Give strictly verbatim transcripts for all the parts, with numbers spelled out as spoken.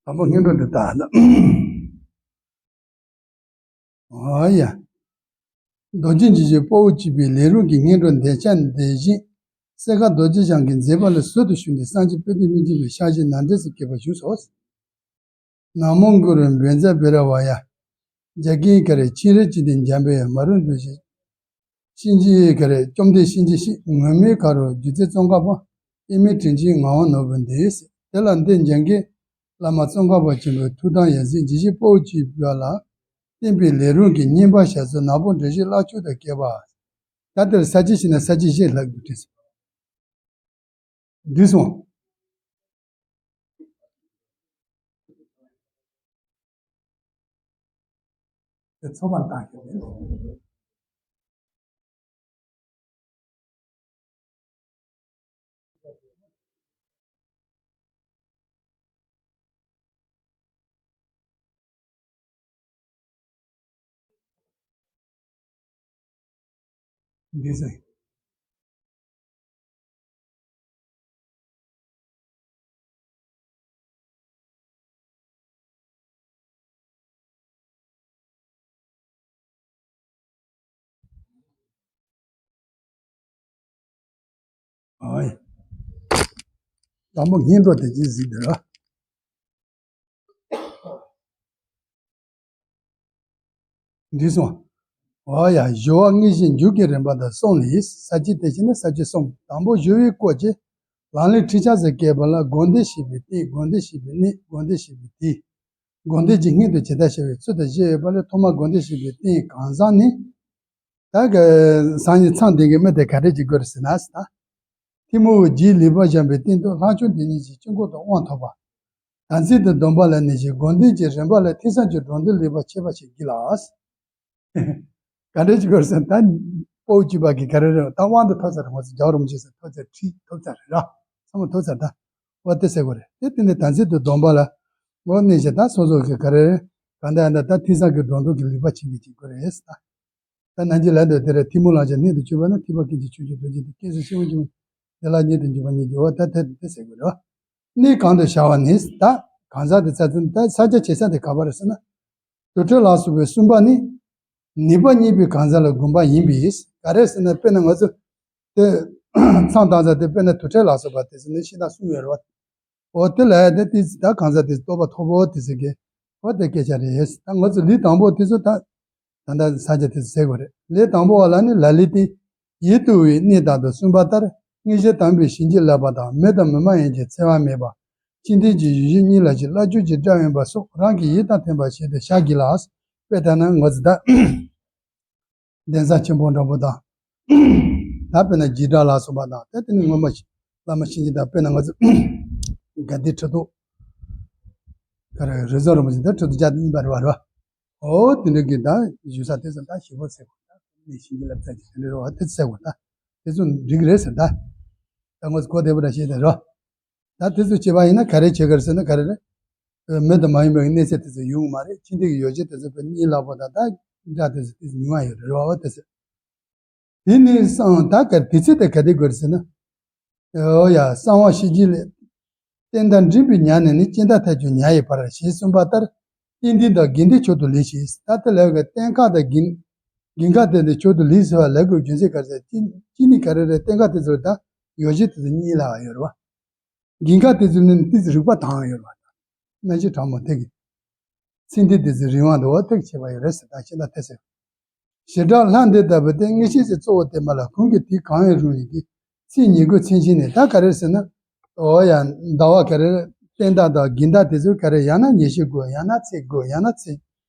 དང་པོ་སྔོན་འགྲོ་འདི་ལྟ། ཨ་ཡ། རྡོ་རྗེ་འཇིགས་བྱེད་དཔའ་བོས་བྱས་པའི་ལས་རུང་གི་སྔོན་འགྲོ་འདི་ཆ་འདི་བཞིན། གསས་མཁར་རྡོ་རྗེ་འཆང་གིས་མཛད་པ་ལ་ཟུར་དུ་ཞུགས་ཏེ་སངས་རྒྱས་དཔལ་ལྡན་སྨིན་ཅིང་པའི་ཕྱག་བཞེས་ནང་འདྲེན་སུ་བསྐྱེད་པ་བཞུགས་སོ། ན་མོ་གུ་རུ་བཛྲ་བྷེ་ར་ཝཱ་ཡ། རྒྱ་སྐད་ག་རེ་ཕྱི་རོལ་གྱི་དེ་འཇམ་པའི་མ་རུ་འདུ་ཞིང་། གཤིན་རྗེ་ག་རེ་བཅོམ་ལྡན་གཤིན་རྗེ་གཤེད། ངུར་སྨྲིག་ག་རུ་སྒྱུ་རྩལ་ཙོང་ཁ་པ། ཨེ་མའི་དྲིན་ཅན་ངག་དབང་ནོར་བུ་འདི། དེ་ལ་འདི་འཇམ་མགོན་བླ་མ་ཙོང་ཁ་པ་ཆེན་པོའི་ཐུགས་དམ་ཡང་སྲིད་འཇིགས་བྱེད་དཔའ་བོས་བྱས་པ་ལ་བརྟེན་པའི་ལས་རུང་གི་བསྙེན་པ་ཞབས་སོར་ནག་པོ་འགྲེལ་བཤད་བཀླག་ཆོག་ཏུ་བསྐྱེད་པ། ད་དེར་ས་བཅད་ཤེས་ན་ས་བཅད་བཞི་ལྷག་དགོས་དྲན་སོང་། འདུས་སོང་། དེ་ཚོ་མ་བཏང་ཤོག་ནས། འདི་ཟེར། ཨོའི། དང་པོ་སྔོན་འགྲོ་དེ་ཅི་ཟིག་འདི་ར། འདི་སོང་། ཨོ་ཡ། སྦྱོར་བ་དངོས་གཞིའི་འཇུག་གི་རིམ་པ་དང་གསུམ་ལས། ས་བཅད་དེ་བཞིན་ནི་ས་བཅད་གསུམ། དང་པོ་སྦྱོར་བའི་སྐོར་གྱི་ལམ་ལས་ཁྲིད་ཆགས་སུ་བསྐྱེད་པ་ལ་དགོངས་འདུས་བྱས་པའི་རྟེན། དགོངས་འདུས་བྱས་པའི་གནས། དགོངས་འདུས་བྱས་པའི་དུས། དགོངས་འདུས་ཀྱི་སྔོན་དུ་ཇི་ལྟར་བྱ་བའི་ཚུལ་དང་བཅས་ཡོད་པ་ལས། ཐོག་མར་དགོངས་འདུས་བྱས་པའི་རྟེན་གང་ཟག་ནི། ད་གི་སང་ཉིན་མཚམས་འདི་གི་མི་དེ་ག་འདྲས་ཀྱི་དགོས་རེད་ཟེར་ན་ཟེར་ད། ཐལ་མོ་སྦྱར་ལུས་པ་བཞེངས་པའི་སྟེང་དུ་ལྷག་བཅོམ་དེ་ཉིད་ཀྱི་དཀྱིལ་འཁོར་དུ་དབང་ཐོབ་པ། དམ་ཚིག་ཏུ་སྡོམ་པ་ལ་གནས་ཤིང་། དགོངས་འདུས་ཀྱི་རིམ་པ་ལས་ཐོས་བསམ་གྱི་སྒྲོ་འདོགས་ལེགས་པར་ཕྱེ་བ་ཞིག་བགྱིས་ལ། ག་འདྲས་ཀྱི་དགོས་རེད་ཟེར་ན་ད། དཔའ་བོ་བཅས་པ་གི་ག་རེ་རེད། ད་དབང་དུ་ཐོབ་ཚར་རེད། ང་ཚོ་རྒྱལ་བ་རིན་པོ་ཆེ་ཟེར་ཐོབ་ཚར། ཁྲིད་ཐོབ་ཚར་རེད་ར། ཚང་མ་ཐོབ་ཚར་ད། འོ་དེ་ཟེར་དགོས་རེད། དེ་དེ་ནས་དམ་ཚིག་ཏུ་སྡོམ་པ་ལ། འོ་གནས་ཤིང་ད་སོ་སོ་གི་ག་རེ་རེད། གང་ལྟར་ཡང་ད་ད་ཐོས་བསམ་གྱི་སྒྲོ་འདོགས་ཀྱི་ལེགས་པར་ཕྱེ་གི་བྱེད་དགོས་རེད་ཟེར་ད། ད་ནང་གི་ལན་དུ་དེ་རེད། ཐལ་མོ་ལ་བཞག་སྣོད་དུ་གྱུར་པ་ན། ཐེག་པ་ཀུན་གྱི་མཆོག་གྱུར་རྡོ་རྗེ་སྟེ། སྐྱེ་སོགས་ཕྱི་མ་བཅུ་མ་དེ་ལ་ཉིད་དུ་འཇུག་པ་ཉིད་ཀྱི། འོ་ད་དེ་དེ་ཟེར་དགོས་རེད། གནས་གང་དུ་བྱ་བ་ནི་ད། གང་ཟག་དེ་ཚ་ཚུན་ད་ས་ཆ་བྱེད་ས་དེ་ག་པར་རེད་ཟེར་ན། དུར་ཁྲོད་ལ་སོགས་པའི་གསུམ་པ་ནི། ནུས་པ་རྙེད་པའི་གང་ཟག་ལ་དགོངས་པ་ཡིན་པས། ག་རེ་ཟེར་ན་དཔེར་ན་ང་ཚོ་དེ་མཚམས་བཏང་ས་དེ་དཔེར་ན་དུར་ཁྲོད་ལ་སོགས་པ་དེ་ཚོ་ནི་ཤིང་རྟ་གསུམ་ཡོད་རེད་བ། འོ་དེ་ལ་ཡ་དེ་དེ་ད་གང་ཟག་དེ་རྟོགས་པ་ཐོབ་འོ་དེ་ཟེར་གི། འོ་དེ་སྐད་ཆ་རེད། ད་ང་ཚོ་ལུས་དང་པོ་དེ་ཚོ་ད། ད་ལྟ་ས་ཆ་དེ་ཚོ་ཟེར་དགོས་རེད། ལས་དང་པོ་བ་ལ་ནི་ལ་ལས་ཏེ། ཡིད་དུ་འོང་བའི་གནས་དག་ཏུ་གསུངས་པ་ལྟར། མངོན་ཤེས་དམ་པས་བྱིན་གྱིས་བརླབས་པ་དང་། མི་དང་མི་མ་ཡིན་གྱི་འཚེ་བ་མེད་པ། ཕྱི་མཐུན་གྱི་ཡུལ་ཤེས་གཉིས་ལ་ཞེན། བླ་མཆོག་གི་སྒྲ་དབེན་པ་སོགས་རང་གི་ཡིད་དང་མཐུན་པར་བྱས་ཏེ་བྱ་བགྱིས་ལ། དཔེ་ལྟར་ན་ང་ཚོ་ད་གདན་ས་ཆེན་པོ་འདྲ་པོ་དང་། ད་དཔེར་ན་རྗེས་འབྲང་ལ་སོགས་པ་དང་། ད་དེ་ནི་སྔོན་མ་བླ་མ་གཤིན་རྗེ་དང་། དཔེར་ན་ང་ཚོ་དགའ་ལྡན་ཁྲི་ཐོག་ག་རེ་རི་ཟོ་རིན་པོ་ཆེ་ད་ཁྲི་ཐོག་བརྒྱ་དང་གཉིས་པ་རེད་བ་རེད་བ། འོ་དེ་འདྲ་གི་ད་བཞུགས་ས་དེ་ཚོ་ད་ཞེ་པོ་ཟེར་དགོས། ད་གནས་བྱིན་གྱིས་བརླབས་ཚར་གྱི་དེ་འདྲ་རེད་བ། དེ་ཚོ་ཟེར་དགོས། ད་དེ་ཚོ་འགྲིག་གི་རེད་ཟེར། ད་ད་ང་ཚོ་གོ་བདེ་པོ་འདྲ་བྱས་ད་རོ། ད་དེ་ཚོ་བྱས་པ་ཡིན་ན་ག་རེ་བྱེད་ཀྱི་རེད་ཟེར་ན་ག་རེ་རེད། མི་དང་མ་ཡིན་པའི་གནས་ཚད་དེ་ཚོ་ཡོང་གི་མ་རེད། ཕྱི་མཐུན་གྱི་ཡོ་བྱད་དེ་ཚོ་དཔེ་གཉིད་ལ་བོ་དང་ད་འདྲ་དེ་ཚོ་དེ་ཚོ་ཉུང་བ་ཡོད་རེད་བ། འོ་དེ་ཚོ། དེ་ནི་སང་ད་ག་དེ་ཚེ་དེ་ག་དེ་དགོས་ཟེར་ན། ཨོ་ཡ། གསང་བ་ཤེས་བྱའི་ལས། རྟེན་དང་འབྲེལ་བའི་ཉ་ནས་ནི། ཅི་འདྲ་ཐལ་འགྱུར་ཉ་ཡི་བར། ཞེས་གསུངས་པ་ལྟར། རྟེན་འབྲེལ་དང་དགེ་འདུན་མཆོག་ཏུ་ལེགས་ཤིང་། ད་དེ་ལ་གི་རྟེན་ཁ་དང་དགེ་དགེ་འདུན་དེ་ནི་མཆོག་ཏུ་ལེགས་ཟེར་བ་ལ་གི་རྒྱུ་མཚན་ག་རེ་ཟེར། གཅིག་གཅིག་ནི་ག་རེ་རེད། རྟེན་ཁ་དེ་ཚོ་ད་ཡོ་བྱད་དེ་ཚོ་གཉིད་ལ་ཡོད་རེད་བ། དགེ་འདུན་དེ་ཚོ་ནི་དེ་ཚོ་རིག་པ་དྭངས་ཡོད་རེད་བ། རྣམ་དཔྱོད་དྲང་མོ་དེ་གི། ཚེ་འདི་དེ་ཚོའི་རིན་དབང་དུ་འོ་ཐུག་བྱེད་པ་ཡོད་རེད་ཟེར། ད་ཤེས་ད་དེ་ཟེར། བྱེ་བྲག་ལྷ་འདི་ལྟ་བུ་སྟེ། མངོན་ཤེས་ཀྱི་གཙོ་བོ་དེ་མ་ལ། གང་གིས་དེ་གང་ཡང་རུང་བའི་གི། ཚེ་ཉེར་དགུ་ཚེ་གཞན་ནས། ད་ག་རེ་ཟེར་ན། འོ་ཡ། ཟླ་བ་ག་རེ་རྟེན་དག་དང་དགེ་འདུན་དེ་ཚོ་ག་རེ་ཡང་ན་ཉེར་ཞི་དགུ། ཡང་ན་ཚེས་དགུ། ཡང་ན་ཚེས་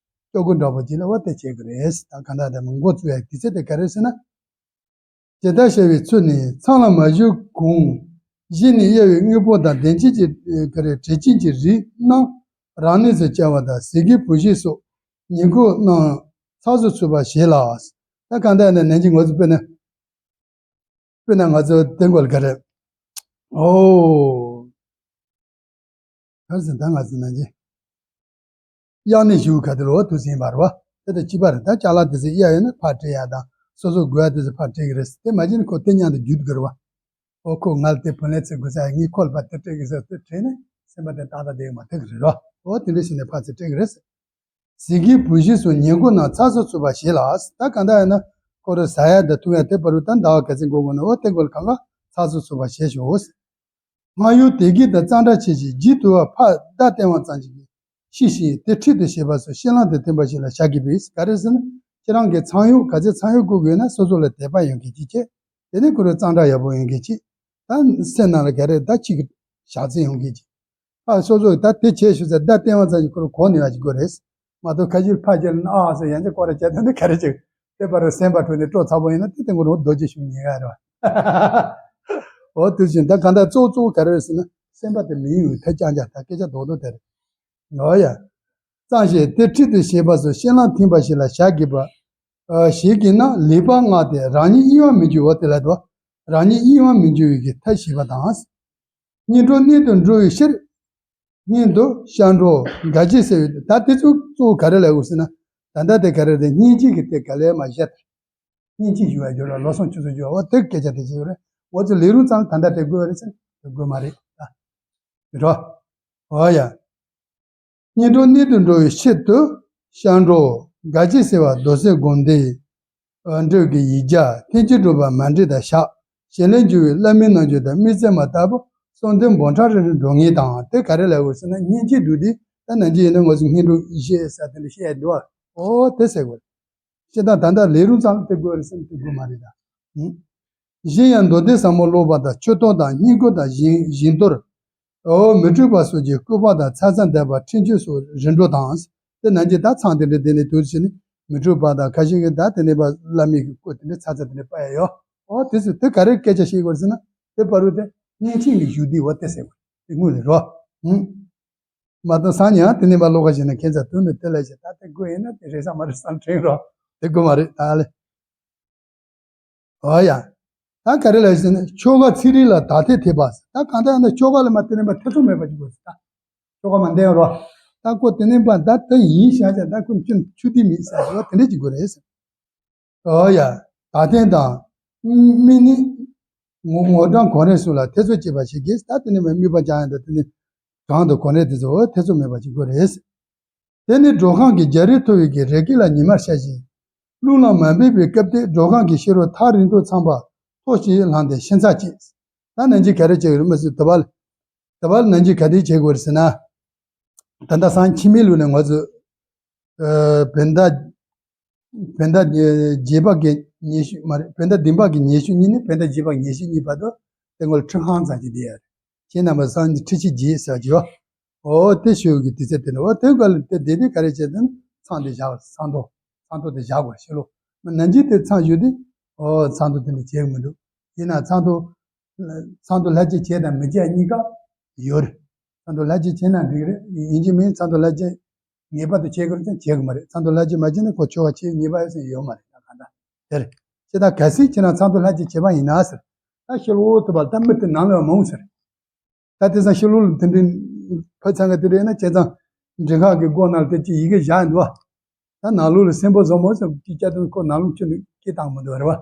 བཅོ་དགུ་འདྲ་པོ་ཅིག་ལ་འོ་དེ་བྱེད་དགོས་རེད། ད་ག་འདྲ་དེ་མི་འགོ་བཙུགས་ཡ་དེ་ཚེ་དེ་ག་རེ་ཟེར་ན། ཇི་ལྟར་བྱ་བའི་ཚུལ་ནི། མཚམས་ལ་མ་ཞུགས་གོང་བཞིན་ནས་དབྱེ་བའི་དངོས་པོ་དང་། དོན་ཅན་གྱི་ག་རེ་དྲེགས་ཅན་གྱི་རིགས་རྣམས་རང་གནས་སུ་བྱ་བ་དང་། ཟས་གོས་བུ་གཞས་སོགས་ཉེར་མཁོ་རྣམས་ཚགས་སུ་ཚུད་པར་བྱེད་ལ། ད་གང་ལྟར་ན་ནན་གྱིས་ང་ཚོ་དཔེར་ན། དཔེར་ན་ང་ཚོ་དེ་འགོ་ལ་ག་རེ། ཨོ། ག་རེ་ཟེར་ན་ད་ང་ཚོ་ནང་གི་དབྱར་གནས་ཞུ་ག་དེ་ལོ་དུས་ཟིན་པ་རེད་བ། དེ་དང་གཅིག་པ་རེད། ད་ཅ་ལག་དེ་ཚོ་གཡར་ཡོད་ན་ཕར་སྤྲད་ཡ་དང་། སོ་སོ་དགོས་ཡ་དེ་ཚོ་ཕར་སྤྲད་གི་རེད། དེ་མ་བྱས་ན་ཁོ་དེ་མཉམ་དུ་རྒྱུག་གི་རེད་བ། ཨོ་ཁོ་ང་ལ་དེ་བུ་ལོན་བཙལ་དགོས་ས། ངས་ཁོ་ལ་ཕར་དེ་སྤྲད་གི་ཟེར་དེ་དྲན་ནས་ སེམས་པ་དེ་ཏག་ཏག་བསྡད་ཡོད་མ་ཐག་གི་རེད་རོ། འོ་དེ་འདྲ་བྱས་ནས་ཕར་ཚུར་སྤྲད་གི་རེད། ཟས་ཀྱི་བུད་ཤིང་སོགས་ཉལ་གོ་རྣམས་ཚགས་སུ་ཚུད་པར་བྱས་ལ། ད་གང་ལྟར་ཡིན་ན་ཁོ་རང་ཟ་ཡ་དང་འཐུང་ཡ་དེ་བར་དུ་ད་ཟླ་བ་ག་ཚོད་འགོར་འགོར་ན་འོ་དེ་འགོར་གང་ག་ཚགས་སུ་ཚུད་པར་བྱས་ཤོག། སྔར་ཡོད་དད་གུས་དང་གཙང་སྦྲ་ཆེ་ཞིང་རྗེས་དུ་བ་ཕར་བརྡ་བསྟན་པ་ཙམ་ཞིག་གིས་ཤེས་ཤིང་དེ་ཁྲིད་དུ་བྱེད་པ་སོགས་ཤེས་ལམ་དང་མཐུན་པ་ཞིག་ལ་བྱ་དགོས་པས། ག་རེ་ཟེར་ན་ཁྱེད་རང་གི་ཚང་ཡོད་ག་ཚོད་ཚང་ཡོད་དགོས་དགོས་ན་སོ་སོ་ལ་དད་པ་ཡོང་མཁན་ཅིག་བྱེད། དེ་ནས་ཁོ་རང་གཙང་སྦྲ་ཡག་པོ་ཡོང་མཁན་ཅིག་ད་སེམས་ནང་ལ་ག་རེ་ད་གཅིག་གི་བཞག་ཚད་ཡོང་མཁན་ཅིག་ཕར་སོ་སོ་ད་དེ་བྱས་ཞུ་ཚེ་བརྡ་བསྟན་པ་ཙམ་གྱིས་ཁོ་རང་གོ་ནས་ཡག་ཅིག་དགོས་རེད། མ་གཏོགས་ཁ་ཤས་ཕར་བྱས་ན་ཨ་ཟེར་ཡང་ཅིག་སྐོར་ར་བྱས་ད་ནི་ག་རེ་ཅིག་དེ་བར་སེམས་པ་འཁྲུགས་ནས་སྤྲོ་ཚ་པོ་ཡིན་ན་དེ་དེ་ངོ་རང་རྡོ་རྗེ་ཤུགས་ཉེ་ག་རེད་བ། འོ་དུས་ཕྱིན་ད་གང་ལྟར་གཙོ་བོ་གཙོ་བོ་ག་རེ་རེད་ཟེར་ན་སེམས་པ་དེ་མི་ཡུལ་ཐད་ཅང་ཅང་ད་སྐད་ཆ་རྡོག་རྡོག་དེ་རེད། འོ་ཡ། གཙང་ཞིང་དེ་ཁྲིད་དུ་བྱེད་པ་སོགས་ཤེས་ལམ་མཐུན་པ་ཞིག་ལ་བྱ་དགོས་པ། ཞིག་གིས་ན་ལེགས་པར་བསྔགས་ཏེ་རང་ཉིད་གཡེང་བར་མི་འགྱུར་བ་དེ་ལ་དོ། རང་ཉིད་གཡེང་བར་མི་འགྱུར་བའི་གི་ཐབས་ཤེས་པ་དང་། སྙིང་གྲོགས་རྣལ་དུ་འགྲོ་བའི་ཕྱིར། སྔོན་དུ་ཤར་འགྲོ་དགའ་བྱེད་ཟེར་བའི་ད་དེ་ཚོ་གཙོ་བོ་ག་རེ་ལབ་དགོས་ཟེར་ན། ད་ལྟ་དེ་ག་རེ་རེད་སྙིང་རྗེ་གི་དེ་ག་ལས་མ་བཤད། སྙིང་རྗེ་ཞུ་བ་སྦྱོར་ལ་བློ་བཟང་ཆོས་སུ་སྦྱོར་བ་དེ་སྐད་ཆ་དེ་བྱེད་ཡོད་རེད། འོ་ཚོ་ལས་རུང་ཙང་ད་ལྟ་དེ་དགོས་རེད་ཟེར་ན་དེ་དགོས་མ་རེད་ད། རོ། འོ་ཡ། སྙིང་གྲོགས་རྣལ་དུ་འགྲོ་བའི་ཕྱིར་དུ་ཤར་འགྲོ་དགའ་བྱེད་ཟེར་བ་མདོ་སྲས་དགོངས་ལྡན་འགྲོས་ཀྱི་ཡིག་བརྒྱ་ཐེག་ཆེན་སྒྲུབ་པ་མཎྜལ་དང་ཞག་ཞལ་ལས་འཇུག་པའི་བླ་མའི་རྣལ་འབྱོར་དང་དམིགས་བརྩེ་མ་ལྟ་བུ་གསུམ་ལྡན་འབུམ་ཕྲག་རེ་རེ་འགྲོ་ངེས་དང་དེ་ག་རེ་ལབ་དགོས་ཟེར་ན་སྙིང་རྗེ་འདུག་དེ་ད་ནང་རྗེ་ཡིན་ན་ང་ཚོ་སྙིང་གྲོགས་བཞི་ཟེར་དེ་འདྲ་བཤད་འདུག་ཨ། འོ་དེ་ཟེར་དགོས། སྤྱིར་བཏང་ད་ལྟ་ལས་རུང་ཙམ་དེ་དགོས་རེད་ཟེར་ན་དེ་དགོས་མ་རེད་ད། གཞན་ཡང་མདོ་སྡེ་ཟབ་མོ་ཀློག་པ་དང་མཆོད་བསྟོད་དང་བསྙེན་བཀུར་དང་བཞེས་བཞེས་གཏོར། འོ་མི་འཁྲུགས་པ་སོགས་ཀྱི་སྐུད་པ་དང་ཚ་ཚ་འདེབས་པ་འཕྲིན་བཅོལ་སོགས་རིམ་གྲོ་དང་། དེ་ནང་གི་ད་ཚང་དེ་འདྲ་དེ་ནས་དུས་ཕྱིན་མི་འཁྲུགས་པ་དང་ཁ་ཤས་ཀྱིས་ད་དེ་ནས་པ་བླ་མའི་གི་སྐུ་དེ་འདྲ་ཚ་ཚ་དེ་འདྲ་པ་ཡ་ཡོ། འོ་དེ་ཚོ་དེ་ག་རེ་སྐད་ཆ་བཤད་དགོས་ཟེར་ན་དེ་བར་དུ་དེ་བསྙེན་ཆེན་གྱི་བཞུགས་དུས་འོ་དེ་ཟེར་དགོས་དེ་དངོས་ལས་རོ། ཧུམ། མ་གཏོགས་སང་ཉིན་ཡང་དེ་ནས་མ་ཀློག་ག་བྱས་ན་ཁྱེད་ཚ་དུས་ནས་དེ་ལས་བྱས་ད་དེ་དགོས་ཡིན་ན་དེ་རེད་ས་མ་རེད་སང་དྲན་རོགས་དེ་དགོས་མ་རེད་ད་ལེ། ཨོ་ཡ། ད་ག་རེ་ལས་ཟེར་ན་ཆོ་ག་ཚིག་རིས་ལ་དག་ཐེར་ཐེབས་པ་ད་གང་ལྟར་ཡང་ན་ཆོ་ག་ལ་མ་དེ་ནས་མ་ཐེ་ཚོམ་མེད་པ་ཅིག་དགོས་ཟེར་ད། ཆོ་ག་མ་འདེང་རོགས། ད་ཁོ་དེ་ནས་མ་ད་དེ་ཡིན་བྱ་བྱ་ད་ཁོ་ཁྱོད་ཆུ་དེ་མིན་ཟེར་རོགས་དེ་འདྲ་ཅིག་དགོས་རེད་ཟེར། ཨོ་ཡ། ད་ཐེངས་དང་། དམིགས་ནི། ངོ་ངོ་གྲངས་གོ་རེ་སུ་ལ་ཐེ་ཚོམ་བྱེད་པ་ཞིག་གིས་ད་དེ་ནི་མི་དམིགས་པ་ཅང་ཡང་ད་དེ་ནི། གང་དུ་གོ་རེ་དེ་ཚོ་ཐེ་ཚོམ་མེད་པ་ཞིག་དགོས་རེད། དེ་ནི་འགྲོ་ཁམས་ཀྱི་རྒྱ་རིགས་མཐོ་བའི་གི་རི་སྐེད་ལ་ཉི་མར་ཤར་ཞིང་། རླུང་ལ་མ་འབེབས་པའི་སྐབས་དེ་འགྲོ་ཁམས་ཀྱི་ཤེས་རབ་ཐག་རིང་ཐུང་ཚང་པ་ཐོག་ཞིག་ལངས་ཏེ་ཤིང་ཚ་སྐྱེས། ད་ནང་གི་ག་རེ་བྱེད་ཀྱི་རེད་མི་སྲིད་དུ་བ་ལ། དུ་བ་ལ་ནང་གི་ག་དེ་བྱེད་དགོས་རེད་ཟེར་ན། ད་ལྟ་སང་ཕྱི་མའི་ལུགས་ནས་ང་ཚོ། བོད་ཟླ། བོད་ཟླ་རྗེས་དཔག་གི་ཉི་ཤུ་མ་རེད་བོད་ཟླ་བདུན་པ་གི་ཉི་ཤུ་གཉིས་ནས་བོད་ཟླ་རྗེས་དཔག་ཉི་ཤུ་གཉིས་བར་དུ་དེ་སྔོན་ཁྲི་ཁང་ཙམ་ཅིག་བསྡད་ཡོད་རེད། ཁྱེད་རྣམ་པ་སང་ཉིན་ཁྲི་ཆིག་རྗེས་ཟེར་བ་ཅིག་ཡོད། འོ་དེ་ཞུ་གི་དུས་ཚོད་དེ་ནས་འོ་དེ་ག་ལ་དེ་བསྡད་དེ་ག་རེ་བྱས་ཏེ་ཚང་དེ་བཞག་ཚང་ཐོ་ཚང་ཐོ་དེ་བཞག་དགོས་ཤེས་ལོ། ནང་ཆེན་དེ་ཚང་ཞུ་དེ་འོ་ཚང་ཐོ་དེ་འདྲ་བྱེད་གི་མི་འདུག་ཡིན་ན་ཚང་ཐོ། ཚང་དུ་ལྷ་རྗེ་བྱས་དང་མི་བྱས་གཉིས་ཀ་ཡོད་རེད། ཚང་དུ་ལྷ་རྗེ་བྱས་ན་འགྲིག་རེད། ཡིན་གཅིག་མིན་ཚང་དུ་ལྷ་རྗེ་ངེས་པར་དུ་བྱེད་དགོས་རེད་ཙང་བྱེད་དགོས་མ་རེད། ཚང་དུ་ལྷ་རྗེ་མ་བྱས་ན་ཁོ་ཆོ་ག་བྱེད་ངེས་པ་ཡོད་ཟེར་ཡོད་མ་རེད་ད་ག་འདྲ་དེ་རེད། ཁྱེད་ད་གལ་སྲིད་ཁྱེད་རང་ཚང་དུ་ལྷ་རྗེ་བྱས་པ་ཡིན་ན་ཟེར། ད་ཤི་ལོ་ཐུབ་པ་ད་མི་དེ་ནང་ལ་མ་འོང་ཟེར། ད་དེ་སང་ཤི་ལོ་ལ་དེ་འདྲའི་ཕ་ཚང་ག་དེ་རེད་ན་བྱས་ཙང་མགྲིན་ཁང་གི་སྒོ་ནང་ལ་དེ་ཅི་ཡི་གེ་བཞག་འདུག་བ། ད་ནང་ལོགས་ལ་སེམས་པ་བཟོ་མོ་ཟེར་གྱི་སྐྱ་དུང་ཁོ་ནང་ལོགས་ཁྱོད་ནི་སྐྱེ་བཏང་མི་འདུག་རེད་བ།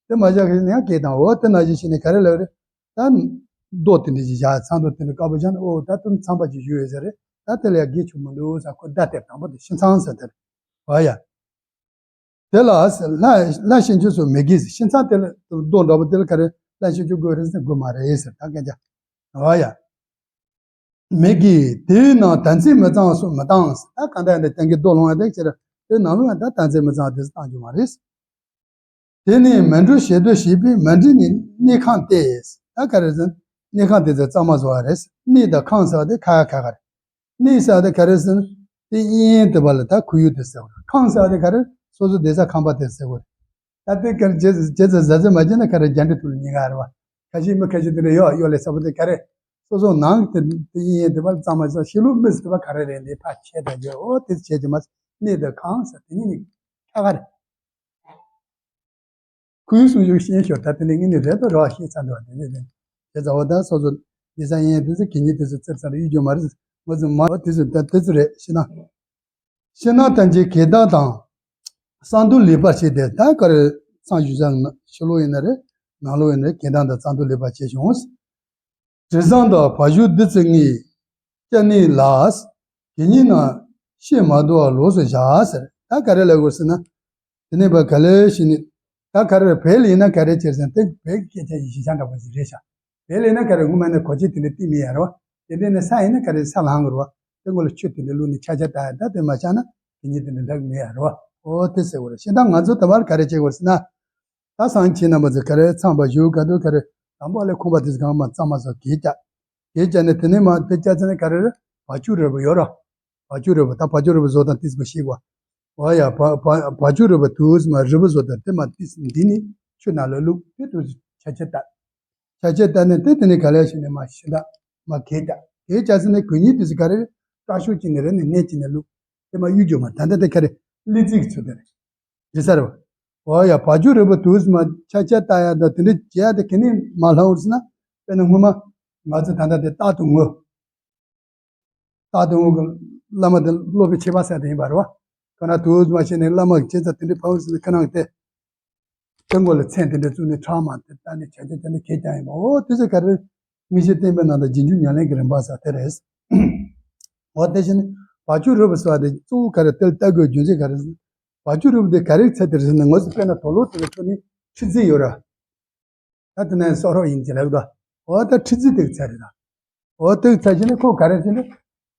དེ་མ་བཞག་གི་ནས་སྐྱེ་བཏང་འོ་དེ་ན་གཞི་ཤི་ནས་ག་རེ་ལབ་རེད། ད་རྡོ་དེ་འདྲ་ཞིག་བཞག་ཚང་རྡོ་དེ་འདྲ་དཀར་པོ་བཞག་ནས་ཨོ་ད་དུང་ཚང་པ་ཅིག་བཞུགས་ཡོད་ཟེར་རེད། ད་དེ་ལས་དགེ་ཆུང་མི་འདུག་ཟེར་ཁོ་བརྡ་སྟེར་དང་པོ་དེ་ཤི་ཚང་ཟེར་དེ་རེད་བ་ཡ། དེ་ལ་ལྷ་ལྷ་ཤིང་ཆུ་སོགས་མི་དགོས་ཟེར་ཤིང་ཚང་དེ་ལ་རྡོ་འདྲ་པོ་དེ་ལ་ག་རེ་ལྷ་ཤིང་ཆུ་དགོས་རེད་ཟེར་དགོས་མ་རེད་ཟེར་ད་སྐད་ཆ་བ་ཡ། མི་དགོས་དེའི་ནང་དམ་ཚིག་མི་གཙང་བ་སོགས་མི་བཏང་ཟེར་ད་གང་ལྟར་ཡང་དེ་གཏན་གྱི་རྡོ་ལོང་ཡང་དེ་ཕྱིར་དེ་ནང་ལོང་ཡང་ད་དམ་ཚིག་མི་གཙང་བ་དེ་ཚོ་བཏང་རྒྱུ་མ་རེད། དེ་ནས་མཎྜལ་ཞལ་དུ་བཞེས་པའི་མཎྜལ་ནི་གནས་ཁང་སྟེ། ད་ག་རེ་ཟེར། གནས་ཁང་དེ་ཚོ་གཙང་མ་བཟོ་བ་རེད། གནས་དང་ཁང་ཟེར་བ་དེ་ཁ་ཁ་ཁ་རེད། གནས་ཟེར་བ་དེ་ག་རེ་ཟེར། དེ་གཡས་གཡོན་དེ་བ་ལ་ད་ཁོར་ཡུག་དེ་ཟེར་བ་རེད། ཁང་ཟེར་བ་དེ་ག་རེ་སོ་སོ་བསྡད་ས་ཁང་པ་དེ་ཟེར་བ་རེད། ད་དེ་ག་རེ་བྱས་བྱས་ཚེ་ཟ་ཟེ་མ་བྱས་ན་ག་རེ་རྒྱ་འདྲེ་ཐུག་ལ་ཉེན་ཁ་རེད་བ། ཁ་ཤས་མི་ཁ་ཤས་དེ་འདྲ་ཡོད་ཡོད་ལས་ཟེར་བ་དེ་ག་རེ། སོ་སོ་ནང་དེ་དེ་གཡས་གཡོན་དེ་བ་ལ་གཙང་མ་བཟོ་ཤི་ལུགས་མི་ཟེར་བ་ག་རེ་རེད་འདི་ཕ་ཆད་ད་ཡོད་འོ་དེ་བྱས་ཀྱི་མ་གནས་དང་ཁང་ཟེར་དེ་གཉིས་ནི་ཁ་ཁ་རེད། ཁོར་ཡུག་སྲུང་སྐྱོབ་ཤེས་ཤོག་ད་དེ་ནས་ངས་ནི་རེད་དོ་རོགས་ཤེས་ཚར་འདུག་བ་དེ་ནས་དེ་དེ་ཚ་བོ་ད་སོ་སོ་ལས་ས་ཡན་དེ་ཚོ་གད་སྙིགས་དེ་ཚོ་བཙིར་ཚར་གཡུག་རྒྱུ་མ་རེད་ང་ཚོ་མ་བ་དེ་ཚོ་ད་དེ་ཚོ་རེད་ཤི་ན། ཤི་ན་ཐམས་ཅད་གད་བདག་དང་། གཙང་དུ་ལེགས་པར་བྱས་ཏེ་ད་ག་རེ་ཚང་ཞུ་ས་ན་ཕྱི་ལོགས་ཡིན་ན་རེད་ནང་ལོགས་ཡིན་ན་རེད་གད་བདག་དང་གཙང་དུ་ལེགས་པར་བྱས་བྱུང་། དྲི་བཟང་དང་བ་ཞུ་བདུད་རྩི་ལྔས། ཤ་ནི་ལ། དེ་ཉིད་ནང་ཤེས་མ་དོ་བར་ལོགས་སུ་བཞག་ཟེར། ད་ག་རེ་ལབ་དགོས་ཟེར་ན། དེ་ནས་བ་ག་ལེ་ཞིག་ནི། ད་ག་རེ་བལ་ཡིན་ན་ག་རེ་བྱེད་ཟེར་ན་དེ་བལ་གྱི་སྐད་ཆ་ཡི་གཞི་ཆ་འདྲ་པོ་ཞིག་རེད་ཤག་བལ་ཡིན་ན་ག་རེ་ངོ་མ་ནི་གོ་ཆེ་དེ་འདྲ་གཏིང་མི་ཡ་རེད་བ། དེ་འདྲ་ནི་ས་ཡིན་ན་ག་རེ་ས་ལྷང་གི་རེད་བ། དེ་མགོ་ལ་ཆུ་དེ་འདྲ་བླུགས་ནས་ཆ་ཆ་ད་ད་དེ་མ་ཆགས་ན་དེ་ཉིད་དེ་འདྲ་འདྲ་གི་མི་ཡ་རེད་བ། ཨོ་དེ་ཟེར་བ་རེད། ཤེས་ད་ང་ཚོ་ད་བར་ག་རེ་བྱེད་དགོས་ཟེར་ན། ད་སང་ཁྱེད་རྣམ་པ་ཚོ་ག་རེ་ཚང་པ་ཞུ་ག་དུ་ག་རེ་དང་པོ་ལས་ཁོང་པ་དེ་གང་མ་གཙང་མ་སོགས་གེ་བཅག་གེ་བཅག་ནས་དེ་ནས་མ་དེ་བཅག་ཚེ་ནས་ག་རེ་རེད། བ་ཕྱུགས་རིལ་བུ་ཡོད་ར། བ་ཕྱུགས་རིལ་བུ་ད་བ་ཕྱུགས་རིལ་བུ་བཟོ་དང་ཏིས་པ་ཤེས་གོ། འོ་ཡ་བ་བ་བ་ཕྱུགས་རིལ་བུ་དུས་མ་རིལ་བུ་བཟོ་དང་དེ་མ་ཏིས་འདི་ནི་ཆུ་ནང་ལ་བླུགས་དེ་དུས་ཆ་ཆ་བཏབ། ཆ་ཆ་བཏབ་ནས་དེ་དེ་ནས་ག་ལས་ཤེས་ནས་མ་ཤེས་ད་མ་གེ་བཅག་གེ་བཅག་ཚེ་ནས་གོས་ཉིད་དུས་ག་རེ་རེད། སྐྲ་ཤོག་ཅིག་ནས་རེ་ནས་ནས་ཅིག་ནས་བླུགས་དེ་མ་གཡུག་རྒྱུ་མ་ད་ད་དེ་ག་རེ་ལི་ཙིག་ཚོ་དེ་རེད། རེད་ས་རེད་བ། འོ་ཡ་བ་ཕྱུགས་རིལ་བུ་དུས་མ་ཆ་ཆ་ལྟ་ཡ་ད་དེ་འདྲ་བྱེད་ཡ་ད་ག་ནས་མ་ལྷག་འོར་སི་ན། དཔེར་ན་སྔོན་མ་ང་ཚོ་ད་ལྟ་དེ་རྟག་ཏུ་ངུ། རྟག་ཏུ་ངུ་གི་བླ་མ་དེ་སློབ་དཔོན་ཁྱད་པར་ཟེར་དེ་ཡིན་པ་རེད་བ། ཁོ་ན་དུས་མ་བྱས་ནས་བླ་མ་བྱས་ཙང་དེ་འདྲ་ཕ་འོར་སི་ན་ཁ་ནང་དེ། དེ་མགོ་ལ་མཚན་དེ་འདྲ་བཙུགས་ནས་ཁྲག་མ་དེ་ལྟ་ནས་བྱ་བྱ་བྱ་ནས་ཁེལ་ཀྱང་ཡིན་པ་འོ་དེ་ཚོ་ག་རེ། མི་ཤེས་བསྟན་པའི་ནང་དུ་རྗེས་འཇུག་ཉམས་ལེན་གྱི་རིམ་པ་ཟེར་དེ་རེད། འོ་དེ་བཞིན་བ་ཕྱུགས་རིལ་བུ་ཟེར་བ་དེ་གཙོ་བོ་ག་རེ་དེ་ལྟ་དགོས་རྒྱུ་མཚན་ག་རེ་ཟེར། བ་ཕྱུགས་རིལ་བུ་དེ་ག་རེའི་ཚད་དེ་རེད་ཟེར་ན་ང་ཚོ་དཔེར་ན་དོ་ལོ་དེ་ལ་ཁྱོད་ནི་ཁྲི་རྩིས་ཡོད་ར། ད་དེ་ནས་སོག་རོག་ཡིན་གྱི་ལབ་དོ། འོ་ད་ཁྲི་རྩིས་དེ་གི་ཚད་རེད་ད། འོ་དེ་གི་ཚད་བཞིན་ནི་ཁོ་ག་རེ་ཟེར་ན།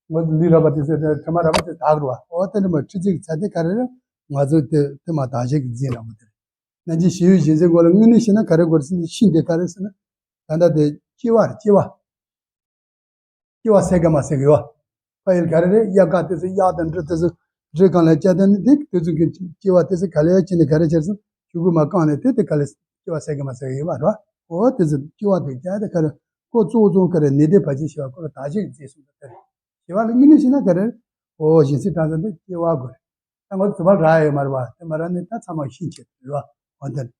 ང་ཚོ་ལུས་རགས་པ་དེ་ཚོ་དེ་ཕྲ་མ་རགས་པ་དེ་དག་རུ་བ། འོ་དེ་འདྲ་མ་ཁྲི་རྩིས་ཀྱི་ཚད་དེ་ག་རེ་རེད། ང་ཚོ་དེ་དེ་མ་དག་བྱེད་ཀྱི་རྫས་རགས་པ་དེ་རེད། ན་ཅི་ཞི་བའི་ཞིང་ཚན་སྐོར་ལ་དངོས་གནས་བཤད་ན་ག་རེ་དགོས་རེད་ཟེར་ན་ཤིང་དེ་ག་རེ་ཟེར་ན། ད་ལྟ་དེ་ལྕི་བ་རེད་ལྕི་བ། ལྕི་བ་སེ་ག་མ་སེ་ག་ཡོད། ཕ་ཡུལ་ག་རེ་རེད་གཡག་ག་དེ་ཚོ་གཡག་དང་འབྲི་དེ་ཚོ་རི་སྒང་ལ་བཅད་དེ་ནི་དེ་དེ་ཚོ་གི་ལྕི་བ་དེ་ཚོ་ག་ལེ་ཡ་ཅི་ནས་ག་རེ་བྱས་སོང་ཆུ་ཁུ་མ་བཀང་ནས་དེ་དེ་ག་ལེ་ལྕི་བ་སེ་ག་མ་སེ་ག་ཡོད་པ་རེད། འོ་དེ་ཚོ་ལྕི་བ་དེ་བཅད་དེ་ག་རེ་ཁོ་གཙོ་བོ་གཙོ་བོ་ག་རེ་ནི་དེ་ཕ་ཆེ་ཞེས་པ་ཁོ་ལ་དག་བྱེད་ཀྱི་རྫས་སོང་ད་དེ་རེད། ཞི་བ་ལ་དངོས་གནས་བཤད་ན་ག་རེ་རེད། འོ་ཞིང་ཚིག་གྲངས་ཚད་འདི་སྐྱེ་བ་དགོས་རེད། ད་ང་ཚོ་བ་རག་ཡོད་མ་རེད་བ། དེ་མ་རག་ནས་ད་ཚང་མ་ཤིང་བྱེད་རེད་བ། འོ་དེ་རེད།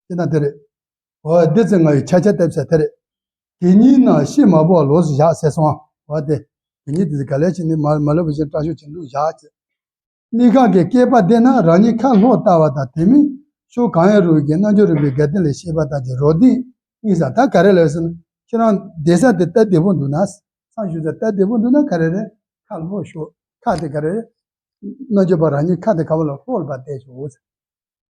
དེ་ན་དེ་རེད། འོ་འདི་ཚེ་ང་ཡི་ཆ་ཆ་བཏབ་ས་དེ་རེད། དེ་ཉིད་ནང་ཤེས་མ་དོ་བར་ལོགས་སུ་བཞག་ཟེར་སོང་བ། འོ་དེ། དེ་ཉིད་དེ་ག་ལས་བྱས་ནས་མ་མ་ལབ་པ་བཞིན་སྐྲ་ཤོག་ཅིག་བླུགས་བཞག་ཅེས། གནས་སྐབས་ཀྱི་སྐྱེས་པ་དེ་ན་རང་ཉིད་ཁ་ལྷོག་ལྟ་བ་དང་དེ་མིན་ཕྱོགས་གང་ཡང་རུང་གི་རྣལ་འབྱོར་རིག་པའི་དགའ་སྟོན་ལས་བཤད་པ་དང་གི་རོ་སྟེང་གཉིས་སམ་ད་ག་རེ་ལབ་ཟེར་ན། ཁྱེད་རང་བསྡད་ས་དེ་སྟབས་བདེ་པོ་འདུག་ན། སང་ཞོགས་ས་སྟབས་བདེ་པོ་འདུག་ན་ག་རེ་རེད། ཁ་ལྷོག་ཤོག་ཁ་དེ་ག་རེ་རེད། རྣལ་འབྱོར་པ་རང་ཉིད་ཁ་དེ་ག་བ་ལ་ལྷོག་ལ་བ་བལྟས་ཤོག་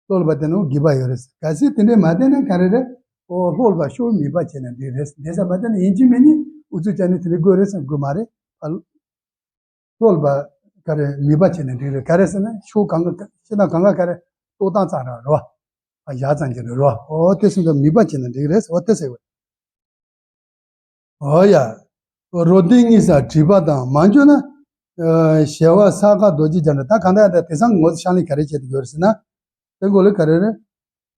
ལྷོག་ལ་བ་བལྟས་ན་དགེ་བ་ཡོད་རེད། གལ་སྲིད་དེ་འདྲས་མ་བལྟས་ན་ག་རེ་རེད། ཨོ་ལྷོག་ལ་བ་ཤོག་མི་བ་བྱས་ན་འགྲིག་རེད། བསྡད་ས་མ་བལྟས་ན་ཡིན་གཅིག་མིན་གཉིས་ཨུ་ཚུགས་བྱས་ནས་དེ་འདྲས་དགོས་རེད་ཟེར་དགོས་མ་རེད། ལྷོག་ལ་བ་ག་རེ་མི་བ་བྱས་ན་འགྲིག་རེད། ག་རེ་ཟེར་ན་ཤོག་གང་ག་ཤེས་ན་གང་ག་ག་རེ་ལྟོ་སྟངས་ཙམ་ར་རོ། ཨ་ཡ་ཙམ་གྱི་རེད་རོ། ཨོ་དེ་སོང་ཙང་མི་བ་བྱས་ན་འགྲིག་རེད། ཨོ་དེ་ཟེར་བ། ཨོ་ཡ། རོ་སྟེང་གཉིས་སམ་བྲིས་པ་དང་མ་འཇོག་ན། ཨ་ཞི་བ་ས་དཀར་རྡོ་རྗེ་རྒྱ་གྲམ་ད་གང་ལྟར་ཡང་ད་དེང་སང་ངོ་ཚ་ཤང་ལི་ག་རེ་བྱེད་དུ་ཡོད་རེད་ཟེར་ན། དེ་མགོ་ལ་ག་རེ་རེད།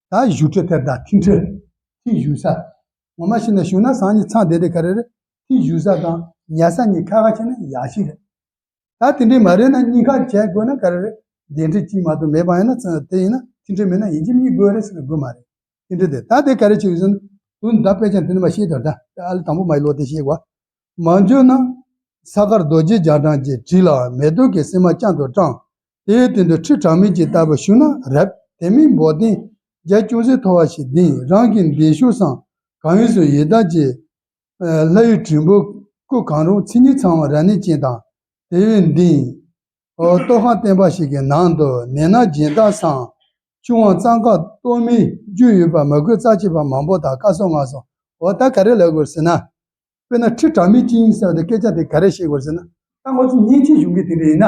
ད་བཞུགས་ཁྲི་དེར་ད་ཐིམ་ཁྲི། ཐིམ་བཞུགས་ས། ངོ་མ་བཤད་ན་བཞུགས་ན་སང་ཉིན་ཚང་བསྡད་དེ་ག་རེ་རེད། ཐིམ་བཞུགས་ས་དང་ཉལ་ས་གཉིས་ཁ་ཁ་བྱས་ན་ཡག་ཤོས་རེད། ད་དེ་འདྲས་མ་རེད་ན་གཉིས་ཁ་བྱས་དགོས་ན་ག་རེ་རེད། གདན་ཁྲི་གཅིག་མ་གཏོགས་མེད་པ་ཡིན་ན་ཚང་དེ་ཡིན་ན་ཐིམ་ཁྲི་མེད་ན་ཡིན་གཅིག་མིན་གཉིས་དགོས་རེད་ཟེར་ན་དགོས་མ་རེད། དེ་འདྲས་དེ་ད་དེ་ག་རེ་བྱེད་ཀྱི་ཟེར་ན། དུ་ད་དཔེ་ཆ་འདི་ནས་མ་ཤེས་དོར་ད་ཨ་ལི་དང་པོ་མ་ཡི་ལོ་དེ་ཤེས་དགོས། མ་འཇོག་ན། ས་དཀར་རྡོ་རྗེ་རྒྱ་གྲམ་གྱི་བྲིས་ལ་མེ་ཏོག་གི་སིལ་མ་ཅན་དུ་བཀྲམ། དེའི་སྟེང་དུ་ཁྲི་གྲངས་མེད་ཅིག་བཏབ་པ་བཞུགས་ན་རབ། དེ་མིན་འབོག་སྟེང་རྒྱ་ཅུང་ཟད་མཐོ་བ་ཞིག་ལྡིང་རང་གི་འདི་ཤུགས་སམ་གང་ཡིན་སུ་ཡི་དམ་གྱི་ལྷ་ཡི་དྲིལ་བུ་སྐུ་གང་རུང་མཚན་ཉིད་ཚང་བ་རབ་གནས་ཅན་དང་དེ་བས་འདིང་། ལྟོ་ཁང་བསྟན་པ་ཞིག་གི་ནང་དུ་ནད་མནར་སྦྱིན་བདག་སམ་ཆུང་བ་གཙང་ཁ་གཏོར་མའི་རྒྱུ་ཡོད་པ་མ་དགོས་རྩ་ཆེ་བ་མང་པོ་དང་བཀའ་སྲུང་ངག་སྲུང་འོ་ད་ག་རེ་ལབ་དགོས་ཟེར་ན། དཔེར་ན་ཁྲི་གྲངས་མེད་ཅིག་ཡིན་ཟེར་བ་དེ་སྐད་ཆ་དེ་ག་རེ་བཤད་དགོས་ཟེར་ན། ད་ང་ཚོ་མཉེན་ཆས་གཞུང་གི་དེ་འདྲ་ཡིན་ན།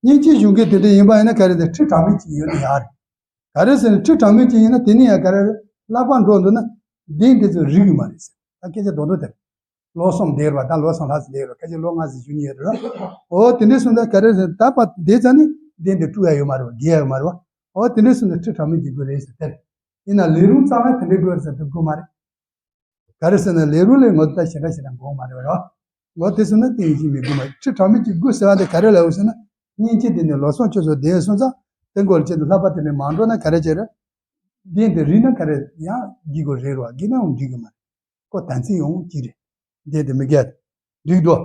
མཉེན་ཆས་གཞུང་གི་དེ་འདྲ་ཡིན་པ་ཡིན་ན་ག་རེ་དེ་ཁྲི་གྲངས་མེད་ཅིག་ཡོད་ན་ཡག་རེད། ག་རེ་ཟེར་ན་ཁྲི་གྲངས་མེད་ཅིག་ཡིན་ན་དེ་ནི་ཡང་ག་རེ་རེད། བསླབ་པ་འགྲོ་འདུག་ན་གདན་དེ་ཚོ་རིག་གི་མ་རེད་ཟེར། ད་སྐད་ཆ་རྡོག་རྡོག་དེ་རེད། ལོ་གསུམ་བསྡད་རེད་བ། ད་ལོ་གསུམ་ལྷག་ཙམ་བསྡད་རེད་བ། ཁ་ཅིག་ལོ་ལྔ་ཙམ་བཞུགས་མྱོང་ཡོད་རེད་བ། འོ་དེ་འདྲ་སོང་ད་ག་རེ་ཟེར་ན་ད་བ་བསྡད་ཙང་ནི་གདན་དེ་དཀྲུག་ཡ་ཡོད་མ་རེད་བ། འགྱེལ་ཡ་ཡོད་མ་རེད་བ། འོ་དེ་འདྲ་སོང་ད་ཁྲི་གྲངས་མེད་ཅིག་དགོས་རེད་ཟེར་དེ་རེད། ཡིན་ན་ལས་རུང་གཙང་མ་དེ་འདྲ་དགོས་རེད་ཟེར་དེ་དགོས་མ་རེད། ག་རེ་ཟེར་ན་ལས་རུང་ལས་ངོ་ཚ་ཞེ་དྲག་ཞེ་དྲག་དགོས་མ་རེད་བ། འོ་དེ་སོང་ན་དེ་ཡིན་གཅིག་མིན་དགོས་མ་རེད། ཁྲི་གྲངས་མེད་ཅིག་དགོས་ཟེར་བ་དེ་ག་རེ་ལབ་ཟེར་ན། སྙིང་རྗེ་དེ་ནི་ལོ་གསུམ་ཆུ་ཚོད་བསྡད་སོང་ཙང་དེ་འགོར་ཆེད་དུ་ལྷག་པ་དེ་ནས་མ་འགྲོ་ན་ག་རེ་བྱེད་རེད། གདན་དེ་རིག་ན་ག་རེ་ཡང་འགྲིག་དགོས་རེད་བ། འགྲིག་ནའང་འགྲིག་གི་མ་རེད། ཁོ་དམ་ཚིག་ཡོང་གི་རེད། འདི་དེ་མི་སྐད། འགྲིག་འདུག་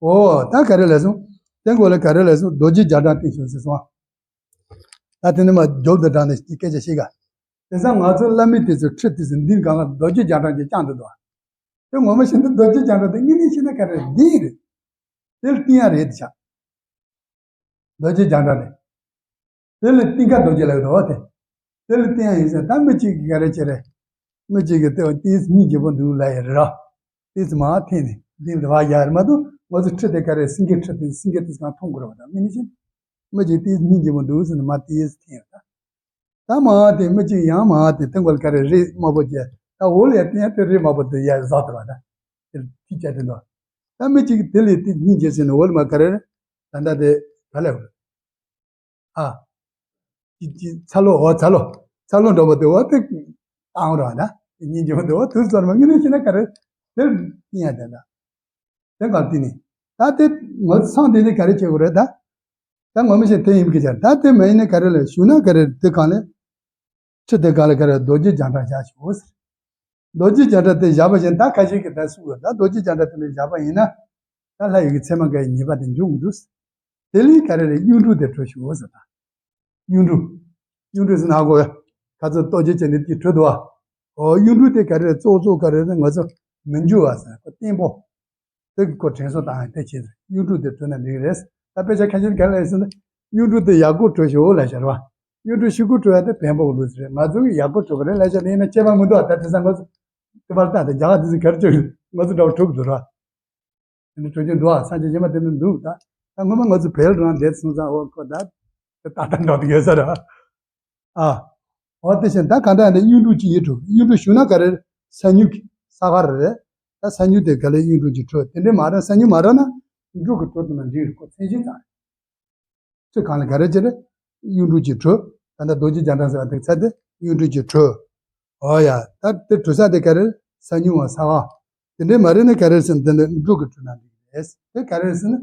འོ་ད་ག་རེ་ལས་སོང་། དེ་འགོ་ལ་ག་རེ་ལས་སོང་། རྡོ་རྗེ་རྒྱ་གྲམ་སྟེང་བཞུགས་ཟེར་སོང་ཨ། ད་དེ་ནི་མ་རྒྱོབ་དང་དྲངས་ནས་སྐད་ཆ་བཤད་ག་དེང་སང་ང་ཚོ་བླ་མའི་དེ་ཚོ་ཁྲི་དེ་ཚོ་འདིར་གང་ག་རྡོ་རྗེ་རྒྱ་གྲམ་གྱི་བརྐྱངས་འདུག་དོ། དེ་ངོ་མ་བཤད་ན་རྡོ་རྗེ་རྒྱང་གྲགས་དེ་དངོས་གནས་བཤད་ན་ག་རེ་བདེན་རེད། དེ་ལ་བསྟན་ཡ་རེད་ཤག་རྡོ་རྗེ་རྒྱང་གྲགས་ནི། དེ་ལ་བསྟན་ཁ་རྡོ་རྗེ་ལབ་འདུག་བ་དེ། དེ་ལ་བསྟན་ཡ་ཡིན་ཟེར་ད་མི་གཅིག་གིས་ག་རེ་བྱེད་རེད། མི་གཅིག་གིས་དེ་ཏིས་སྙིང་རྗེ་པོ་འདུག་ལབ་ཡ་རེད་ར། ཏིས་མ་འཐེན་ནས་འདི་འདི་བ་ཡ་རེད་མ་གཏོགས་ང་ཚོ་ཁྲི་དེ་ག་རེ་སེང་གེ་ཁྲི་དེ་སེང་གེ་ཏིས་གང་མཐོང་དགོས་རེད་བ། ད་མི་ནི་ཤེས། མི་གཅིག་ཏིས་སྙིང་རྗེ་པོ་འདུག་ཟེར་ནས་མ་ཏིས་འཐེན་ཡ་ད། ད་མ་དེ་མི་གཅིག་ཡང་མ་དེ་སྟེང་བལ་ག་རེ་རེད་དམར་པོ་བྱས་ད་འོ་ལ་ཡ་བསྟན་ཡ་དེ་རེད་དམར་པོ་དེ་ཡ་ཟག་དེ་བ་ད། དེ་ཐིག་བྱས་དེ་འདུག་ད་མི་གཅིག་དེ་ལས་ཏིས་སྙིང་རྗེ་ཟེར་ནས་འོ་ལ་མ་ག་རེ་རེད། ད་ད་དེ་ག་ལས་བ། ཨ། ཅི་ཅི་ཚ་ལོ་འོ་ཚ་ལོ། ཚ་ལོ་འགྲོ་བ་དེ་འོ་དེ་བཏང་རོགས་ན། སྙིང་རྗེ་བ་དེ་འོ་དུས་ཚོད་མ་ངེས་ནས་ཤེས་ན་ག་རེ་དེ་སྙིང་ཡ་དེ་འདྲ། དེ་གར་དེ་ནི། ད་དེ་ངོ་ཚང་དེ་ནི་ག་རེ་བྱེད་དགོས་རེད་ད། ད་ངོ་མི་ཤེས་དེ་ཡིན་གི་ཅར་ད་དེ་མ་ཡིན་ནི་ག་རེ་ལ་ཞུ་ན་ག་རེ་དེ་གང་ལས། ཁྲི་དེ་གང་ལ་ག་རེ་རྡོ་རྗེ་རྒྱང་གྲགས་བཞག་ཤོག་ཟེར། རྡོ་རྗེ་རྒྱང་གྲགས་དེ་བཞག་པ་བཞིན་ད་ཁ་ཤས་ཀྱིས་ད་གསུངས་ཡོད་ད་རྡོ་རྗེ་རྒྱང་གྲགས་དེ་ལ་བཞག་པ་ཡིན་ན། ད་ལྷ་ཡི་གི་མཚན་མ་འགའ་ཡི་ཉེས་པ་དེ་འཇོམས་ཀྱི་འདུག་དེ་ལས་ག་རེ་རེད་གཡུང་དྲུང་དེ་བྲོས་ཤོག་ཟེར་ད། གཡུང་དྲུང་། གཡུང་དྲུང་ཟེར་ན་གོ་ཁ་ཚོ་ལྟོ་ཆས་བྱས་ནས་དེ་བྲོས་འདུག་ཨ། ཨོ་གཡུང་དྲུང་དེ་ག་རེ་རེད་གཙོ་བོ་གཙོ་བོ་ག་རེ་རེད་ང་ཚོ་མི་འགྱུར་བ་ཟེར་ཁོ་བརྟན་པོ། དེ་གི་སྐོར་དྲན་གསོ་བཏང་ཡང་དེ་བྱེད་ཡུལ་གྲུ་དེ་གྲོལ་ན་འགྲིག་རེད། ད་དཔེ་ཆ་ཁ་ཤས་ག་ལ་ཡིན་ཟེར་ན་ཡུལ་གྲུ་དེ་ཡག་པོ་གྲོལ་ཤོག་ལ་ཤར་བ། ཡུལ་གྲུ་ཤི་གུ་གྲོལ་ཡ་དེ་བེམ་པོ་གི་ལུགས་རེད། ང་ཚོ་གི་ཡག་པོ་གྲོལ་གི་རེད་ལ་ཤར་ཡིན་ན་ཁྱད་པར་མི་འདུག་ད་དེ་ཚ་ང་ཚོ་དེ་བར་ལྟ་དེ་རྒྱ་ག་དེ་ཚོ་ག་རེ་གྲོལ་ཡོད་ང་ཚོ་འདྲ་བ་གྲོལ་གི་འདུག་ར། དེ་ནི་གྲོལ་རྒྱུ་འདུག་ཨ་ས་ཆ་གཞན་པ་དེ་ནི་འདུག་ད་ད་སྔོན་མ་ང་ཚོ་བལ་རང་བསྡད་སོང་ཙང་ཨོ་ཁོ་ད་དེ་ད་ལྟ་འདྲ་དེ་ཡོད་ས་ར། ཨ། འོ་དེ་བཞིན་ད་ག་འདྲ་ཡིན་ན་གཡུང་དྲུང་གཅིག་ཡིན་འགྲོ། གཡུང་དྲུང་ཞུ་ན་ག་རེ་ས་མྱུག་གི་ས་ག་རེ་རེད། ད་ས་མྱུག་དེ་ག་ལས་གཡུང་དྲུང་གཅིག་གྲོལ་དེ་འདྲའི་མ་རེད། ས་མྱུག་མ་རེད་ན་འབྲུག་གི་གྲོལ་དུ་ན་འགྲིག་རེད་ཁོ་མཚན་གཞི་ཙང་རེད། ཚོད་གང་ལ་ག་རེ་བྱེད་རེད། གཡུང་དྲུང་གཅིག་གྲོལ། ད་ལྟ་རྡོ་རྗེ་རྒྱ་གྲགས་ཟེར་བ་དེ་ཚ་དེ་གཡུང་དྲུང་གཅིག་གྲོལ། འོ་ཡ་ད་དེ་གྲོལ་ས་དེ་ག་རེ་ས་མྱུག་བ་ས་ག་དེ་འདྲའི་མ་རེད་ན་ག་རེ་ཟེར་ན་དེ་འདྲ་འབྲུག་གི་གྲོལ་ན་འགྲིག་རེད། དེ་ག་རེ་ཟེར་ན་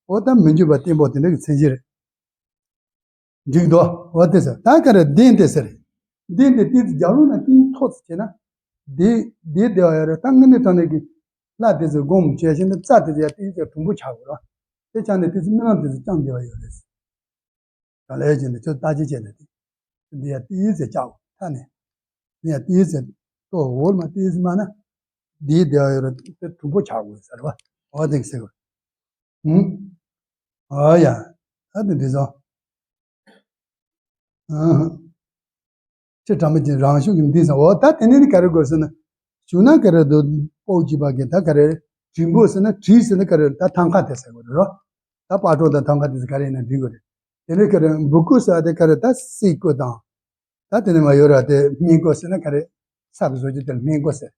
འོ་ད་མི་འགྱུར་བ་བརྟན་པོ་དེ་འདྲ་གི་མཚན་གཞི་རེད། འགྲིག་འདུག་འོ་དེ་ཟེར་ད་ག་རེ་གདན་དེ་ཟེར། གདན་དེ་ཏིས་རྒྱབ་ལོགས་ན་ཏིས་ཐོག་ཙམ་བྱས་ན། དེ་དེ་བདེ་བ་ཡོད་རེད། ད་དངོས་གནས་དྲང་གནས་ཀྱི་ལྷ་དེ་ཚོས་སྒོམ་བྱས་ཤིང་ད་རྩ་དེ་ཚོ་ཡ་ཏིས་ཡ་གྲུང་པོ་ཆགས་དགོས་ར། དེ་ཆགས་ནས་ཏིས་རྨི་ལམ་དེ་ཚོ་ཅང་བདེ་བ་ཡོད་རེད། ག་ལས་བྱས་ནས་ཁྱོད་ལྟ་ཅི་བྱས་ནས་དེ་འདི་ཡ་ཏིས་ཡ་ཆགས་དགོས་ཐ་ནས། འདི་ཡ་ཏིས་ཡ་ཏོ་འོར་མ་ཏིས་མ་ན། འདིའི་བདེ་བ་ཡོད་ར་དེ་གྲུང་པོ་ཆགས་དགོས་ཟེར་བ། འོ་དེ་ཟེར་བ། ཧུམ། ཨ་ཡ། ད་དེ་འདི་ཚོ། ཨ་ཧ། ཅི་དྲ་མི་ཅི་རང་ཤུགས་ཀྱིས་འདི་ཚོ་འོ་ད་དེ་ནས་ནི་ག་རེ་དགོས་ཟེར་ན། བྱུང་ན་ག་རེ་འདུག་པོ་གཅིག་པ་གི་ད་ག་རེ། དྲིན་པོ་ཟེར་ན་དྲིན་ཟེར་ན་ག་རེ་ད་ཐང་ཁ་དེ་ཟེར་དགོས་རེད་རོ། ད་པ་ཏྲོ་དང་ཐང་ཁ་དེ་ཚོ་ག་རེ་ཡིན་ན་འགྲིག་དགོས་རེད། དེ་ནས་ག་རེ་འབུ་སྐུ་ཟེར་བ་དེ་ག་རེ་ད་སྲིད་སྐུ་དང་། ད་དེ་ནས་མ་ཡོད་ར་དེ་སྨན་སྐུ་ཟེར་ན་ག་རེ། ས་གི་བཟོ་རྒྱུ་དེ་ལ་སྨན་སྐུ་ཟེར།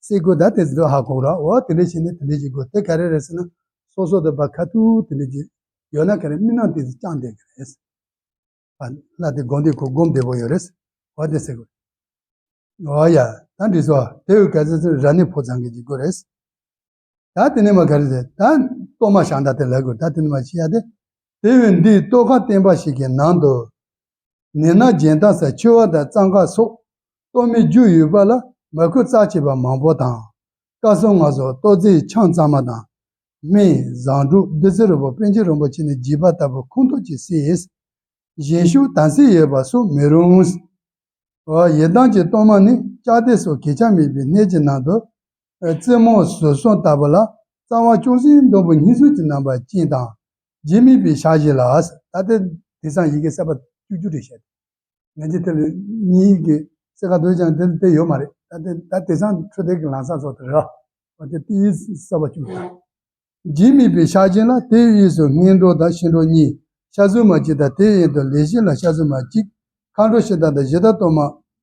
སྲིད་སྐུ་ད་དེ་ཚོ་ཧ་གོ་ར་འོ་དེ་འདྲ་བྱས་ནས་དེ་འདྲ་ཞིག་དགོས་དེ་ག་རེ་རེད་ཟེར་ན། སོ་སོ་དེ་བ་ཁ་ཐུག་དེ་འདྲ་ཞིག་ཡོད་ན་ག་རེ་རྨི་ལམ་དེ་ཚོ་བཅངས་བསྡད་གི་རེད། ཨ་ལྷ་དེ་སྒོམ་དེ་ཁོ་སྒོམ་བདེ་པོ་ཡོད་རེད། འོ་དེ་ཟེར་དགོས། འོ་ཡ། ད་འདི་ཚོ་དེ་བས་ག་ཚོད་ཚོད་ར་ནི་ཕོ་ཚང་གི་ཅིག་དགོས་རེད། ད་དེ་ནས་མ་ག་རེ་ཟེར་ད་གཏོར་མ་བཤམས་ད་དེ་ལ་དགོས། ད་དེ་ནས་མ་ཤི་ཡ་དེ། དེ་བས་འདིའི་གཏོར་ཁ་བརྟན་པ་ཞིག་གི་ནང་དུ། ནི་ན་རྒྱན་དང་ས་མཆེ་བ་དང་རྩམ་ཁ་སོགས་གཏོར་མའི་རྒྱུ་ཡོད་པ་ལ་མ་ཁུ་རྩ་ཆེ་བ་མང་པོ་དང་། བཀའ་སྲུང་ང་སོགས་གཏོར་རྫས་ཆང་གཙང་མ་དང་། སྨན་བཟང་དྲུག་བདུད་རྩི་རིལ་བུ་པཎ་ཆེན་རིན་པོ་ཆེ་ནས་རྒྱས་པ་ལྟ་བུ་ཁོང་ཐོག་གིས་བསྲེས། གཞན་ཤོག་དམ་ཚིག་ཡོད་པ་སོགས་མི་རུང་། འོ་ཡི་དམ་གྱི་གཏོར་མ་ནི་ལྕགས་དེ་སོགས་གོས་ཆ་མེད་པའི་གནས་ཀྱི་ནང་དུ། རྩེ་མོ་ཟུར་གསུམ་ལྟ་བུ་ལ་རྩ་བ་ཅུང་ཟད་ཟླུམ་པོ་གཉིས་གསུམ་གྱི་རྣམ་པ་ཅན་དང་། རྒྱན་མེད་པའི་ཞག་བཞི་ལ། ད་ལྟ་དེང་སང་ཡི་གེ་གསར་པ་བཅུ་བཅུ་རེ་བཤད། ང་ཚོ་དེ་ལ་གཉིས་ཀྱི་གསལ་ཁ་དོད་ཀྱང་དེ་དེ་ཡོད་མ་རེད། ད་དེ་ད་དེང་སང་འཕྲོད་བསྟེན་གྱི་ལམ་སང་སོགས་དེ་རེད། འོ་དེ་དེ་ཡི་གསར་པ་བཅུ་དང་། རྒྱུན་མེད་པའི་ཕྱག་ཆེན་ལ་དེའི་དབུས་སུ་སྔོན་འགྲོ་དང་ཕྱི་འགྲོ་གཉིས། ཤ་ཟུར་མ་གཅིག་དང་དེའི་དབྱིངས་སུ་ལས་བཞི་ལ་ཤ་ཟུར་མ་གཅིག། མཁའ་འགྲོ་ཕྱི་དང་དང་གཞི་བདག་གཏོར་མ་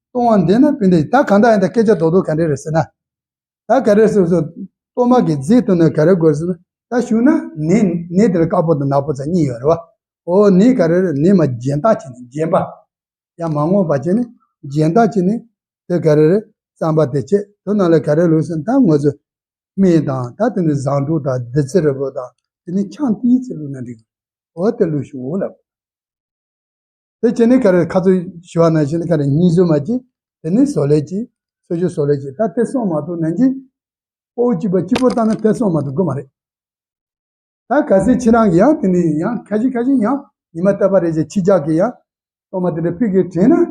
གཏོང་བ་འདི་ན་པཎྜི་ཏ་ད་གང་ལྟར་ཡིན་ད་སྐད་ཆ་རྡོག་རྡོག་ག་འདྲ་རེད་ཟེར་ན། ད་ག་རེ་ཟེར་ཟེར་གཏོར་མ་གི་རྫས་དུ་ནི་ག་རེ་དགོས་ཟེར་ན་ད་ཞུ་ན་ནི་ནི་དེ་ལ་དཀར་པོ་དང་ནག་པོ་ཚ་གཉིས་ཡོད་རེད་བ། འོ་ནི་ག་རེ་རེད་ནི་མ་རྒྱན་དག་བྱས་ནས་རྒྱན་པ། ཡང་མ་ངོམས་པ་བྱས་ནས་རྒྱན་དག་བྱས་ནས་དེ་ག་རེ་རེད་རྩམ་པ་དེ་བྱས་དེ་ནང་ལ་ག་རེ་བླུགས་ཟེར་ན་ད་ང་ཚོ། སྨན་དང་ད་དེ་ནི་བཟང་དྲུག་དང་བདུད་རྩི་རིལ་བུ་དང་དེ་ནི་ཆང་ཏིས་ཙི་བླུགས་ན་འགྲིག་འོ་དེ་བླུགས་ཤོག་ལབ། དེ་བྱས་ནས་ག་རེ་ཁ་ཚུར་ཞུ་བ་ནང་བཞིན་ག་རེ་སྙིང་ཟུར་མ་གཅིག་དེ་ནི་ཟོ་ལེ་གཅིག་ཚོས་གཞི་ཟོ་ལེ་གཅིག་ད་དེ་སོང་མ་ཐུབ་ནང་བཞིན། ཕོ་བོ་གཅིག་པ་གཅིག་པོ་བཏང་ན་དེ་སོང་མ་ཐུབ་དགོས་མ་རེད། ད་གལ་སྲིད་ཁྱེད་རང་གིས་ཡང་དེ་ནི་ཡང་ཁ་ཤས་ཁ་ཤས་ཡང་ཉི་མ་བསྟོད་པ་རེ་བཞིན་ཕྱི་རྒྱག་གི་ཡང་གཏོར་མ་དེ་འདྲ་ཕུད་ཀྱི་དྲན་ན།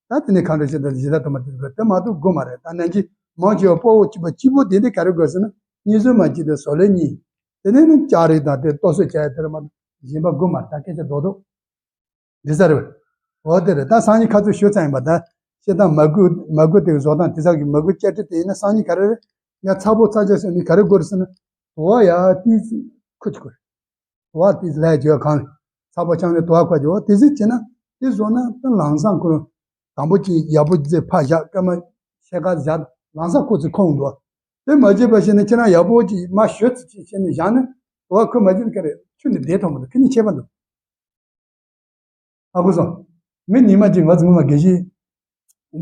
ད་དེ་ནི་གང་འདྲ་ཞིག་དང་གཞི་བདག་གཏོར་མ་དེ་འདྲ་དེ་མ་གཏོགས་དགོས་མ་རེད། ད་ནན་གྱིས་ མང་ཆེ་བ་སྤོ་བོ་གཅིག་པ་གཅིག་པོ་དེ་འདི་ག་རེ་དགོས་ཟེར་ན། གཉིས་སུ་མ་གཅིག་དང་བཟོ་ལས་གཉིས། དེ་ནས་ནི་ལྕགས་རིགས་དང་དེ་ལྟོ་སོ་བྱ་ཡ་དེར་མ་གཞན་པ་དགོས་མ་རེད། ད་སྐད་ཆ་རྡོག་རྡོག་འདི་ས་རེད། འོ་དེ་རེད། ད་སང་ཉིན་ཁ་ཚུར་ཞུ་ཚར་ཡིན་པ། ད་བཤད་སྟངས་མ་དགོས་མ་དགོས་དེ་བཟོ་སྟངས་དེ་ཚག་གི་མ་དགོས་བཅའ་ཁྲིད་དེ་ཡིན་ན། སང་ཉིན་ག་རེ་རེད། ཡ་ཚ་པོ་ཚ་ཆ་ཟེར་ནི་ག་རེ་དགོས་རེད་ཟེར་ན། དུ་བ་ཡ་ཏིས་ཁུ་ཅི་དགོས་རེད། དུ་བ་དེ་ལས་བྱོས་གང་། ཚ་པོ་ཆང་ནས་དུ་བ་ཁ་བྱོས། དེ་ཟིག་བྱས་ན་དེ་བཟོ་ན་ད་ལམ་སང་ཁོ་དང་པོ་གཅིག་ཡག་པོ་རྫས་ཕར་བཞག་སྐར་མ་ཕྱེད་ཀ་བཞག་ལམ་སང་ཁོ་ཚོས་ཁོང་འདུག་དེ་མ་བྱེད་པ་བྱས་ན་ཁྱེད་རང་ཡག་པོ་ཅིག་མ་ཞོད་ཚུལ་ཅིག་བྱས་ནས་བཞག་ན་དུ་བ་ཁོ་མ་བྱེད་ན་ག་རེ་ཁྱོད་ནི་བསྡད་ཐུབ་མི་འདུག་ཁྱེད་གཉིས་ཁྱད་པར་འདུག་ཨ་ཁུ་སོང་། མི་ཉི་མ་གཅིག་ང་ཚོ་ངོ་མ་དགེ་བཤེས།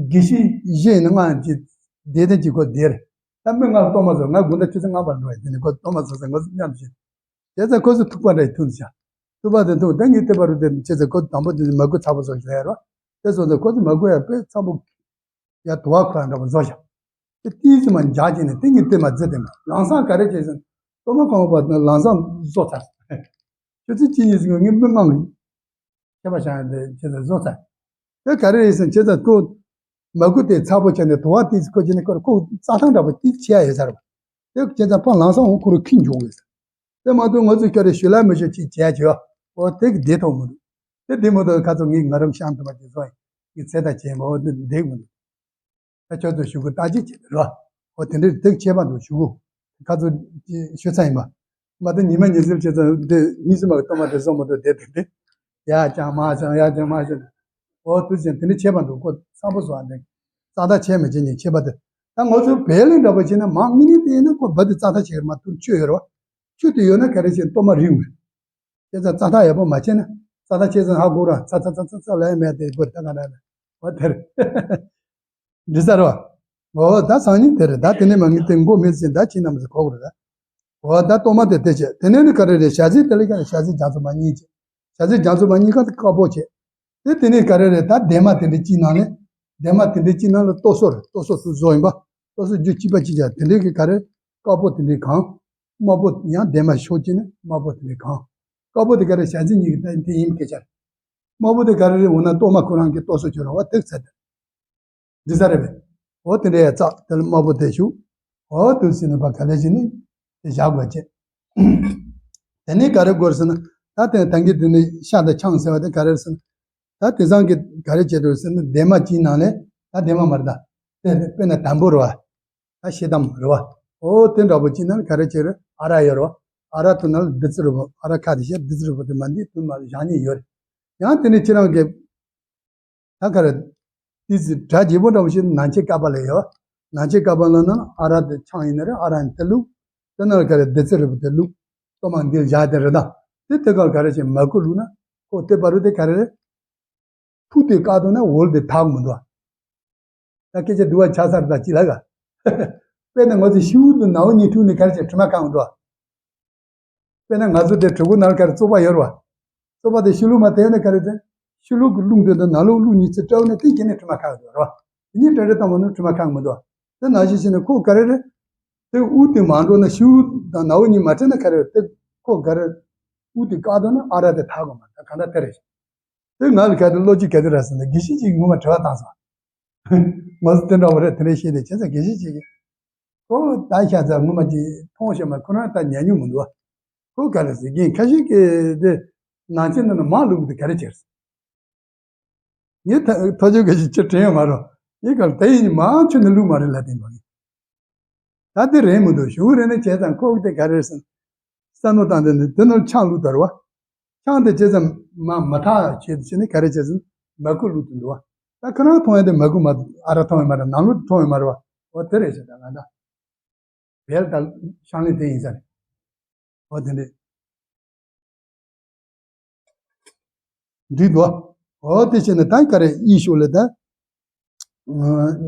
དགེ་བཤེས་བཞི་ཡིན་ན་ང་གཅིག་བསྡད་དེ་གཅིག་ཁོ་བསྡད་རེད། ད་མི་ང་གཏོར་མ་བཟོ། ང་དགོང་དག་ཆུ་ཚོད་ལྔ་པར་འགྲོ་ཡ། དེ་ནས་ཁོ་གཏོར་མ་བཟོ་ཟེར་ང་ཚོ་མཉམ་དུ་བྱས། བྱས་ཙང་ཁོ་ཚོ་ཐུག་པ་འདྲ་ཡི་ཐུག་འདུག་བྱ། ཐུག་པ་དེ་ཐུག་ད་ངས་བལྟས་པ་རུ་དེ་བྱས་ཙང་ཁོ་དང་པོ་དེ་ནས་མ་ཁུ་ཚ་པོ་བཟོ་ཞིག་ལ་ཡ་རོ། དེ་སོང་ཙང་ཁོ་ཚོ་མ་ཁུ་ཡ་དཔེ་ཚ་པོ། ཡ་དུ་བ་ཁོ་རང་འདྲ་པོ་བཟོ་བཞག་དེ་ཏིས་མ་འཇག་བྱས་ནས་དེ་ངས་བལྟས་མ་བརྫི་དེ་མ་ལམ་སང་ག་རེ་བྱས་ཟེར་ན། གཏོར་མ་གང་བ་ན་ལམ་སང་བཟོ་ཚར། ཆུ་ཚོད་གཅིག་གཉིས་ཟིན་ངས་མི་མང་གི་ཁྱད་པར་བྱ་ཡ་དེ་བྱས་ཙང་བཟོ་ཚར། དེ་ག་རེ་རེད་ཟེར་ན། བྱས་ཙང་ཁོ་མ་ཁུ་དེ་ཚ་པོ་བྱས་ནས་དུ་བ་ཏིས་ཁོ་བྱས་ནས་ཁོ་ཁོ་རྩྭ་ཐང་འདྲ་པོ་ཏིས་བྱས་ཡ་ཡོད་ས་རེད་པ། དེ་བྱས་ཙང་ཕར་ལམ་སང་འོང་ཁོ་རུ་ཁྱི་འཇོག་གི་ཟེར། དེ་མ་གཏོགས་ང་ཚོས་ཁྱོད་རེ་ཞུ་ལ་མི་ཞུ་ཅིག་བྱས་བྱས། འོ་དེ་གི་བདེ་ཐོག་མི་འདུག་དེ་བདེ་མི་འདུག་ཁ་ཚོ་ངས་ང་རང་ཤང་དུ་མ་ཅིག་བཟོ་ཡིན། ངས་ཚེ་ཐག་བཅད་མ། འོ་དེ་བདེ་མི་འདུག་ད་ཁྱོད་ཚོ་ཞུ་དགོས་བརྟག་དཔྱད་བྱེད་དེ་རོ། འོ་དེ་འདྲའི་དེ་ཁྱད་པར་འདུག་ཞུ་གོ། ཁ་ཚོ་ཞུ་ཚར་ཡིན་པ། མ་གཏོགས་ཉི་མ་ཉི་ཟེར་བྱས་ཙང་དེ་གཉིས་སུ་མ་གི་གཏོར་མ་དེ་བཟོ་མི་འདུག་དེ་དེ་དེ་ཡ་ཅང་མ་ཅང་ཡ་ཅང་མ་ཅང་། འོ་དུ་ཅན་དེ་འདྲའི་ཁྱད་པར་འདུག་ཁོ་ཚ་པོ་བཟོ་བ་འདི་རྩ་ཐག་ཆད་མི་བྱེད་ཉིན་ཁྱད་པར་དེ། ད་ང་ཚོ་བལ་ལས་འདྲ་པོ་བྱས་ན་མ་དངོས་གནས་དེ་ཡིན་ན་ཁོ་བ་དེ་རྩ་ཐག་ཆད་མ་ཐུབ་ཆོས་ཡོད་རོ། ཆུ་དེ་ཡོད་ན་ག་རེ་བྱས་གཏོར་མ་རིང་བས། བྱས་ཙང་རྩ་ཐག་ཡག་པོ་མ་ཆད་ན། རྩ་ཐག་ཆད་ཙང་ཧ་གོ་ར་ཚ་ཚ་ཚ་ཚ་ཚ་ལ་ཡ་མེད་དེ་དགོས་ད་ག་འདྲ་ལ། འོ་དེར། འདི་ས་རོ། འོ་ད་སང་ཉིན་དེ་རེད། ད་དེ་ནས་མ་ངས་དེ་མགོ་མེད་ཟིན་ད་ཁྱེད་རྣམས་སུ་གོ་དགོས་རེད་ད། འོ་ད་གཏོར་མ་དེ་དེ་བྱས། དེ་ནས་ནི་ག་རེ་རེད། ཞལ་ཟས་དེ་ལས་ཀ་ཞལ་ཟས་རྒྱ་མཚོ་མ་གཉིས་བྱས། ཞལ་ཟས་རྒྱ་མཚོ་མ་གཉིས་ཀ་དེ་དཀར་པོ་བྱས། དེ་དེ་ནས་ག་རེ་རེད། ད་འདན་མ་དེ་འདྲའི་གཅིག་ནང་ནས། འདན་མ་དེ་འདྲའི་གཅིག་ནང་ལ་ལྟོ་སོ་རེད། ལྟོ་སོ་དུ་བཟོ་ཡིན་པ། ལྟོ་སོ་རྒྱུ་གཅིག་པ་གཅིག་བྱས། དེ་འདྲའི་གི་ག་རེ། དཀར་པོ་དེ་འདྲའི་གང་། དམར་པོ་ཡང་འདན་མ་ཤོག་གཅིག་ནི་དམར་པོ་དེ་འདྲའི་གང་། དཀར་པོ་དེ་ག་རེ་ཞལ་ཟས་གཉིས་ཀྱི་ད་དེ་ཡིན་སྐད་ཆ་རེད། དམར་པོ་དེ་ག་རེ་རེད། འོ་ན་གཏོར་མ་ཁོ་རང་གི་ལྟོ་སོ་ཁྱོད་རང་བ་དེ་ཚད་དེ། འདི་ས་རེད་པས། འོ་དེ་འདྲ་ཡ་རྩ་དེ་ལ་དམར་པོ་དེ་བྱུག་འོ་དུ་ཟིན་ནས་པ་ག་ལེ་ཞིག་ནི་དེ་བཞག་དགོས་ཅེས། དེ་ནས་ག་རེ་དགོས་ཟེར་ན། ད་དེ་ད་གིན་དེ་ནས་ཤ་དང་ཆང་ཟེར་བ་དེ་ག་རེ་ཟེར་ན། ད་དེང་སང་གི་ག་རེ་བྱེད་འགྲོ་ཟེར་ན། འདན་མ་གཅིག་ནང་ནས། ད་འདན་མ་མ་རེད་ད། དེ་དཔེར་ན་དམ་པོ་རེད་བ། ད་ཤེལ་དམ་རེད་བ། འོ་དེ་འདྲ་པོ་གཅིག་ནང་ནས་ག་རེ་བྱེད་རེད། ཨ་རག་ཡོད་རེད་བ། ཨ་རག་དེ་ནང་ལ་བདུད་རྩི་རིལ་བུ། ཨ་རག་ཁ་དེ་བྱས་བདུད་རྩི་རིལ་བུ་དེ་མ་འདི་དུ་མ་བཞག་མཁན་ཡོད་རེད། ཡང་དེ་ནས་ཁྱེད་རང་གི་ད་ག་རེ། ཏི་ཙི་གྲ་རྒྱས་པོ་འདྲ་པོ་ཞིག་ནང་ཆེན་ཀ་པ་ལ་ཡོད། ནང་ཆེན་ཀ་པ་ལ་ན་ཨ་རག་དེ་ཆང་ཡིན་ན་རེད། ཨ་རག་ཡིན་དེ་བླུགས། དེ་ན་ག་རེ་བདུད་རྩི་རིལ་བུ་དེ་བླུགས། གཏོར་མ་འདི་བཞག་དེ་རེད་ད། དེ་དེ་ག་ག་རེ་བྱས་མ་ཁུ་བླུགས་ན། ཁོ་དེ་བར་དུ་དེ་ག་རེ་རེད། ཕུ་དེ་བཀག་འདུག་ན་འོལ་དེ་དག་མི་འདུག་ད་སྐད་ཆ་བསྡུ་བ་ཆགས་ཚར་ད་ཅི་ལ་ག་དཔེར་ན་ང་ཚོ་ཤིའུ་དུ་ནའུ་གཉིས་འཁྲུག་ནས་ག་རེ་བྱས་དྲི་མ་གང་འདུག་དཔེར་ན་ང་ཚོ་དེ་གྲོད་ཁོག་ནང་ག་རེ་བཙོག་པ་ཡོད་རེད་བ། བཙོག་པ་དེ་ཕྱི་ལུགས་མ་དེ་ནས་ག་རེ་དེ། ཕྱི་ལུགས་ཀྱི་རླུང་དེ་དང་ནང་ལུགས་རླུང་གཉིས་ཚེ་སྤྲད་ནས་དེ་གྱེས་ནས་དྲི་མ་ཁ་གི་འདུག་རེད་བ། དེ་གཉིས་སྤྲད་རེ་བཏང་བ་ནི་དྲི་མ་ཁ་གི་མི་འདུག་དེ་ནང་བཞིན་བྱས་ནས་ཁོ་ག་རེ་རེད། དེ་དབུགས་དེ་མ་འགྲོ་ན་ཤིའུ་དང་ནའུ་གཉིས་མ་སྤྲད་ན་ག་རེ་རེད། དེ་ཁོ་ག་རེ། དབུགས་དེ་བཀག་འདུག་ན་ཨ་རག་དེ་དག་གི་མ་རེད། ད་གང་ལྟར་དེ་རེད། དེ་ང་ལ་ག་དེ་བློ་སྐྱིད་ག་དེ་རེད་ཟེར་ན་དགེ་བཤེས་ཅིག་ངོ་མ་དྲི་བ་བཏང་སོང་། ང་ཚོ་དེ་འདྲ་བ་རེད། དེ་འདྲ་བཤད་དེ་བྱས་ཙང་དགེ་བཤེས་ཅིག་གིས། ཁོ་ད་ཤ་ཚ་ངོ་མ་ཅིག་མཐོང་ཤེས་མ། ཁོ་རང་ད་ཉན་མྱོང་མི་འདུག་ཁོ་ག་རེ་ཟེར་གིན་ཁ་ཤས་ཀྱིས་དེ་ནང་ཆེན་ནང་ན་མ་བླུགས་དེ་ག་རེ་བྱེད། ངས་ད་ཐོ་ཅོ་ག་ཞིག་ཅི་དྲན་ཡོད་མ་རེད། ངས་ག་ལ་དེ་ཡིན་མ་ཆུ་ནི་བླུགས་མ་རེད་ལ་དེ་འདུག་ད་དེ་རེད་མི་འདུག་ཞུ་རེད་ན་བྱས་ཙང་ཁོ་གི་དེ་ག་རེ་ཟེར། བསམ་བློ་བཏང་དེ་ནི་དེ་ནོར་ཆང་བླུགས་དར་བ། ཆང་དེ་བྱས་ཙང་མ་མ་ཐག་བྱས་ཏེ་བྱས་ནས་ག་རེ་བྱས་ཟིན་མ་ཁུ་བླུགས་དུ་འདུག་བ། ད་ཁོ་རང་མཐོང་ཡ་དེ་མ་ཁུ་མ་ཨ་རག་མཐོང་ཡ་མ་རེད། ནང་ལོགས་མཐོང་ཡ་མ་རེད་བ། འོ་དེ་རེད་ཟེར། ད་ང་ད་བལ་ད་ཤང་ལས་དེ་ཡིན་ས་རེད། འོ་དེ་འདྲས་འགྲིག་འདུག་འོ་དེ་བྱས་ནས་ད་ག་རེ་ཡིད་ཤུགས་ལ་ད།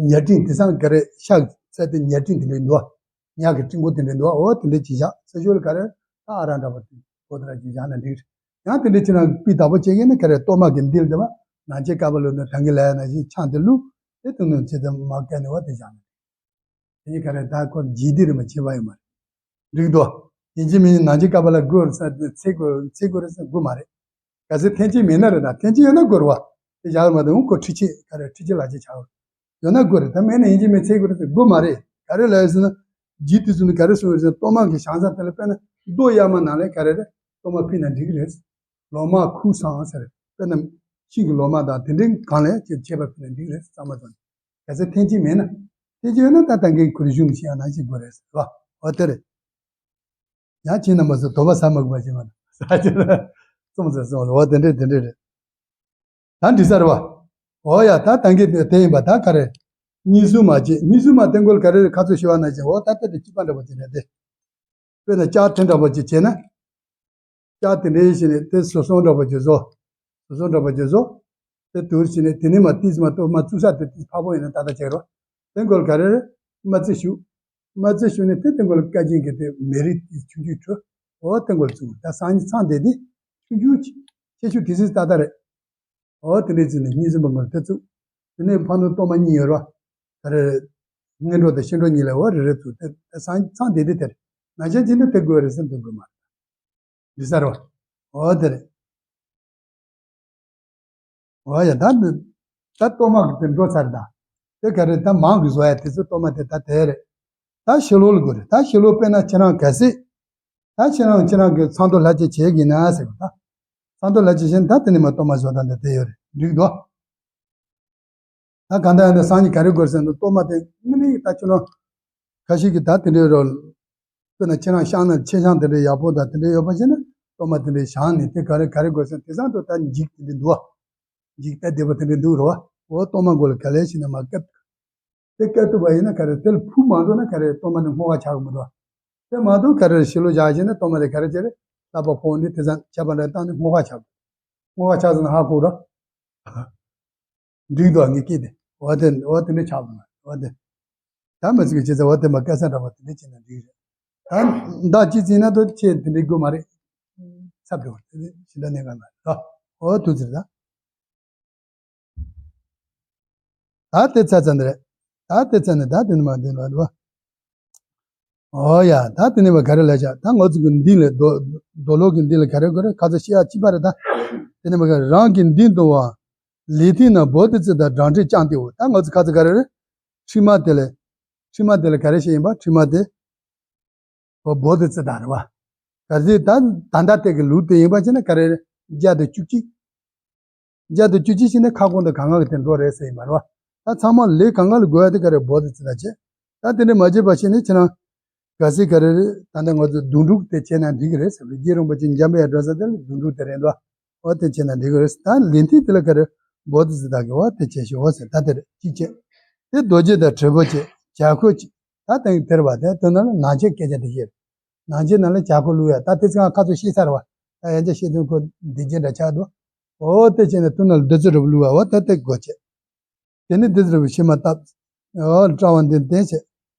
ཉ་སྤྲིན་དེ་སང་ག་རེ་ཤག་ཚད་དེ་ཉ་སྤྲིན་དེ་འདྲས་འདུག་ཉ་གི་སྤྲིན་ཕུང་དེ་འདྲས་འདུག་འོ་དེ་འདྲས་ཅིག་བཞག་ཚེ་ཤོར་ག་རེ་ད་ཨ་རག་འདྲ་པོ་དེ་འོ་དེ་འདྲ་ཅིག་བཞག་ན་འགྲིག་ཡང་དེ་འདྲས་ཅིག་ན་སྤུས་དག་པོ་བྱེད་མཁན་ནི་ག་རེ་གཏོར་མ་གི་འདི་ལ་དེ་བ་ནང་ཆེན་ཀ་པ་ལོ་ན་ད་གིན་ལ་ཡ་ན་ཞིག་ཆང་དེ་བླུགས་དེ་དུང་ནང་ཆེ་ཙམ་མ་བཀལ་ནས་འོ་དེ་བཞག་ན། དེ་ག་རེ་ད་ཁོ་རྗེས་འདེད་རེ་མ་བྱེད་པ་ཡོད་མ་རེད། འགྲིག་འདུག་ཡིན་གཅིག་མིན་གཅིག་ནང་ཆེན་ཀ་པ་ལ་དགོས་རེད་ཟེར་ཚེ་དགོས་ཚེ་དགོས་རེད་ཟེར་དགོས་མ་རེད། གལ་སྲིད་འཐེན་འཁྱེར་མེད་ན་རེད། ད་འཐེན་འཁྱེར་ཡོད་ན་དགོས་རེད་བ། དེ་བཞག་མ་དང་ཁོ་ཁྲི་ཆེ་ག་རེ་ཁྲི་ཆེ་ལག་ཆེ་ཆགས་ཡོད་ན་དགོས་རེད། ད་མེད་ན་ཡིན་གཅིག་མིན་ཚེ་དགོས་རེད་ཟེར་དགོས་མ་རེད། ག་རེ་ལབ་ཟེར་ན། རྗེ་དེ་ཚོ་ནི་ག་རེ་གསུངས་ཡོད་ཟེར་ན། གཏོར་མ་གི་བྱང་ས་དེ་ལ་དཔེར་ན་རྡོ་གཡའ་མ་ནང་ལ་ག་རེ་རེད། གཏོར་མ་ཕུལ་ན་འགྲིག་གི་རེད། ལོ་མ་ཁུ་སང་ཟེར། དཔེར་ན་ཤིང་གི་ལོ་མ་དང་དེ་འདྲའི་སྒང་ལ་ཅིག་མཆོད་པ་ཕུལ་ན་འགྲིག་གི་རེད། གཙང་མ་ཚོ་ནི། གལ་སྲིད་འཐེན་གྱི་མེད་ན། འཐེན་གྱི་ཡོད་ན་ད་ད་གིན་གུ་རུ་གཞུང་ནས་བཤད་ཡ་ནང་བཞིན་དགོས་རེད་ཟེར་བ། འོ་དེ་རེད། ཡང་ཁྱེད་རྣམ་པ་ཚོ་དོགས་པ་ཟ་མ་དགོས་པ་བྱེད་མ་ཐུབ་ས་ཅི་ལ། རྩོམ་ཟེར་སོང་། འོ་དེ་འདྲས་དེ་འདྲས་རེད། ད་འགྲིག་ས་རེད་བ། འོ་ཡ། ད་ད་གིན་དེ་ཡིན་པ་ད་ག་རེ། གཉིས་གསུམ་མ་བྱེད། གཉིས་གསུམ་མ་དེ་འགོལ་ག་རེ་རེད། ཁ་ཚོ་ཞུ་བ་ན་བྱེད། འོ་ད་ལྟ་དེ་སྐྱིད་པ་འདྲ་པོ་དེ་འདྲ་དེ། དཔེར་ན་ལྕགས་དེ་འདྲ་པོ་ཅིག་བྱས་ན། ལྕགས་དེ་འདྲའི་བྱས་ནས་དེ་བཟོ་སོང་འདྲ་པོ་ཅིག་བཟོ། བཟོ་སོང་འདྲ་པོ་ཅིག་བཟོ། དེ་དུར་བྱས་ནས་དེ་ནས་མ་ཏིས་མ་གཏོགས་མ་བཙུགས་ས་དེ་ཏིས་ཕ་བོ་ཡིན་ན་ད་ལྟ་བྱེད་རོགས། དེ་འགོལ་ག་རེ་རེད། མ་རྩི་ཞུ། མ་རྩི་ཞུ་ནས་དེ་དེ་འགོལ་བཀའ་རྒྱན་གྱི་དེ་མེ་རི་ཏིས་ཆུང་ཆུང་འཕྲོ། འོ་དེ་འགོལ་བཙུགས། ད་སང་ཉིན་ཚང་དེ་དེ་ཆུང་ཆུང་ཆེ་ཆེ་ཆུང་དེ་སྲིད་ད་ལྟ་རེད། འོ་དེ་འདྲའི་ཚུལ་ནས་གཉིས་འཛིན་པ་ངོར་དེ་བཙུགས། དེ་ནས་ཕ་ནུ་གཏོར་མ་གཉིས་ཡོད་རོ། ག་རེ། སྔོན་འགྲོ་དང་ཕྱི་འགྲོ་གཉིས་ལ་འོ་རེ་རེ་བཙུགས། དེ་དེ་སང་ཚང་དེ་དེ་དེར། ན་ཆེན་གྱིས་ནི་དེ་དགོས་རེད་ཟེར་དེ་དགོས་མ་རེད། འདི་ས་རོ། འོ་དེ་རེད། འོ་ཡ་ད་འདི། ད་གཏོར་མ་གི་དེ་འགྲོ་ཚར་ད། དེ་ག་རེ་ད་མང་གི་བཟོ་ཡ་དེ་ཚོ་གཏོར་མ་དེ་ད་དེ་རེད། ད་ཕྱི་ལོགས་ལ་དགོས་རེད། ད་ཕྱི་ལོགས་དཔེར་ན་ཁྱེད་རང་གལ་སྲིད། ད་ཁྱེད་རང་ཁྱེད་རང་གི་ཚང་དུ་ལྷ་ཆེ་བྱེད་ཀྱི་ན་ཟེར་བ་ད། ཚང་དུ་ལྷ་ཆེ་བྱེད་ན་ད་དེ་ནས་མ་གཏོར་མ་བཟོ་སྟངས་དེ་དེ་ཡོད་རེད། འགྲིག་འདུག་ད་གང་ལྟར་ཡང་ན་སང་ཉིན་ག་རེ་དགོས་ཟེར་ན་གཏོར་མ་དེ་དངོས་གནས་ད་ཁྱོད་རང་ཁ་ཤས་ཀྱིས་ད་དེ་འདྲའི་རོ། དཔེར་ན་ཁྱེད་རང་བཤང་ན་ཆེ་ཆང་དེ་འདྲའི་ཡག་པོ་དང་དེ་འདྲའི་ཡོད་པ་བྱས་ན་གཏོར་མ་དེ་འདྲའི་བཤང་ནས་དེ་ག་རེ་ག་རེ་དགོས་ཟེར་ན་དེང་སང་དུ་ད་འགྱིག་དེ་འདྲའི་འདུག་བ། འགྱིག་ད་བདེ་པོ་དེ་འདྲའི་འདུག་རོ། འོ་གཏོར་མ་མགོ་ལ་ག་ལེ་ཞིག་ན་མ་བཀབ། དེ་བཀབ་ཐུབ་པ་ཡིན་ན་ག་རེ་དེ་ལ་ཕུག་མ་འགྲོ་ན་ག་རེ་གཏོར་མ་དེ་སྔོ་བ་ཆགས་ཀྱི་མི་འདུག་བ། དེ་མ་གཏོགས་ག་རེ་ཕྱི་ལོགས་བཞག་བྱས་ན་གཏོར་མ་དེ་ག་རེ་བྱས་རེད། ལྷགས་པ་ཕོག་ནས་དེང་སང་ཆད་པ་འདྲ་བཏང་ནས་སྔོ་བ་ཆགས། སྔོ་བ་ཆགས་སོང་ན་ཧ་གོ་རོ། འགྲིག་འདུག་ངས་སྐད་དེ། འོ་དེ་འོ་དེ་འདྲ་ཆགས་སོང་། འོ་དེ། ད་མི་ཚིག་ཅི་ཟེར་བ་དེ་མ་སྐད་ས་འདྲ་བ་དེ་འདྲ་བྱས་ན་འགྲིག་རེད། ད་ད་ཅི་ཟེར་ན་དོ་ཆེ་དེ་འདྲ་དགོས་མ་རེད། ཚབ་འགྲོ་བ་དེ་འདྲ་ཞེ་དྲག་གནད་འགག་མ་རེད་ད། འོ་དུ་ཟེར་ད། ད་དེ་ཚ་ཚ་འདི་རེད། ད་དེ་ཚ་ནི་ད་དེ་ནི་མ་དེ་ལ་འགྲོ། འོ་ཡ། ད་དེ་ནི་མ་ག་རེ་ལ་བྱ། ད་ང་ཚོ་གི་མདུན་ལ་རྡོ་རྡོ་ལོག་གི་མདུན་ལ་ག་རེ་དགོས་རེད། ཁ་ཚ་ཤི་ཡ་གཅིག་པ་རེད་ད། དེ་ནི་མ་ག་རང་གི་མདུན་དུ་བ། ལི་ཐི་ན་བོ་དྷི་ཙི་ཏ་བྲང་ཁྲི་བརྐྱངས་ཏེའོ། ད་ང་ཚོ་ཁ་ཚ་ག་རེ་རེད། ཁྲི་མ་དེ་ལ། ཁྲི་མ་དེ་ལ་ག་རེ་བཤད་ཡིན་པ། ཁྲི་མ་དེ། བོ་བོ་དྷི་ཙི་ཏ་རེད་བ། གལ་སྲིད་ད་ད་ལྟ་དེ་གི་ལུགས་དེ་ཡིན་པ་བྱས་ན་ག་རེ་རེད། བརྒྱ་དང་བཅུ་གཅིག་བརྒྱ་དང་བཅུ་གཅིག་བྱས་ནས་ཁ་སྐོང་དང་གང་ག་གི་དེ་འགྲོ་རེད་ཟེར་ཡིན་པ་རེད་བ། ད་ཚང་མ་ལས་གང་ག་ལ་དགོས་ཡ་དེ་ག་རེ་བོ་དྷི་ཙི་ཏ་བྱས། ད་དེ་འདྲ་མ་བྱས་པ་བྱས་ནས་ཁྱེད་རང་གལ་སྲིད་ག་རེ་རེད། ད་ལྟ་ང་ཚོ་དུང་སྒྲུག་དེ་བྱས་ན་འགྲིག་གི་རེད་ཟེར་བས། རྗེ་རིན་པོ་ཆེ་འཇམ་པའི་དབྱངས་སྒྲོན་གསལ་དེ་ལ་དུང་སྒྲུག་དེ་རེད་འདུག་འོ་དེ་བྱས་ན་འགྲིག་གི་རེད། ད་ལན་ཐིག་དེ་ལ་ག་རེ་བོ་དྷི་ཙི་ཏ་གི་འོ་དེ་བྱས་ཤིག་འོ་ཟེར། ད་དེ་རེད་གཅིག་བྱས། དེ་རྡོ་རྗེ་དང་དྲིལ་བུ་བྱས། བྱ་ཁོ་བྱས། ད་དེང་དེར་བ་དེ་དོན་ནང་ལ་ནང་ཆེན་སྐད་ཆ་དེ་བཤད། ནང་ཆེན་ནང་ལ་བྱ་ཁོ་བླུག་ཡ། ད་དེ་ཚང་ཁ་ཚོ་ཤེས་ཚར་བ། ད་ཡང་ཅི་བཤད་དོན་ཁོ་འདི་རྗེས་འདྲ་ཆགས་འདུག་འོ་དེ་བྱས་ནས་དོན་ནང་ལ་བདུད་རྩི་རིལ་བུ་བླུག་ཡ། འོ་དེ་དེ་དགོས་བྱས། དེ་ནས་བདུད་རྩི་རིལ་བུ་ཕྱི་མ་བཏབ། འོ་སྐྲ་བ་འདི་འདེན་བྱས།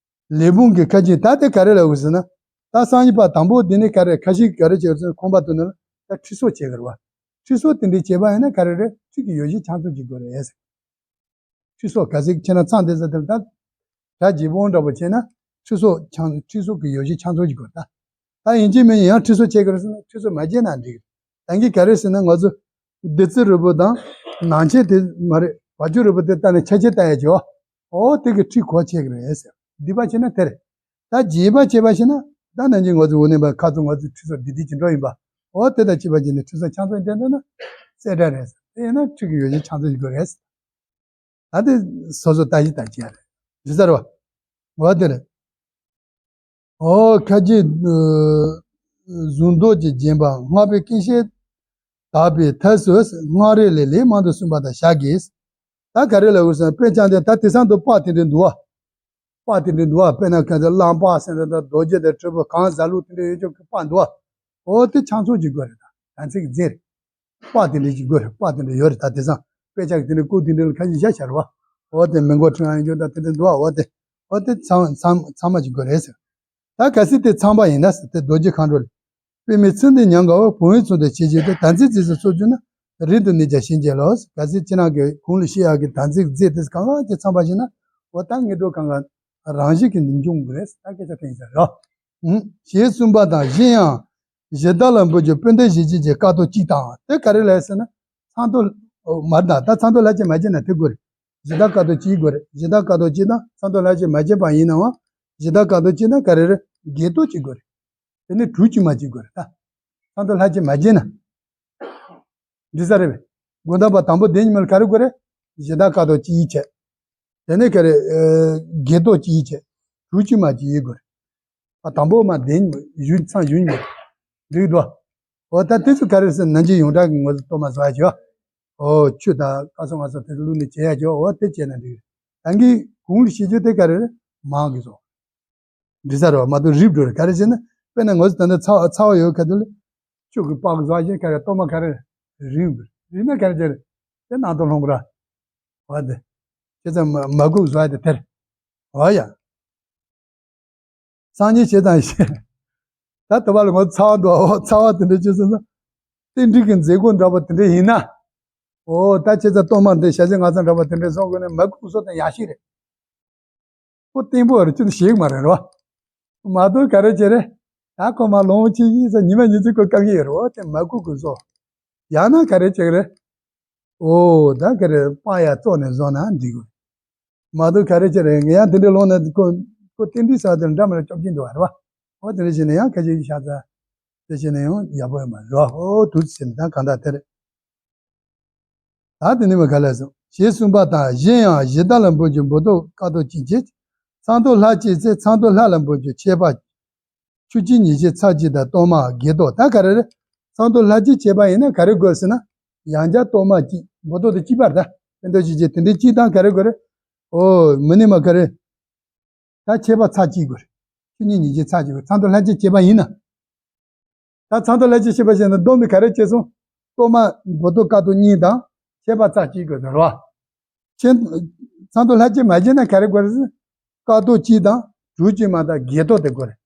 ལས་བུམ་གྱི་ཁ་རྗེ་ད་དེ་ག་རེ་ལབ་དགོས་ཟེར་ན། ད་སང་ཉིན་པ་དང་པོ་འདི་ནས་ག་རེ་ཁ་ཤས་ག་རེ་བྱེད་དགོས་ཟེར་ན་ཁང་པ་དེ་ནང་ལ་ད་ཁྲུས་གསོལ་བྱེད་དགོས་རེད་བ། ཁྲུས་གསོལ་དེ་འདྲའི་བྱེད་པ་ཡིན་ན་ག་རེ་རེད། ཁྲུས་ཀྱི་ཡོ་བྱད་ཆང་ཚོགས་ཀྱི་དགོས་རེད་ཟེར། ཁྲུས་གསོལ་གལ་སྲིད་ཁྱེད་རང་ཚང་དེ་ཚོ་དེར་ད། གྲ་རྒྱས་པོ་འདྲ་པོ་བྱས་ན། ཁྲུས་གསོལ་ཆང་ཁྲུས་གསོལ་གྱི་ཡོ་བྱད་ཆང་ཚོགས་ཀྱི་དགོས་ད། ད་ཡིན་གཅིག་མིན་གཅིག་ཡང་ཁྲུས་གསོལ་བྱེད་དགོས་རེད་ཟེར་ན་ཁྲུས་གསོལ་མ་བྱས་ན་འགྲིག་ད་གིན་ག་རེ་ཟེར་ན་ང་ཚོ། བདུད་རྩི་རིལ་བུ་དང་། ནང་ཆེན་དེ་མ་རེད། བ་ཕྱུགས་རིལ་བུ་དེ་བཏང་ནས་ཆ་ཆེ་ལྟ་ཡ་བྱེད་འོ། འོ་དེ་གི་ཁྲུས་གོ་ཆེ་གི་རེད་ཟེར། སྡིག་པ་བྱས་ན་དེ་རེད། ད་རྒྱས་པ་བྱས་པ་བྱས་ན། ད་ནང་གི་ང་ཚོ་འོ་ནས་པ་ཁ་ཚོ་ང་ཚོ་ཁྲུས་གསོལ་འདི་འདི་ཅི་འགྲོ་ཡིན་པ། འོ་དེ་དང་བཅས་པ་བྱས་ནས་ཁྲུས་གསོལ་ཆང་ཚོགས་འདོན་འདོན་ན། རྩེ་གྲ་རེད་ཟེར། དེ་ཡིན་ན་ཁྲུས་ཀྱི་ཡོ་བྱད་ཆང་ཚོགས་ཀྱི་དགོས་རེད་ཟེར། ད་དེ་སོ་སོ་ལྟ་ཞིབ་ལྟ་བྱེད་ཡ་རེད། རེད་ཟེར་བ། འོ་དེ་རེད། འོ་ཁ་རྗེ། གཟུངས་རྡོ་རྗེ་བརྒྱན་པ་སྔགས་པའི་སྐུ་ཞབས་དག་པའི་ཐད་སུ་སྔགས་རེ་ལས་ལེགས་མང་དུ་གསུངས་པ་དང་ཞག་གིས། ད་ག་རེ་ལབ་དགོས་ཟེར་ན་དཔེ་ཆ་འདི་ད་དེང་སང་དུ་པར་དེ་འདྲ་འདུག་བ། པར་དེ་འདྲ་འདུག་བ། དཔེར་ན་ཁ་ཚ་གླང་པར་ཟེར་འདྲ་དང་རྡོ་རྗེ་དང་དྲིལ་བུ་གང་ཟག་ལུགས་དེ་འདྲ་ཡོད་ཅོག་གི་པར་འདུག་བ། འོ་དེ་ཆང་ཚོགས་ཀྱི་དགོས་རེད། ད་དམ་ཚིག་རྫས་རེད། པར་དེ་འདྲ་ཞིག་དགོས་རེད། པར་དེ་འདྲ་ཡོད་རེད། ད་དེང་སང་དཔེ་ཆ་གི་དེ་འདྲ་སྐུ་དེ་འདྲ་ལ་ཁ་ཤས་བཞག་བཞག་རེད་བ། འོ་དེ་མི་མགོ་ཁྲི་ཡང་ཡོད་ད་དེ་འདྲ་འདུག་བ། འོ་དེ་འོ་དེ་ཚང་ཚང་ཚང་མ་ཞིག་དགོས་རེད་ཟེར། ད་གལ་སྲིད་དེ་ཚང་པ་ཡིན་ན་ཟེར་དེ་རྡོ་རྗེ་མཁའ་འགྲོ་ལས། པདྨའི་ཚུལ་འདི་ཉམས་དགའ་བ། བུམ་པའི་ཚུལ་འདི་ཇི་བཞིན་དུ། དམ་ཚིག་རྫས་སུ་ཚོགས་གྱུར་ན། རིང་དུ་གནས་ཀྱང་ཞིང་རྒྱས་ལོ། གལ་སྲིད་ཁྱེད་རང་གི་གོང་ལ་བཤད་ཡག་གི་དམ་ཚིག་རྫས་དེ་གང་ག་ཅིག་ཚང་པ་ཡིན་ན། འོ་ད་ངེས་འགྲོ་གང་ག་རང་བཞིན་གྱིས་འདི་འབྱུང་གི་རེད་ཟེར། ད་སྐད་ཆ་དེ་ཡིན་ཟེར་རོ། ཞེས་གསུངས་པ་དང་། གཞན་ཡང་། གཞི་བདག་ལ་འབུལ་རྒྱུ་སྤུན་ཟླ་བཞི་བཅས་ཀྱི་དཀའ་ཐུབ་གཅིག་དང་། དེ་ག་རེ་ལབ་ཟེར་ན། ཚང་ཐོ། མར་དང་ད་ཚང་ཐོ་ལྷ་ཆེན་མ་བྱས་ན་དེ་དགོས་རེད། གཞི་བདག་དཀའ་ཐུབ་གཅིག་དགོས་རེད། གཞི་བདག་དཀའ་ཐུབ་གཅིག་དང་ཚང་ཐོ་ལྷ་ཆེན་མ་བྱས་པ་ཡིན་ནའང་། གཞི་བདག་ཀ་དོག་གཅིག་ན་ག་རེ་རེད། བརྒྱད་ཐོག་གཅིག་དགོས་རེད། དེ་ནས་དྲུག་གཅིག་མ་གཅིག་དགོས་རེད་ད། ཚང་དོ་ལྷ་གཅིག་མ་བརྒྱད་ན། འགྲིག་ས་རེད་པས། དགོང་དག་པ་དང་པོ་བདེན་གཉིས་མ་ལ་ག་རེ་དགོས་རེད། གཞི་བདག་ཀ་དོག་གཅིག་བྱས། དེ་ནས་ག་རེ། བརྒྱད་ཐོག་གཅིག་བྱས། དྲུག་གཅིག་མ་གཅིག་དགོས་རེད། ཨ་དང་པོ་མ་བདེན་ཡུལ་ཚང་ཡུལ་ཉིད་འགྲིག་འདུག་འོ་ད་དེ་ཚོ་ག་རེ་ཟེར་ན་ཅིག་ཡོངས་གྲགས་ཀྱི་ངོས་སུ་གཏོར་མ་བཟོ་ཡ་བྱོས། འོ་ཆུ་དང་ཀ་སོ་ང་སོ་དེ་ཚོ་བླུགས་ནས་བྱེད་ཡ་བྱོས། འོ་དེ་བྱས་ན་འགྲིག་ད་གིན་གོང་ལ་བཤད་རྒྱུ་དེ་ག་རེ་རེད། མང་གི་བཟོ། འགྲིག་ས་རེད་བ། མ་གཏོགས་རིབ་འགྲོ་རེད། ག་རེ་བྱས་ན་དཔེར་ན་ངོས་སུ་ད་ལྟ་ཚ་བ་ཚ་བ་ཡོད་ཁ་ཐུག་ལ་ཆུ་གི་པགས་བཟོ་བྱས་ག་རེ་གཏོར་མ་ག་རེ་རེད། རིབ་རིབ་ན་ག་རེ་བྱས་རེད། དེ་ནང་དུ་ལྷུང་ར། འོ་དེ། བྱས་ཙང་མ་མ་གུག་བཟོ་ཡ་དེ་དེ་རེད། འོ་ཡ། སང་ཉིན་བྱེད་དང་ཞེས། ད་དུ་བ་ལ་ངོ་ཚ་བ་འདུག་འོ་ཚ་བ་དེ་འདྲ་ཅི་ཟེར་ན། རྟེན་འབྲེལ་གྱི་མཛད་སྒོ་འདྲ་པོ་དེ་འདྲ་ཡིན་ན། འོ་ད་བྱས་ཙང་གཏོར་མ་འདི་ཞལ་ཟས་ང་ཚང་འདྲ་པོ་དེ་འདྲ་བཟོ་དགོས་ན་མ་གུག་བཟོ་དང་ཡག་ཤོས་རེད། ཁོ་བརྟན་པོ་རེད། ཅི་ཞིག་མ་རེད་རོ། མ་གཏོགས་ག་རེ་བྱེད་རེད། ད་ཁོ་མ་ལོང་ཅི་ཡིན་ཟེར་ཉི་མ་ཉིན་ཅིག་ཁོ་བཀག་གི་ཡོད་རོ། དེ་མ་གུག་གུ་བཟོ། ཡང་ན་ག་རེ་བྱེད་རེད། འོ་ད་ག་རེ་སྤང་ཡ་བཙོག་ནས་བཟོ་ན་འགྲིག་གི། མ་གཏོགས་ག་རེ་བྱེད་རེད། ང་ཡང་དེ་འདྲའི་ལོང་ན་ཁོ་ཁོ་རྟེན་འབྲེལ་ཟེར་བ་དེ་འདྲ་མ་རེད། སྐྱོབ་ཀྱིན་འདུག་བ་རེད་བ། འོ་དེ་འདྲ་བྱས་ན་ཡང་ཁ་ཤས་ཀྱིས་ཤ་ཚ། དེ་བྱས་ན་ཡང་ཡག་པོ་ཡོད་མ་རེད་བ། འོ་དུས་ཚོད་ཟིན་ད་གང་ལྟར་དེ་རེད། ད་དེ་ནི་མ་ག་ལས་སོང་ཞེས་གསུངས་པ་དང་། གཞན་ཡང་གཞི་བདག་ལ་འབུལ་རྒྱུ་འབུལ་དོ་ཀ་དོག་གཅིག་བྱས། ཚང་དོ་ལྷ་གཅིག་བྱས། ཚང་དོ་ལྷ་ལ་འབུལ་རྒྱུ་ཁྱད་པར། ཆུ་གཅིག་ཉིས་བྱས་ཚ་གཅིག་དང་གཏོར་མ་བརྒྱད་ཐོག་ད་ག་རེ་རེད། ཚང་དོ་ལྷ་གཅིག་བྱས་པ་ཡིན་ན་ག་རེ་དགོས་ཟེར་ན། ཡང་བསྐྱར་གཏོར་མ་གཅིག་འབུལ་དོ་དེ་གཅིག་པར་ད། དེ་འདྲ་གཅིག་བྱས་དེ་འདྲའི་གཅིག་དང་ག་རེ་དགོས་རེད། འོ་མི་ནི་མ་ག་རེ། ད་ཁྱད་པར་ཚ་གཅིག་དགོས་རེད། ཆུ་གཉིས་ཉིས་བྱས་ཚ་གཅིག་དགོས། ཚང་དོ་ལྷ་གཅིག་བྱས་པ་ཡིན་ན། ད་ཚང་དོ་ལྷ་གཅིག་བྱས་པ་བྱས་ན་སྡོམ་པའི་ག་རེ་བྱས་སོང་། གཏོར་མ་འབུལ་དོ་ཀ་དོག་གཉིས་དང་ཁྱད་པར་ཚ་གཅིག་དགོས་ཟེར་རོ། ཁྱེད། ཚང་དོ་ལྷ་གཅིག་མ་བྱས་ན་ག་རེ་དགོས་རེད། ཀ་དོག་གཅིག་དང་དྲུག་གཅིག་མ་དང་བརྒྱད་ཐོག་དེ་དགོས་རེད།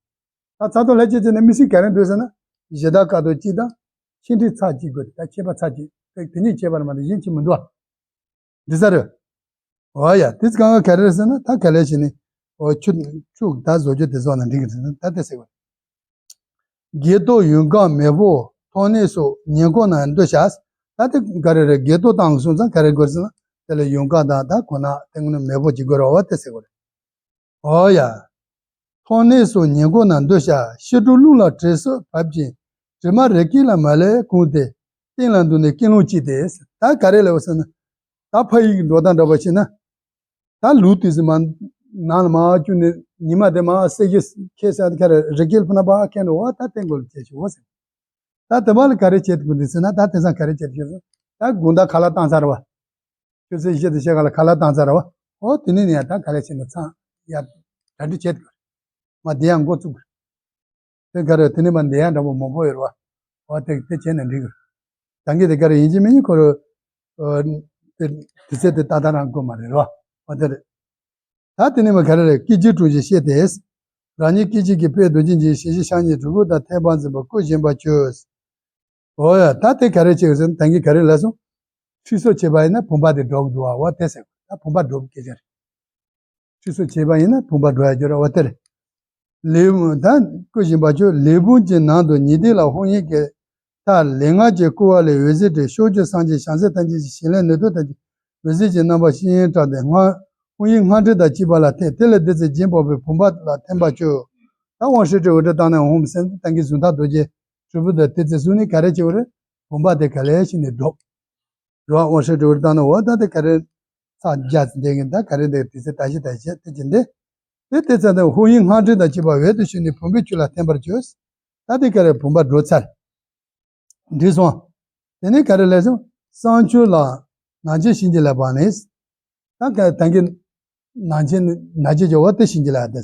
ད་ཚང་དོ་ལྷ་གཅིག་བྱས་ན་མི་སྲིད་ག་རེ་འདུག་ཟེར་ན། གཞི་བདག་ཀ་དོག་གཅིག་དང་། ཆེ་འབྲིང་ཚ་གཅིག་དགོས་རེད། ད་ཁྱད་པར་ཚ་གཅིག་དེ་དེ་གཉིས་ཁྱད་པར་མ་གཏོགས་གཞན་གཅིག་མི་འདུག་ཨ། འགྲིག་ས་རེད། འོ་ཡ་དེ་ཚོ་གང་ག་ག་རེ་རེད་ཟེར་ན་ད་ག་ལས་བྱས་ནས། འོ་ཆུ་ཆུ་ད་བཟོ་རྒྱུ་དེ་བཟོ་ན་འགྲིག་གི་རེད་ཟེར་ན་ད་དེ་ཟེར་བ། བརྒྱད་ཐོག་ཡུངས་ཀར་མེ་ཕོག་ཐོག་ནས་སོགས་ཉེ་འཁོར་ན་འདུ་བྱ། ད་དེ་ག་རེ་རེད། བརྒྱད་ཐོག་བཏང་སོང་ཙང་ག་རེ་དགོས་ཟེར་ན་དེ་ལ་ཡུངས་ཀར་དང་ད་གོ་ན་དེ་ངོ་ནས་མེ་ཕོག་ཅིག་དགོས་རེད། འོ་དེ་ཟེར་བ་རེད། འོ་ཡ། ཐོག་ནས་སོགས་ཉེ་འཁོར་ན་འདུ་བྱ། ཕྱི་དྲོ་རླུང་ལ་དྲོད་སོགས་བབ་ཅིང་། དྲི་མ་རི་སྐེད་ལ་མ་ལས་གོང་སྟེ། སྟེང་ལ་འདུག་ནས་སྐེ་ལོང་གཅིག་སྟེ། ད་ག་རེ་ལབ་ཟེར་ན། ད་ཕ་ཡུལ་གྱི་འགྲོ་སྟངས་འདྲ་པོ་བྱས་ན། ད་ལུག་དེ་ཚོ་མ་ནང་ལ་མ་བཅུག་ནས་ཉི་མ་དེ་མ་གསལ་གྱི་ཁྱེད་ས་ཁ་རི་སྐེད་ཕུ་ན་པ་ཁེན་འགྲོ་བ་ད་སྟེང་སྒོ་ལ་བྱས་ཆོག་ཟེར། ད་དེ་བ་ལ་ག་རེ་བྱེད་དགོས་འདུག་ཟེར་ན། ད་དེང་སང་ག་རེ་བྱེད་དགོས་ཟེར་ན། ད་དགོང་དག་ཁ་ལག་བཏང་ཚར་བ། ཆུ་ཚོད་བཞི་དང་ཕྱེད་ཀ་ལ་ཁ་ལག་བཏང་ཚར་བ། འོ་དེ་ནས་ནས་ད་ག་ལེ་བྱས་ནས་ཚང་ཡར་གྲ་སྒྲིག་བྱེད་དགོས། མ་བསྡད་ཡ་འགོ་བཙུགས་དགོས། དེ་ག་རེ་དེ་ནས་མ་བསྡད་ཡ་འདྲ་པོ་མང་པོ་ཡོད་རེད་བ། འོ་དེ་དེ་བྱས་ནས་འགྲིག་གི་རེད། ད་གིན་དེ་ག་རེ་ཡིན་གཅིག་མིན་གཅིག་ཁོ་རང་། དེ་དུས་ཚོད་དེ་ཏག་ཏག་རང་དགོས་མ་རེད་བ། འོ་དེ་རེད། ད་དེ་ནས་མ་ག་རེ་རེད། སྐད་ཅིག་དྲུང་ཞིག་བཤད་དེ། རང་ཉིད་སྐད་ཅིག་གིས་དཔལ་རྡོ་རྗེ་འཇིགས་ཞལ་བཞི་ཕྱག་གཉིས་གྲུ་གུ་དང་ཐེག་པ་འཛིན་པ་སྐུ་བཞེངས་པར་གྱུར། འོ་ཡ་ད་དེ་ག་རེ་བྱེད་ཟེར་ན་ད་གིན་ག་རེ་ལབ་སོང་། ཁྲུས་གསོལ་བྱས་པ་ཡིན་ན་བུམ་པ་དེ་འགྲོ་གི་འདུག་བ། འོ་དེ་ཟེར་ད་བུམ་པ་འགྲོ་གི་སྐད་ཆ་རེད། ཁྲུས་གསོལ་བྱས་པ་ཡིན་ན་བུམ་པ་འགྲོ་ཡ་རྒྱུ་རེད། འོ་དེ་རེད། ལས་བུམ་ད་སྐུ་བཞེངས་པ་ཁྱོད་ལས་བུམ་གྱི་ནང་དུ་ཉི་ཟླ་ལ་ཧཱུྃ་ཡིག་གི་མཐར་ལས་སྔགས་ཀྱིས་བསྐོར་བ་ལས་འོད་ཟེར་འཕྲོས། ཕྱོགས་བཅུའི་སངས་རྒྱས་བྱང་སེམས་ཐམས་ཅད་ཀྱི་བྱིན་རླབས་ནུས་མཐུ་ཐམས་ཅད་འོད་ཟེར་གྱི་རྣམ་པ་ཤིན་ཏུ་དྲངས་ཏེ་སྔགས་ཧཱུྃ་ཡིག་སྔགས་ཕྲེང་དང་བཅས་པ་ལ་ཐིམ། དེ་ལས་བདུད་རྩི་ལྗིད་པ་བུམ་པ་ལ་ཐིམ་པར་གྱུར། ད་ཨོཾ་སྲིད་ཞི་ཨུ་དྲི་སྟ་ན་ཧཱུྃ་ཟེར་ད་གིན་གཟུངས་ཐག་རྡོ་རྗེ་གྲུབ་པ་དང་དེ་ཚེ་གཟུངས་ནི་ག་རེ་བྱེད་དགོས་རེད། བུམ་པ་དེ་ག་ལེ་ཤིན་ཏུ་འགྲོ། རོ་ཨོཾ་སྲིད་ཞི་ཨུ་དྲི་སྟ་ན། འོ་ད་དེ་ག་རེ་ཚ་རྒྱ་ཚ་འདེགས་ཀྱི་ད་ག་རེ་འདེགས་དེ་ཚེ་ད་ཤི་ད་ཤི་དེ་ཅི་འདེགས། དེ་དེ་ཚེ་ད་ཧཱུྃ་ཡིག་སྔགས་ཕྲེང་དང་བཅས་པ་འོད་དུ་ཞུ་ནས་བུམ་པའི་ཆུ་ལ་ཐིམ་པར་གྱུར། ད་དེ་ག་རེ་བུམ་པ་འགྲོ་ཚར། འགྲིག་སོང་། དེ་ནས་ག་རེ་ལས་སོང་། བསང་མཆོད་ལ་ནང་མཆོད་བྱིན་གྱིས་བརླབ་པ་ནི། ད་ག་ད་གིན་ནང་མཆོད་ནང་མཆོད་ཀྱི་འོ་དེ་བྱིན་གྱིས་བརླབ་དེ།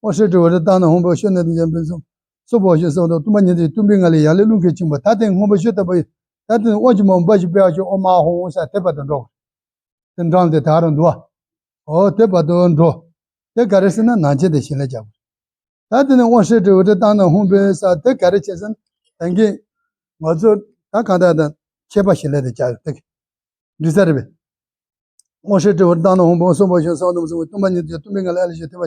ཨོཾ་སྲིད་ཞི་ཨུ་དྲི་སྟ་ན་ཧཱུྃ་བོ་ཤོ་ན་དེ་ཡང་བུན་སོང་། སོ་བོ་ཤོ་སོ་དོ་ཏུམ་པ་ཉི་ཟེར་ཏུམ་པའི་ངང་ལས་ཡར་ལས་རླུང་ཁྱེར་ཆེན་པོ་ད་དེ་སྔོན་པོ་ཤོ་ལྟ་བུ་ཡིན། ད་དེ་ཨོ་ཅི་མོ་འབའ་ཞིག་པའི་ཨ་ཤོ་ཨོ་མ་ཧོ་ཧོ་ས་དེ་བར་དུ་འགྲོ། དེ་འགྲམ་དེ་ད་རུང་འདུག་བ། ཨོ་དེ་བར་དུ་འགྲོ། དེ་ག་རེ་ཟེར་ན་ནང་མཆོད་དེ་བྱིན་རླབས་རྒྱག་དགོས། ད་དེ་ནས་ཨོཾ་སྲིད་ཞི་ཨུ་དྲི་སྟ་ན་ཧཱུྃ་བོ་ས་དེ་ག་རེ་བྱེད་ཟེར་ན། ད་གིན་ང་ཚོ་ད་གང་ལྟར་ད་མཆོད་པ་བྱིན་རླབས་དེ་རྒྱག་དེ་འགྲིག་ས་རེད་པས། ཨོཾ་སྲིད་ཞི་ཨུ་དྲི་སྟ་ན་ཧཱུྃ་བོ་སོ་བོ་ཤོ་སོ་དོ་སོ་ཏུམ་པ་ཉི་ཟེར་ཏུམ་པའི་ངང་ལས་ཨ་ལས་ཤོ་ཐེ་བ།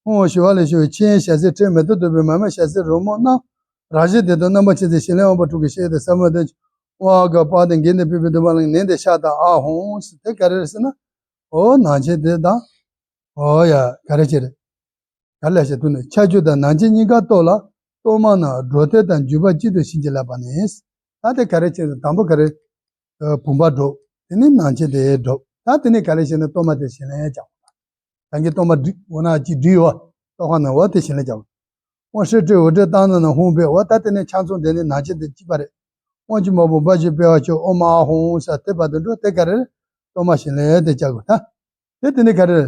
ཧཱུྃ་ཞི་བ་ལས་ཤོ་ཆེན་ཞལ་ཟས་ཕྲེང་མེ་ཏོག་བདུག་སྤོས་མར་མེ་ཞལ་ཟས་རོལ་མོ་རྣམས་རང་བཞིན་དེ་དང་རྣམ་པར་ཕྱེ་ཚེ་ཞལ་ལས་འོད་དཔག་ཏྲ་གི་ཞལ་དེ་ས་མོ་དེ། ཨོ་ཨ་ག་པ་དེ་གིན་དེ་པི་པི་དུ་མ་ལ་ནན་དེ་ཤ་དང་ཨ་ཧོང་ཟེར་དེ་ག་རེ་རེད་ཟེར་ན། ཨོ་ནང་མཆོད་དེ་དང་། ཨོ་ཡ་ག་རེ་བྱེད་རེད། ག་ལ་ཞེས་དུ་ནི་ཁྱད་ཆོས་དང་ནང་ཆོས་གཉིས་ཀ་རྟོགས་ལ། གཏོར་མ་ནི་སྒྲོ་བཏགས་དང་འཇུག་པ་གཅིག་ཏུ་བྱིན་གྱིས་བརླབས་པ་ནི། ད་དེ་ག་རེ་བྱས་ཏེ་དང་པོ་ག་རེ། བུམ་པ་སྒྲོག་དེ་ནི་ནང་ཆོས་དེ་སྒྲོག་ད་དེ་ནི་ག་རེ་བྱས་ནས་གཏོར་མ་དེ་བྱིན་ལེན་བྱ། ད་གིན་གཏོར་མ་འོ་ན་གཅིག་བསྒྲིལ་བ། གཏོར་ཁང་ནང་འོ་དེ་བྱིན་ལེན་བྱ། དབང་ཧྲཱིཿ་ཏྲི་འོད་སྒྲ་བཏང་ནས་ན་ཧཱུྃ་འབོད་འོ་ད་དེ་ནི་ཆ་མཚུངས་དེ་ནི་ནང་ཆོས་དེ་གཅིག་པ་རེད། དབང་ཕྱུག་མ་བུམ་པ་བཞིན་སྤེལ་བར་ཤོག་ཨོཾ་ཨཱཿཧཱུྃ་ས་དེ་བར་དུ་འགྲོ་དེ་ག་རེ། གཏོར་མ་བྱིན་ལེན་དེ་བྱ་དགོས་ད། དེ་དེ་ནི་ག་རེ།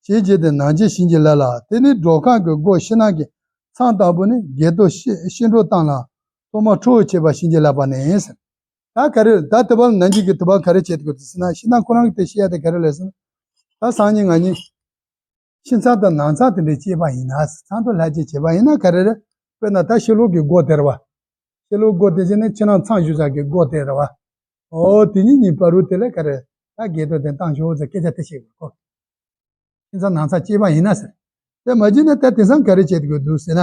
ཞེས་བྱས་ཏེ་ནང་ཆོས་བྱིན་གྱིས་བརླབས་ལ། དེ་ནི་སྒྲོག་ཁང་གི་སྒོ་ཕྱི་ནང་གི་མཚམས་ལྟ་བུ་ནི་བགེགས་གཏོར་ཕྱི་ཕྱི་འགྲོ་བཏང་ལ། གཏོར་མ་ཁྲོ་བོ་བྱེད་པ་བྱིན་གྱིས་བརླབས་པ་ནི་ཟེར། ད་ག་རེ་ད་དེ་བར་ནང་ཆོས་ཀྱི་དེ་བར་ག་རེ་བྱེད་དགོས་ཟེར་ན་ཕྱི་ནང་ཁོ་རང་གི་དེ་ཤེས་ཡ་དེ་ག་རེ་ལས་ཟེར་ན། ད་སང་ཉིན་གནངས་ཉིན། ཕྱི་མཚམས་དང་ནང་མཚམས་དེ་འདྲའི་བཅད་པ་ཡིན་ན་ཚངས་ཐོ་ལྷ་བཅས་བྱེད་པ་ཡིན་ན་ག་རེ་རེད། དཔེར་ན་ད་ཕྱི་ལོགས་ཀྱི་སྒོ་དེ་རེད་བ། ཕྱི་ལོགས་སྒོ་དེ་བྱས་ནས་ཕྱི་ནང་མཚམས་བཞུགས་ས་གི་སྒོ་དེ་རེད་བ། ཨོ་དེ་གཉིས་གཉིས་བར་དུ་དེ་ལས་ག་རེ་ད་བགེགས་གཏོར་དེ་བཏང་ཆོག་ཟེར་སྐད་ཆ་དེ་བཤད་དགོས་གོ། ཕྱི་མཚམས་ནང་མཚམས་བཅད་པ་ཡིན་ན་ཟེར། དེ་མ་བྱས་ན་ད་དེང་སང་ག་རེ་བྱེད་དགོས་འདུག་ཟེར་ན།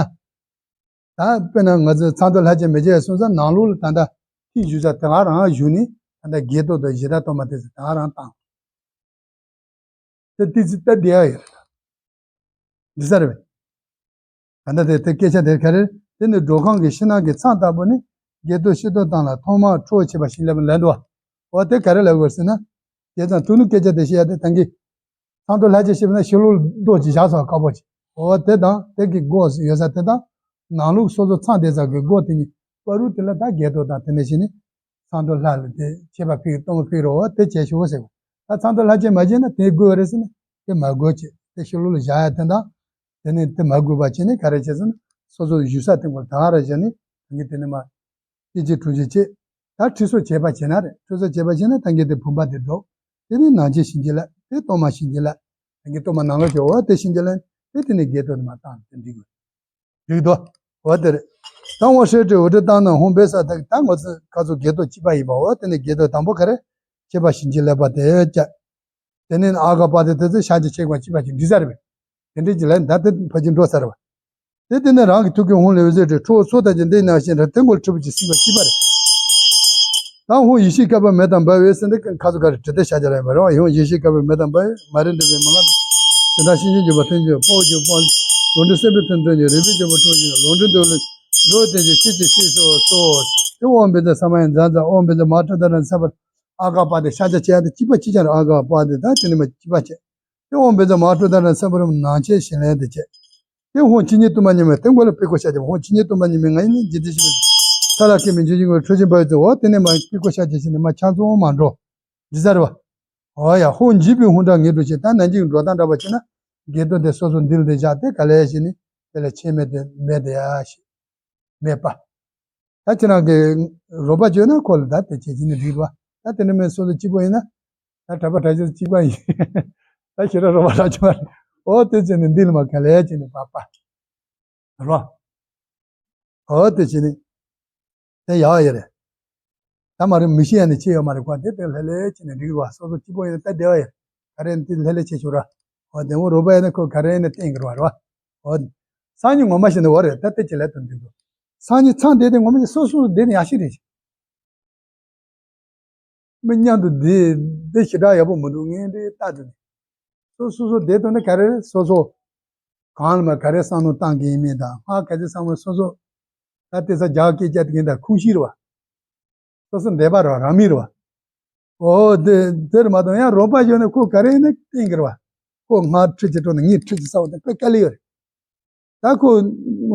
ད་དཔེར་ན་ང་ཚོས་ཚངས་ཐོ་ལྷ་བཅས་མི་བྱེད་སོང་ཙང་ནང་ལོགས་ལ་ད་ལྟ་ཕྱི་བཞུགས་ས་དེ་ག་རང་བཞུགས་ནས་ད་ལྟ་བགེགས་གཏོར་དང་ཞེ་སྡང་གཏོར་མ་དེ་ཚོ་དེ་ག་རང་བཏང་། དེ་ཏི་ཙི་ལྟ་བདེ་ཡ་ཡོད་རེད། འདི་ས་རེད་པས། ད་ལྟ་དེ་དེ་སྐད་ཆ་དེ་ག་རེ་རེད། དེ་ནི་སྒྲོག་ཁང་གི་ཕྱི་ནང་གི་མཚམས་ལྟ་བུ་ནི་བགེགས་གཏོར་ཕྱི་གཏོར་བཏང་ལ་ཐོག་མར་ཁྲོ་བོ་བྱེད་པ་ཞིག་ལབ་ལབ་འདུག་བ། འོ་དེ་ག་རེ་ལབ་དགོས་ཟེར་ན། བྱས་ཙང་ཐུགས་ནི་སྐད་ཆ་དེ་བཤད་ཡ་དེ་ད་གིན། ཚངས་ཐོ་ལྷ་བཅས་ཞེས་པ་ན་ཕྱི་ལོགས་རྡོ་ཅིག་བཞག་སོང་དཀར་པོ་ཅིག་འོ་དེ་དང་དེ་གི་སྒོ་ཡོད་ས་དེ་དང་། ནང་ལོགས་སོ་སོ་ཚངས་བསྡད་ས་གི་སྒོ་དེ་གཉིས་བར་དུ་དེ་ལ་ད་བགེགས་གཏོར་དང་དེ་ནས་བྱས་ནས། ཚངས་ཐོ་ལྷ་ལ་དེ་མཆོད་པ་ཕུལ་གཏོར་མ་ཕུལ་རོགས་དེ་བྱས་ཤོག་ཟེར། ད་ཚངས་ཐོ་ལྷ་བཅས་མ་བྱས་ན་དེ་དགོས་རེད་ཟེར་ན་དེ་མ་དགོས་ཅེས་དེ་ཕྱི་ལོགས་ལ་བཞག་ཡ་དེ་དང་། དེ་ནས་དེ་མ་དགོས་པ་བྱས་ནས་ག་རེ་བྱས་ཟེར་ན་སོ་སོ་བཞུགས་ས་དེ་སྐོར་ད་ག་རེ་བྱས་ནས་ད་གིན་དེ་ནས་མ། སྐྱེ་འཆི་གྲོལ་འཆི་བྱེད། ད་ཁྲུས་གསོལ་བྱེད་པ་བྱེད་ན་རེད། ཁྲུས་གསོལ་བྱེད་པ་བྱེད་ན་ད་གིན་དེ་བུམ་པ་དེ་སྒྲོག་དེ་ནས་ནང་ཆོས་བྱིན་གྱིས་བརླབས། དེ་གཏོར་མ་བྱིན་གྱིས་བརླབས། ད་གིན་གཏོར་མ་ནང་ལོགས་ཀྱི་འོ་དེ་བྱིན་གྱིས་བརླབས། དེ་དེ་ནས་བགེགས་གཏོར་དེ་མར་བཏང་དེ་འགྲིག་གི་རེད། འགྲིག་དོ། འོ་དེ་རེད། ད་འོ་ཧྲཱིཿ་ཏྲི་འོད་སྒྲ་བཏང་ནས་ཧཱུྃ་འབོད་ས་དེ་ད་ང་ཚོ་ཁ་ཚོ་བགེགས་གཏོར་གཅིག་པ་ཡིན་པ་འོ་དེ་ནས་བགེགས་གཏོར་དང་པོ་ག་རེ། མཆོད་པ་བྱིན་གྱིས་བརླབས་པ་དེ་བྱས། དེ་ནས་ཨ་ག་པ་དེ་དེ་ཚོ་ཕྱག་རྒྱ་ཆེ་བ་གཅིག་པ་ཅིག་འགྲིག་ས་རེད་པས། དེ་འདྲའི་ཅིག་ལས་ད་དེ་ཕ་ཅིག་འགྲོ་ས་རེད་པ། དེ་དེ་ནས་རང་གི་ཐུགས་ཀའི་ཧཱུྃ་ལས་འོད་ཟེར་འཕྲོས་ཁྲོ་བོ་ཚོགས་དང་བཅས་འདི་ཡི་ནང་བཞིན་རེ་དེ་མགོ་ལ་ཁྲི་པོ་ཅིག་བསིལ་བ་གཅིག་པ་རེད། ད་ཧཱུྃ་ཡེ་ཤེས་ཀ་པ་མེ་དང་འབར་བའི་ཟེར་འདི་ཁ་ཚོ་ག་རེ་དྲི་དེ་ཤ་རྒྱ་རེད་པ་རེད་པ། ཧཱུྃ་ཡེ་ཤེས་ཀ་པ་མེ་དང་འབར་བའི་མ་རིག་འདྲེན་པའི་མ་ངག་དང་། ཞེ་སྡང་ཤིང་གཅིག་འཇོམས་པ་ཐུན་གཅིག་དཔའ་བོ་གཅིག་དཔའ་ལུས་ལོག་འདྲེན་སྲིན་པོའི་ཐུན་གྲོལ་གཉིས་རིག་པའི་འཇོམས་པ་ཁྲོ་བོ་ལོག་འདྲེན་འདོད་ལུགས་འགྲོ་བའི་དོན་གྱི་ཆོས་ཀྱི་སྲིད་སོ་སོ། དེ་ཨོཾ་བཛྲ་ས་མ་ཡ་ཛ་ཛ་ཨོཾ་བཛྲ་མ་ཧཱ་ཀྲོ་དྷ་ར་ས་པ། ཨ་ག་པ་དེ་ཤ་ཆ་ཆ་དེ་གཅིག་པ་གཅིག་ཀྱང་ཨ་ག་པ་དེ་ད་དེ་ནི་མ་གཅིག་པ་བྱས། དེ་ཨོཾ་བཛྲ་མ་ཧཱ་ཀྲོ་དྷ་ར་ས་པ་རམ་ནང་ཆེན་ཞིང་ལས་དེ་བྱས། དེ་ཧཱུྃ་ཆོས་ཉིད་སྟོང་པ་ཉིད་མེད་དེ་མགོ་ལ་པི་ཀོ་ཤ་ཆ་ཧཱུྃ་ཆོས་ཉིད་སྟོང་པ་ཉིད་མེད་ང་ཡི་ནི་འཇིག་རྟེན་ཞི་བ་མཐའ་ལ་སྐྱེ་མེད་འཇིག་རྟེན་ཞི་བ་ཁྲོ་ཆེན་འབར་བའི་ཚེ་འོ་དེ་ནི་མ་པི་ཀོ་ཤ་ཆ་ཞིག་ནི་མ་ཆ་ཚང་མ་འགྲོ། འདི་ཟེར་བ། འོ་ཡ་ཧཱུྃ་འཇིགས་པའི་ཧཱུྃ་སྒྲ་ངེས་འགྲོ་ཞིང་ད་ནན་གྱི་འགྲོ་སྟངས་འདྲ་པ་བྱས་ན། བགེགས་གཏོར་དེ་སོ་སོ་མདུན་ལ་བཞག་སྟེ་ག་ལེ་ཞིག་ནི་དེ་ལ་ཆད་མེད་དེ་མེད་དེ་ཡ་ཞིག་མེད་པ། ད་ཁྱེད་རང་གི་རོགས་པ་བྱོས་ན་ཁོ་ལ་ད་དེ་བྱེད་ཀྱི་ནི་འགྲིག་པ། ད་དེ་འདྲ་མིན་སོ་སོ་གཅིག་པོ་ཡིན་ན། ད་གྲྭ་པ་གྲྭ་ཆེན་གཅིག་པ་ཡིན། ད་ཁྱེད་རང་རོགས་པ་རག་ཆོག་མ་རེད། འོ་དེ་བྱས་ནས་འདི་ལ་མ་ག་ལེ་བྱས་ནས་པ་པ། རོ། འོ་དེ་བྱས་ནས། དེ་ཡག་ཡོད་རེད། ད་མ་རེད་མི་ཤེས་ཡ་ནི་ཆེ་ཡོད་མ་རེད་ཁོ་དེ་དེ་ལྷེ་ལྷེ་བྱས་ནས་འགྲིག་རོགས་སོ་སོ་གཅིག་པོ་ཡིན་ན་ད་བདེ་བ་ཡོད། ག་རེ་ཡིན་དེ་ལྷེ་ལྷེ་བྱེད་ཆོག་ར། འོ་དེ་འོ་རོགས་པ་ཡིན་ན་ཁོ་ག་རེ་ཡིན་ན་བསྟན་གི་རོགས་ར། འོ། སང་ཉིན་ངོ་མ་བྱས་ནས་འོ་རེད་ད་དེ་ཅི་ལས་དོན་འགྲིག་འདུག་སང་ཉིན་ཚང་བསྡད་དེ་ངོ་མ་བྱས་སོ་སོ་བསྡད་ནས་ཡག་ཤོས་རེད། མི་མཉམ་དུ་བསྡད་བསྡད་ཞེ་དྲག་ཡག་པོ་མི་འདུག་ངས་འདི་ལྟ་དུས་ནས། སོ་སོ་སོ་བསྡད་དོན་ནི་ག་རེ་རེད་སོ་སོ། གང་ལ་མ་ག་རེ་བསམ་བློ་བཏང་གི་ཡིན་མིན་དང་སྔར་ག་ཚོད་བསམ་བློ་སོ་སོ། ད་དེ་ས་རྒྱག་སྐད་རྒྱག་དེ་གིན་ད་ཁུངས་ཤིག་རེད་བ། སོ་སོ་འདས་པ་རེད་བ་རང་མིང་རེད་བ། འོ་དེ་དེར་མ་གཏོགས་ཡང་རོགས་པ་ཡོད་ན་ཁོ་ག་རེ་ཡིན་ན་བསྟན་གི་རེད་བ། ཁོ་སྔར་ཁྲིད་ཀྱི་སྤྲོ་ན་ངས་ཁྲིད་ཀྱི་ས་འོ་དེ་དཔེ་དཀའ་ལས་ཡོད་རེད། ད་ཁོ་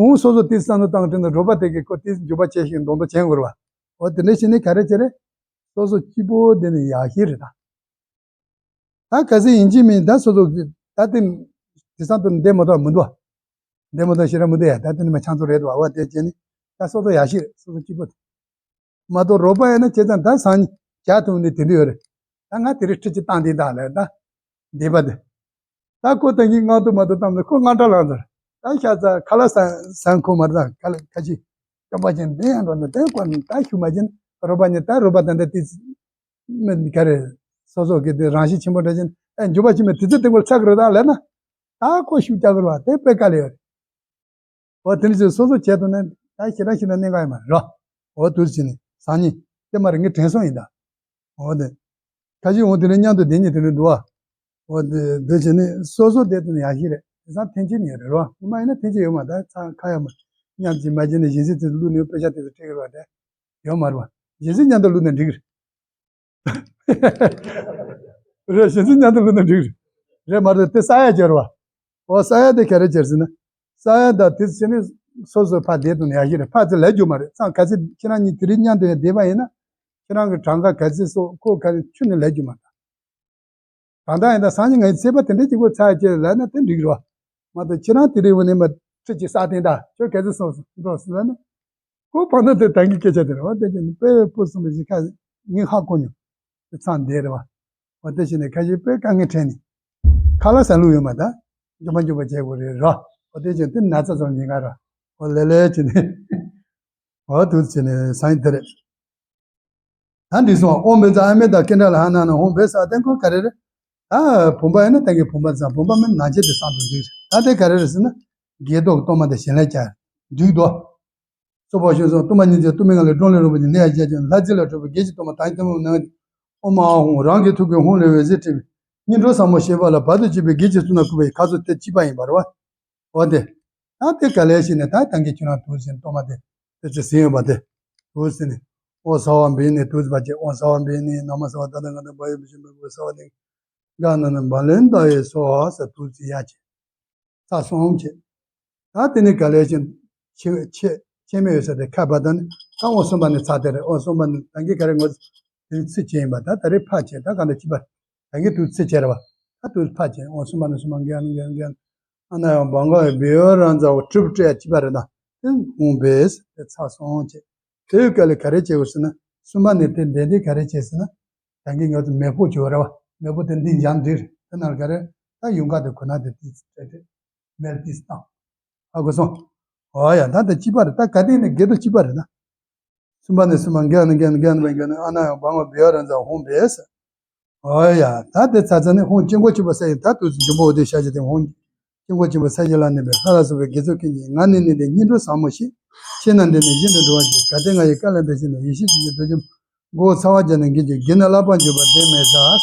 འོང་སོ་སོ་དེ་བསམ་བློ་བཏང་དྲན་ན་རོགས་པ་དེ་གིས་ཁོ་དེ་འཇུག་པ་བྱས་ཤིང་མདོག་མདོག་བྱེད་དགོས་རེད་བ། འོ་དེ་འདྲ་བྱས་ནས་ག་རེ་བྱེད་རེད། སོ་སོ་སྐྱིད་པོ་དེ་ནི་ཡག་ཤོས་རེད་ད། ད་ག་ཚོད་ཡིན་གཅིག་མིན་ད་སོ་སོ་གི་ད་དེ་དེ་སང་དུ་འདས་མ་ཐག་མི་འདུག་འདས་མ་ཐག་ཞེ་དྲག་མི་འདུག་ཡ་ད་དེ་ནི་མ་ཆང་ཚོ་རེད་འདུག་འོ་དེ་བྱས་ནས་ད་སོ་སོ་ཡག་ཤོས་རེད་སོ་སོ་སྐྱིད་པོ་དེ། མ་གཏོགས་རོགས་པ་ཡིན་ན་བྱས་ཙང་ད་སང་ཉིན་བྱ་ཐུབ་ནི་དེ་འདྲ་ཡོད་རེད། ད་ང་དེ་རིང་ཁྲིད་ཀྱི་བཏང་དེ་དང་ལས་ད། འདས་པ་དེ། ད་ཁོ་ད་གིན་ང་དུ་མ་དུ་བཏང་ནས་ཁོ་ང་འདྲ་ལངས་ཚར། ད་ཤ་ཚ་ཁ་ལག་ཟ་ཟ་ཁོ་མ་རེད་ད་ཁ་ལག་ཁ་ཅིག་སྐྱོན་པ་ཅན་དེ་ཡང་འགྲོ་ནས་དེ་ཁོ་ད་ཤུ་མ་ཅན་རོགས་པ་ཉིད་ད་རོགས་པ་ད་འདི་དེ་མི་ག་རེ་སོ་སོ་གི་དེ་རང་བཞིན་ཆེན་པོ་འདྲ་ཅན་ཨེ་འཇུག་པ་ཆེན་མོ་དེ་ཚོ་དེ་ཁོ་ཚ་གི་རེད་ད་ལས་ན། ད་ཁོ་ཤུ་རྒྱག་གི་རེད་བ་དེ་དཔེ་དཀའ་ལས་ཡོད་རེད། འོ་དེ་འདྲ་ཞིག་སོ་སོ་བྱས་ཐུབ་ན་ད་ཞེ་དྲག་ཞེ་དྲག་གནད་འགག་ཡོད་མ་རེད་རོ། འོ་དུས་ཕྱིན་ནས་སང་ཉིན་དེ་མ་རེད་ངས་དྲན་སོང་ཡིན་ད། འོ་དེ། ཁ་ཅིག་འོ་དེ་འདྲ་མཉམ་དུ་བསྡད་ཉིན་དེ་འདྲ་འདུག་ཨ། འོ་དེ་དེ་བྱས་ནས་སོ་སོ་བསྡད་ཐུབ་ན་ཡག་ཤོས་རེད། དེང་སང་འཐེན་འཁྱེར་ཡོད་རེད་རོ། སྔོན་མ་ཡིན་ན་འཐེན་འཁྱེར་ཡོད་མ་རེད། ད་ཚང་ཁ་ཡ་མ་མཉམ་གཅིག་མ་བྱས་ནས་གཞན་སྲིད་དེ་བླུགས་ནས་དཔེ་ཆ་དེ་ཚོ་སྤྲད་ཀྱི་རེད་བ། དེ་ཡོད་མ་རེད་བ། གཞན་སྲིད་མཉམ་དུ་བླུགས་ན་འགྲིག་གི་རེད། རེད། གཞན་སྲིད་མཉམ་དུ་བླུགས་ན་འགྲིག་གི་རེད། རེད་མ་རེད། དེ་ས་ཡ་སྦྱར་བ། འོ་ས་ཡ་དེ་ག་རེ་སྦྱར་ཟེར་ན། ས་ཡ་དང་དེ་ཚོ་བྱས་ནས་སོ་སོ་ཕར་བསྡད་དུ་ནས་ཡག་ཤོས་རེད། ཕར་ཚོ་ལས་རྒྱུ་མ་རེད། ཚང་ག་ཚོད་ཁྱེད་རང་གཉིས་དེ་རིང་མཉམ་དུ་ཡང་བསྡད་པ་ཡིན་ན། ཁྱེད་རང་གི་གྲངས་ཀ་ག་ཚོད་སོགས་ཁོ་ག་རེ་ཁྱོན་ནས་ལས་རྒྱུ་མ་རེད། གང་ལྟར་ཡིན་ད་སང་ཉིན་ང་ཡི་ཚེས་པ་དེ་འདྲའི་གཅིག་པོ་ཚར་བཅད་ལབ་ན་དེ་འགྲིག་རོ། མ་གཏོགས་ཁྱེད་རང་དེ་རིང་འོ་ནས་མ་ཁྲིད་ཅིག་ས་སྟེང་ད་ཁྱོད་ག་ཚོད་སོང་འགྲོ་ཟེར་ལབ་ན། ཁོ་བར་ན་དེ་ད་གིན་སྐད་ཆ་དེ་རེད་བ། དེ་ཀྱང་དཔེ་ཕུགས་བསམ་པའི་གཞི་ཁ་ངས་ཧ་གོ་མྱོང་། དེ་ཚང་བསྡད་རེད་བ། འོ་དེ་བྱས་ནས་ཁ་ཤས་དཔེ་དཀའ་ངལ་འཕྲད་ནས། ཁ་ལག་ཟ་ལུགས་ཡོད་མ་ད། མགྱོགས་མ་མགྱོགས་པ་བྱེད་དགོས་རེད་རོ། འོ་དེ་བྱས་དེ་ན་ཚ་ཚོར་ཉེན་ཁ་རོ། འོ་ལེ་ལེ་བྱས་ནས། འོ་དུ་བྱས་ནས་སང་ཉིན་དེ་རེད། ད་འགྲིག་སོང་། ཨོཾ་བཛྲ་ཨ་མི་ཏ་ཀཎྜཱ་ལ་ཧ་ན་ན་ཧཱུྃ་བཛྲ་ས་ཏན་ཁོ་ག་རེ་རེད། ད་བུམ་པ་ཡིན་ན་ཏན་གི་བུམ་པ་ཙམ། བུམ་པ་མིན་ན་ནང་ཆེན་དེ་སང་དུ་འགྲིག་རེད། ད་དེ་ག་རེ་རེད་ཟེར་ན། བགེགས་བཟློག་གཏོར་མ་དེ་ཞལ་ལས་བཅར་འགྲིག་འདུག་སོགས་པ་ཞུས་སོ། གཏོར་མ་ཉིད་ཀྱང་གཏོར་མའི་ངང་ལས་བགྲོ་གླེང་རོལ་པ་ཅན་ནད་ཡམས་ཞི་བྱེད་ཅིང་ལྷ་རྫས་ལ་སྤྲུལ་པའི་བགེགས་ཀྱི་གཏོར་མ་དང་གཏོར་མ་ནང་ཨོཾ་ཨཱཿཧཱུྃ། རང་གི་ཐུགས་ཀའི་ཧཱུྃ་ལས་འོད་ཟེར་འཕྲོས་པས་སྙིང་གྲོལ་ཟབ་མོ་ཞེས་པ་ལ་བར་དུ་གཅོད་པའི་བགེགས་ཀྱི་ཚོགས་རྣམས་བཀུག་པའི་ཁ་ཚུབ་དེ་གཅིག་པ་ཡིན་པ་རེད་བ། འོ་དེ། ད་དེ་ག་ལེ་ཞིག་ནས་ད་ད་གིན་ཁྱོད་རང་དུ་ཟིན་གཏོར་མ་དེ་དེ་ཚོ་ཟིན་ཡོད་པ་དེ། དུ་ཟིན་ནས། ཨོཾ་ས་བ་བི་ནས་དུ་ཟིན་པ་བྱས། ཨོཾ་ས་བ་བི་ནས་ན་མ་ས་བ་ད་ད་ག་ད་བ་ཡོད་པ་ཞིག་མི་དགོས་ས་བ་དེ། ག་ན་ན་བ་ལན་ད་ཡེ་སོ་ཧ་ས་དུ་ཟིན་ཡ་བྱས། ཚར་སོང་བྱས། ད་དེ་ནས་ག་ལེ་ཞིག་ཆེ་ཆེ་ཆེ་མེད་ཡོད་ས་དེ་ཁ་བ་ད་ནི་ད་ཨོཾ་གསུམ་པ་ནས་ཚར་དེ་རེད། ཨོཾ་གསུམ་པ་ནས་ད་གིན་ག་རེ་ངོ་དེ་ཚིག་བྱས་ཡིན་པ་ད་ད་རེས་ཕར་བྱས། ད་ག་འདྲ་བྱིས་པ་ད་གིན་དུ་ཚིག་བྱས་རེད་བ། ད་དུ་ཕར་བྱས། ཨོཾ་གསུམ་པ་ནས་གསུམ་པ་འགན་འགན་འགན། ཨ་ན་ཡང་བང་ག་བེ་ཡོ་རང་ཛ་འོ་གྲུབ་སྤྲད་ཅི་པ་རེད་ད། དེ་ཧཱུྃ་བྷེ་སི་དེ་ཚར་སོང་བྱས། དེའི་སྐབས་ལ་ག་རེ་བྱེད་དགོས་ཟེར་ན། གསུམ་པ་ནས་དེ་འདྲེན་དེ་ག་རེ་བྱེད་ཟེར་ན། ད་གིན་ང་ཚོ་མེ་ཕོག་བྱོས་རེད་བ། མེ་ཕོག་དེ་འདི་འཇམ་འདྲིར་དེ་ནང་ག་རེ་ད་ཡུངས་ཀར་དེ་ཁོ་ན་དེ་དེ་སྤྲད་དེ་མེར་དེ་བཏང་། ཧ་གོ་སོང་། འོ་ཡ་ད་དེ་གཅིག་པ་རེད། ད་ག་དེ་ནས་བགེགས་གཏོར་གཅིག་པ་རེད་ད། གསུམ་པ་ནས་གསུམ་པ་འགལ་ནས་འགལ་ནས་འགལ་ནས་འགལ་ནས་ཨ་ན་ཡང་བང་བ་བེ་ཡོ་རང་ཛ་ཧཱུྃ་བྷེ་སི། འོ་ཡ། ད་དེ་ཚར་ཚར་ནས་ཧཱུྃ་དཀྱིལ་འཁོར་ཆེན་པོ་གསལ་ཞིང་དག་ཏུ་འབྱུང་པོ་འོད་དུ་ཤར་གྱིས་ཏེ། ཧཱུྃ་དཀྱིལ་འཁོར་ཆེན་པོ་གསལ་ཞིང་ལ་གནས་པའི་ལྷ་ལ་སོགས་པའི་དགེ་ཚོགས་ཀུན་གྱིས་ང་ནི་ནི་འདི་སྙིང་གྲོལ་ཟབ་མོ་ཞེས་ཕྱིར་ན་འདི་ནས་གཞན་དུ་འགྲོ་བར་བགྱི། གལ་ཏེ་ང་ཡི་བཀའ་ལ་འདི་བཞིན་ནི། ཡེ་ཤེས་ཀྱི་རྡོ་རྗེ་མགོ་བོ་ཚ་བ་བརྒྱབ་ནས་འགེངས་ཀྱིས་བགེགས་རྣམས་བརླག་པར་འགྱུར་བ་དེ་མེད་ཟེར།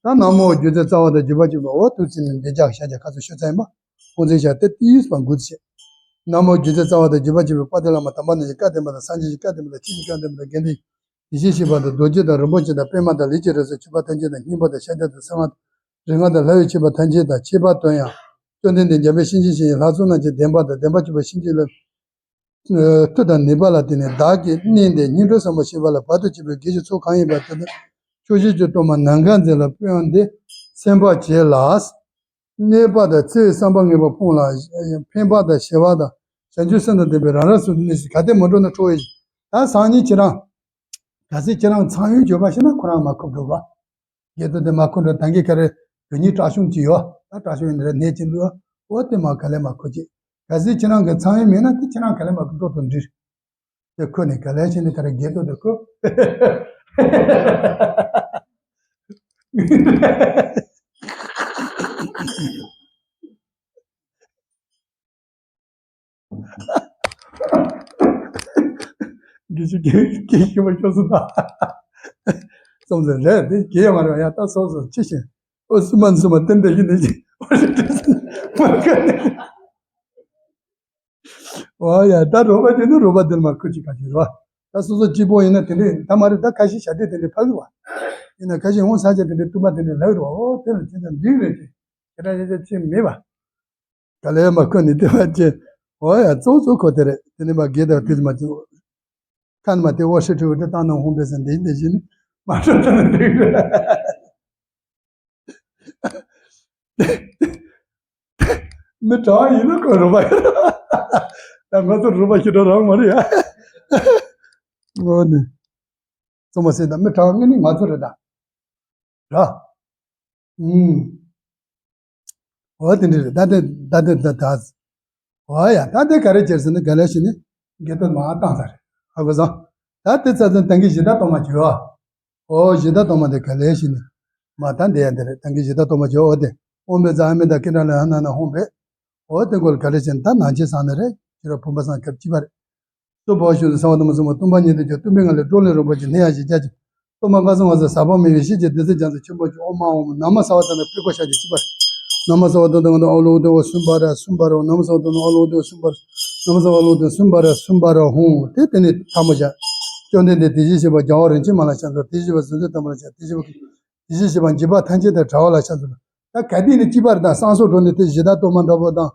ད་ན་མོ་སྒྱུ་རྩལ་རྩ་བ་དང་བརྒྱུད་པ་གཅིག་པ་འོ་དུ་ཚིག་ནས་འདི་ལྗགས་ཤ་རྒྱག་ཁ་ཚུར་ཤོད་ཚར་ཡིན་པ། ཧཱུྃ་ཚིག་ཤ་དེ་ཏི་ཡུས་པ་འགུལ་བྱེད། ན་མོ་སྒྱུ་རྩལ་རྩ་བ་དང་བརྒྱུད་པ་གཅིག་པའི་དཔལ་ལྡན་བླ་མ་དམ་པ་རྣམས་ཀྱི་བཀའ་བདེན་པ་དང་སངས་རྒྱས་ཀྱི་བཀའ་བདེན་པ་དང་ཆོས་ཀྱི་བཀའ་བདེན་པ་དང་དགེ་འདུན་ཡེ་ཤེས་སྐྱེས་པ་དང་རྡོ་རྗེ་དང་རིན་པོ་ཆེ་དང་པདྨ་དང་ལས་ཀྱི་རིགས་སུ་ཆུད་པ་ཐམས་ཅད་དང་། སྙིང་པོ་དང་ཕྱག་རྒྱ་དང་གསང་སྔགས་དང་རིག་སྔགས་དང་ལྷ་ཡི་མཆོད་པ་ཐམས་ཅད་དང་ཁྱད་པར་དུ་ཡང་། བཅོམ་ལྡན་འདས་འཇམ་དཔལ་བཤེས་འཇིགས་བྱེད་ཀྱི་ལྷ་ཚོགས་རྣམས་ཀྱི་བདེན་པ་དང་བདེན་པ་བརྗོད་པ་བྱིན་གྱིས་བརླབས། མཐུ་དང་ནུས་པ་ལ་བརྟེན་ནས་བདག་གིས་བརྙེས་ཏེ་སྙིང་གྲོལ་ཟབ་མོ་ཞེས་པ་ལ་བར་དུ་གཅོད་པའི་བགེགས་ཀྱི་ཚོགས་གང་ཡིན་པ་དེ་དག་ཕྱོགས་བཞི་གི་གཏོར་མ་ནམ་མཁའ་མཛོད་ལ་སྤོས་ཏེ་ཚིམ་པར་བྱས་ལ། གནས་པ་དང་ཚེ་བསམ་པ་ངེས་པར་སྤོངས་ལ། ཕན་པ་དང་ཞི་བ་དང་བྱང་ཆུབ་སེམས་དང་ལྡན་པའི་རང་རང་སོ་སོའི་གནས་སུ་ག་དེ་མ་འགྲོ་ན་ཁྲོ་བའི། ད་སང་ཉིན་ཁྱེད་རང་གལ་སྲིད་ཁྱེད་རང་ཚངས་དབྱངས་བརྗོད་པ་ཤེས་ན་ཁོ་རང་མ་ཁུག་འགྲོ་བ། བགེགས་གཏོར་དེ་མ་ཁུག་འགྲོ། ད་གིན་ག་རེ་བོད་ཉིད་བཀྲ་ཤིས་ཅིག་ཡོད། ད་བཀྲ་ཤིས་ཡིན་ན་རེ་ནས་ཅི་འདུག་འོ་དེ་མ་ག་ལེ་མ་ཁུག་ཅིག་གལ་སྲིད་ཁྱེད་རང་གི་ཚངས་དབྱངས་མེད་ན་དེ་ཁྱེད་རང་ག་ལེ་མ་ཁུག་འགྲོ་དང་འདྲིར། དེ་ཁོ་ནི་ག་ལེ་བྱས་ནས་ག་རེ་བགེགས་གཏོར་དེ་ཁོ། དགེ་བཤེས་དགེ་དགེ་བཤེས་མ་ཤོར་སོང་ད། སོང་ཟེར་རེད་དེ་དགེ་ཡོད་མ་རེད་ཡ། ད་སོང་སོང་ཅི་ཞིག་ཨོ་སུ་མ་སུ་མ་ཏན་ཏན་ཡིན་ནི་ཅི་མ་ག་ནི། ཨོ་ཡ་ད་རོགས་པ་དེ་ནི་རོགས་པ་དེ་ལ་མ་ཁུ་ཅིག་ག་ཅིག་རོ། ད་སོ་སོ་གཅིག་པོ་ཡིན་ན་དེ་འདྲས་ད་མ་རེད། ད་ཁ་ཤས་ཞབས་འདྲེན་དེ་འདྲས་ཕ་གི་བ། ཡིན་ན་ཁ་ཤས་ཧོང་ས་ཆ་དེ་འདྲས་སྟོན་པ་དེ་འདྲས་ལབ་རོ། ཨོ་དེ་ལ་ཅི་ཙམ་འགྲིག་རེད་ཅེ། དེ་འདྲ་ཡིན་ཙང་ཅི་མེད་པ། ག་ལེ་མ་ཁོ་ནི་དེ་བ་ཅེ། ཨོ་ཡ་གཙོ་གཙོ་ཁོ་དེ་རེད། དེ་ནི་མ་དགེ་དང་དེ་མ་ཅི། ཁ་ནི་མ་དེ་ཨོ་ཧྲི་ཁྲི་བ་དེ་བཏང་ན་ཧོང་པེ་སན་དེ་དེ་བཞིན་མ་ཁྲོ་ད་ན་འགྲིག་རེད། མི་གྲྭ་བ་ཡིན་ན་ཁོ་རུ་བ་ཡིན། ད་ང་ཚོ་རུ་བ་ཞིག་འགྲོ་རང་མ་རེད་ཡ། ངོ་ནི། ཙོ་མ་སེ་ད་མི་གྲྭ་བ་ངེད་ནི་ང་ཚོ་རེད་ད། ར། ཨུམ། འོ་དེ་འདྲ་རེད། ད་དེ་ད་དེ་ད་ད། འོ་ཡ་ད་དེ་ག་རེ་བྱེད་ཟེར་ན་ག་ལེ་ཞིག་ནི་དགེ་ཏོ་མ་བཏང་ས་རེད། ཧ་གོ་སོང་། ད་དེ་ཚ་ཚན་ཏང་གི་གཞི་བདག་གཏོར་མ་བྱོས། ཨོ་གཞི་བདག་གཏོར་མ་དེ་ག་ལེ་ཞིག་ནི། མ་ད་འདི་ཡ་འདི་རེད། ཏང་གི་གཞི་བདག་གཏོར་མ་བྱོས། ཨོ་དེ་ཨོཾ་བཛྲ་ཨ་མི་ཏ་ཀི་ཏྲ་ལ་ཧ་ན་ན་ཧོང་བེ། ཨོ་དེ་གོལ་ག་ལེ་ཞིག་ནི་ད་ནང་ཆེན་སང་ནི་རེད། ཁྱེད་རང་བུམ་པ་སང་སྐབས་གཅིག་པ་རེད། སོ་བོ་ཞུ་ས་བ་དམ་སོ་མ་སྟོང་པ་ཉིད་དུ་གྱུར། སྟོང་པའི་ངང་ལས་སྒྲོག་ལེན་རོལ་པ་ཅན་ནད་ཡམས་ཞི་བྱེད་ཅིང་། གཏོར་མ་དཀར་གསུམ་འོད་ཟེར་ཟབ་པ་མེ་ཡིས་ཞི་བྱེད་བདུད་རྩི་རྒྱ་མཚོ་ཆེན་པོ་ཅན། ཨོཾ་ཨཱཿཧཱུྃ། ན་མོ་ས་བ་ཏ་ན་སྤོས་ཀོ་ཤ་གྱི་ཅི་པར། ན་མོ་སརྦ་བ་དོ་དང་ཨ་ལོ་དོ་སུམ་བ་ར་སུམ་བ་ར། ན་མོ་སརྦ་བ་དོ་དང་ཨ་ལོ་དོ་སུམ་བ་ར། ན་མོ་སརྦ་བ་ཨ་ལོ་དོ་སུམ་བ་ར་སུམ་བ་ར་ཧཱུྃ། དེ་དེ་ནས་ཐལ་མོ་སྦྱར། བཅོམ་ལྡན་འདས་དེ་བཞིན་གཤེགས་པ་རྒྱལ་བ་རིན་ཆེན་མ་ལ་ཕྱག་འཚལ་ལོ། དེ་བཞིན་གཤེགས་པ་བྱང་ཆུབ་སེམས་དཔའ་ལ་ཕྱག་འཚལ་ལོ། དེ་བཞིན་གཤེགས་པ་དེ་བཞིན་གཤེགས་པ་འཇིགས་པ་ཐམས་ཅད་དང་བྲལ་བ་ལ་ཕྱག་འཚལ་ལོ། ད་ག་དུས་ནས་གཅིག་པ་རེད། ད་བསང་གསོལ་འགྲོ་ནས་དེ་གཞི་བདག་གཏོར་མ་འདྲ་པོ་དང་།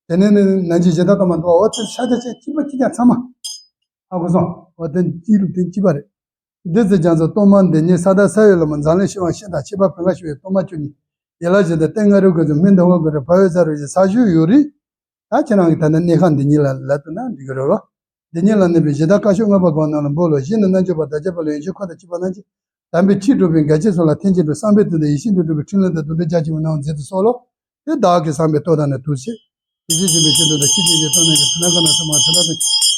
དེ་ནས་ནི་ནན་གྱི་གཞི་བདག་གཏོར་མ་འདྲ་པོ་དེ་ཤ་ཆ་ཆེ་གཅིག་པ་གཅིག་རྐྱང་ཚང་མ། ཧ་གོ་སོང་། འོ་དེ་གཅིག་རུ་དེ་གཅིག་པ་རེད། འདི་ཚོ་ཀྱང་ཚོ་གཏོར་མ་འདི་ཉིད་ས་བདག་ས་ཡོས་ལ་མོ་འཛམ་གླིང་ཤིང་དབང་ཤིང་དང་ཁྱད་པར་བོད་ལ་ཞུ་བའི་གཏོར་མ་བཅུ་གཉིས། ཡན་ལག་བཞི་དང་ལྟེ་ལྔ་རུ་དགོས་ཚུལ་མི་འདི་བ་དགོས་རེ་བ་ཡོད་ས་རུ་བཞི་ས་ཞུ་ཡོད་རིགས། ད་ཁྱེད་རང་གི་ད་ནི་གནས་ཁང་འདི་ཉིད་ལ་ལབ་ཐུབ་ན་འགྲིག་གི་རེད་རོ། འདི་ཉིད་ལ་གནས་པའི་གཞི་བདག་བཀའ་ཤོག་ལྔ་པ་གང་རྣམས་ལ་འབུལ་ལོ། བཞི་ནི་རྣལ་འབྱོར་པ་དང་ཁྱད་པར་ལ་ཡོན་ཆབ་ཁ་དང་བཅས་པ་རྣམས་ཀྱིས། དམ་པའི་ཆོས་སྒྲུབ་པའི་གལ་ཆེ་སོགས་ལ་ཐེག་ཆེན་གྲུབ། བསམ་པའི་དོན་དང་ཡིད་བཞིན་དུ་འགྲུབ་པའི་ཕྲིན་ལས་དང་དུ་འགྲོ་རྒྱ་ཆེན་པོ་རྣམས་མཛད་དུ་གསོལ་ལོ། དེ་བདག་གིས་བསམ་པའི་སྟོབས་དང་ནི་ཐུགས་བཞེད། དེ་བཞིན་གཤེགས་པའི་ཆོས་འདི་དང་ཆོས་ཀྱི་རྗེ་བསོད་ནམས་ཀྱི་དེ་ན་ག་ན་ས་མ་དེ་ན་དེ་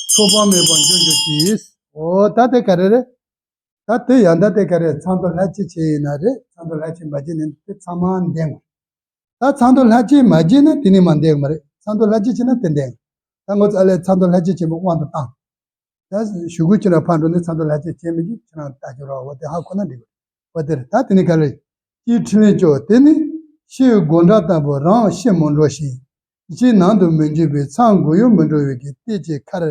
ཚོགས་པ་མེད་པར་འབྱུང་གྱུར་ཅིག། འོ་ད་དེ་ག་རེ་རེད། ད་དེ་ཡང་ད་དེ་ག་རེ་ཚང་དུ་ལྷག་བཅས་བྱས་ཡིན་ན་རེད། ཚང་དུ་ལྷག་བཅས་མ་བྱས་ནས་དེ་ཚང་མ་འདེང་དགོས། ད་ཚང་དུ་ལྷག་བཅས་མ་བྱས་ན་དེ་ནས་མ་འདེང་མ་རེད། ཚང་དུ་ལྷག་བཅས་བྱས་ན་དེ་འདེང་། ད་ངོ་ཚ་ལས་ཚང་དུ་ལྷག་བཅས་བྱས་པའི་དབང་དུ་བཏང་། ད་ཞུ་དགོས་ཁྱེད་རང་ཕར་འགྲོ་ནས་ཚང་དུ་ལྷག་བཅས་བྱས་མི་བྱས་ཁྱེད་རང་ལྟ་རྒྱུ་རོགས། འོ་དེ་ཧ་གོ་ན་འགྲིག་གི་རེད། འོ་དེ་རེད། ད་དེ་ནས་ག་རེ། སྤྱིར་ཕྲིན་ལས་བཅུ། དེ་ནི་ཕྱི་ཡི་སྒོ་འགྲམ་ལྟ་བུ་རང་ཕྱི་མི་འགྲོ་ཞིང་། ཕྱི་ནང་དུ་མི་འཇུག་པའི་མཚམས་གང་ཡང་མི་འགྲོ་བའི་གི་སྟེགས་ཀྱི་ཁར།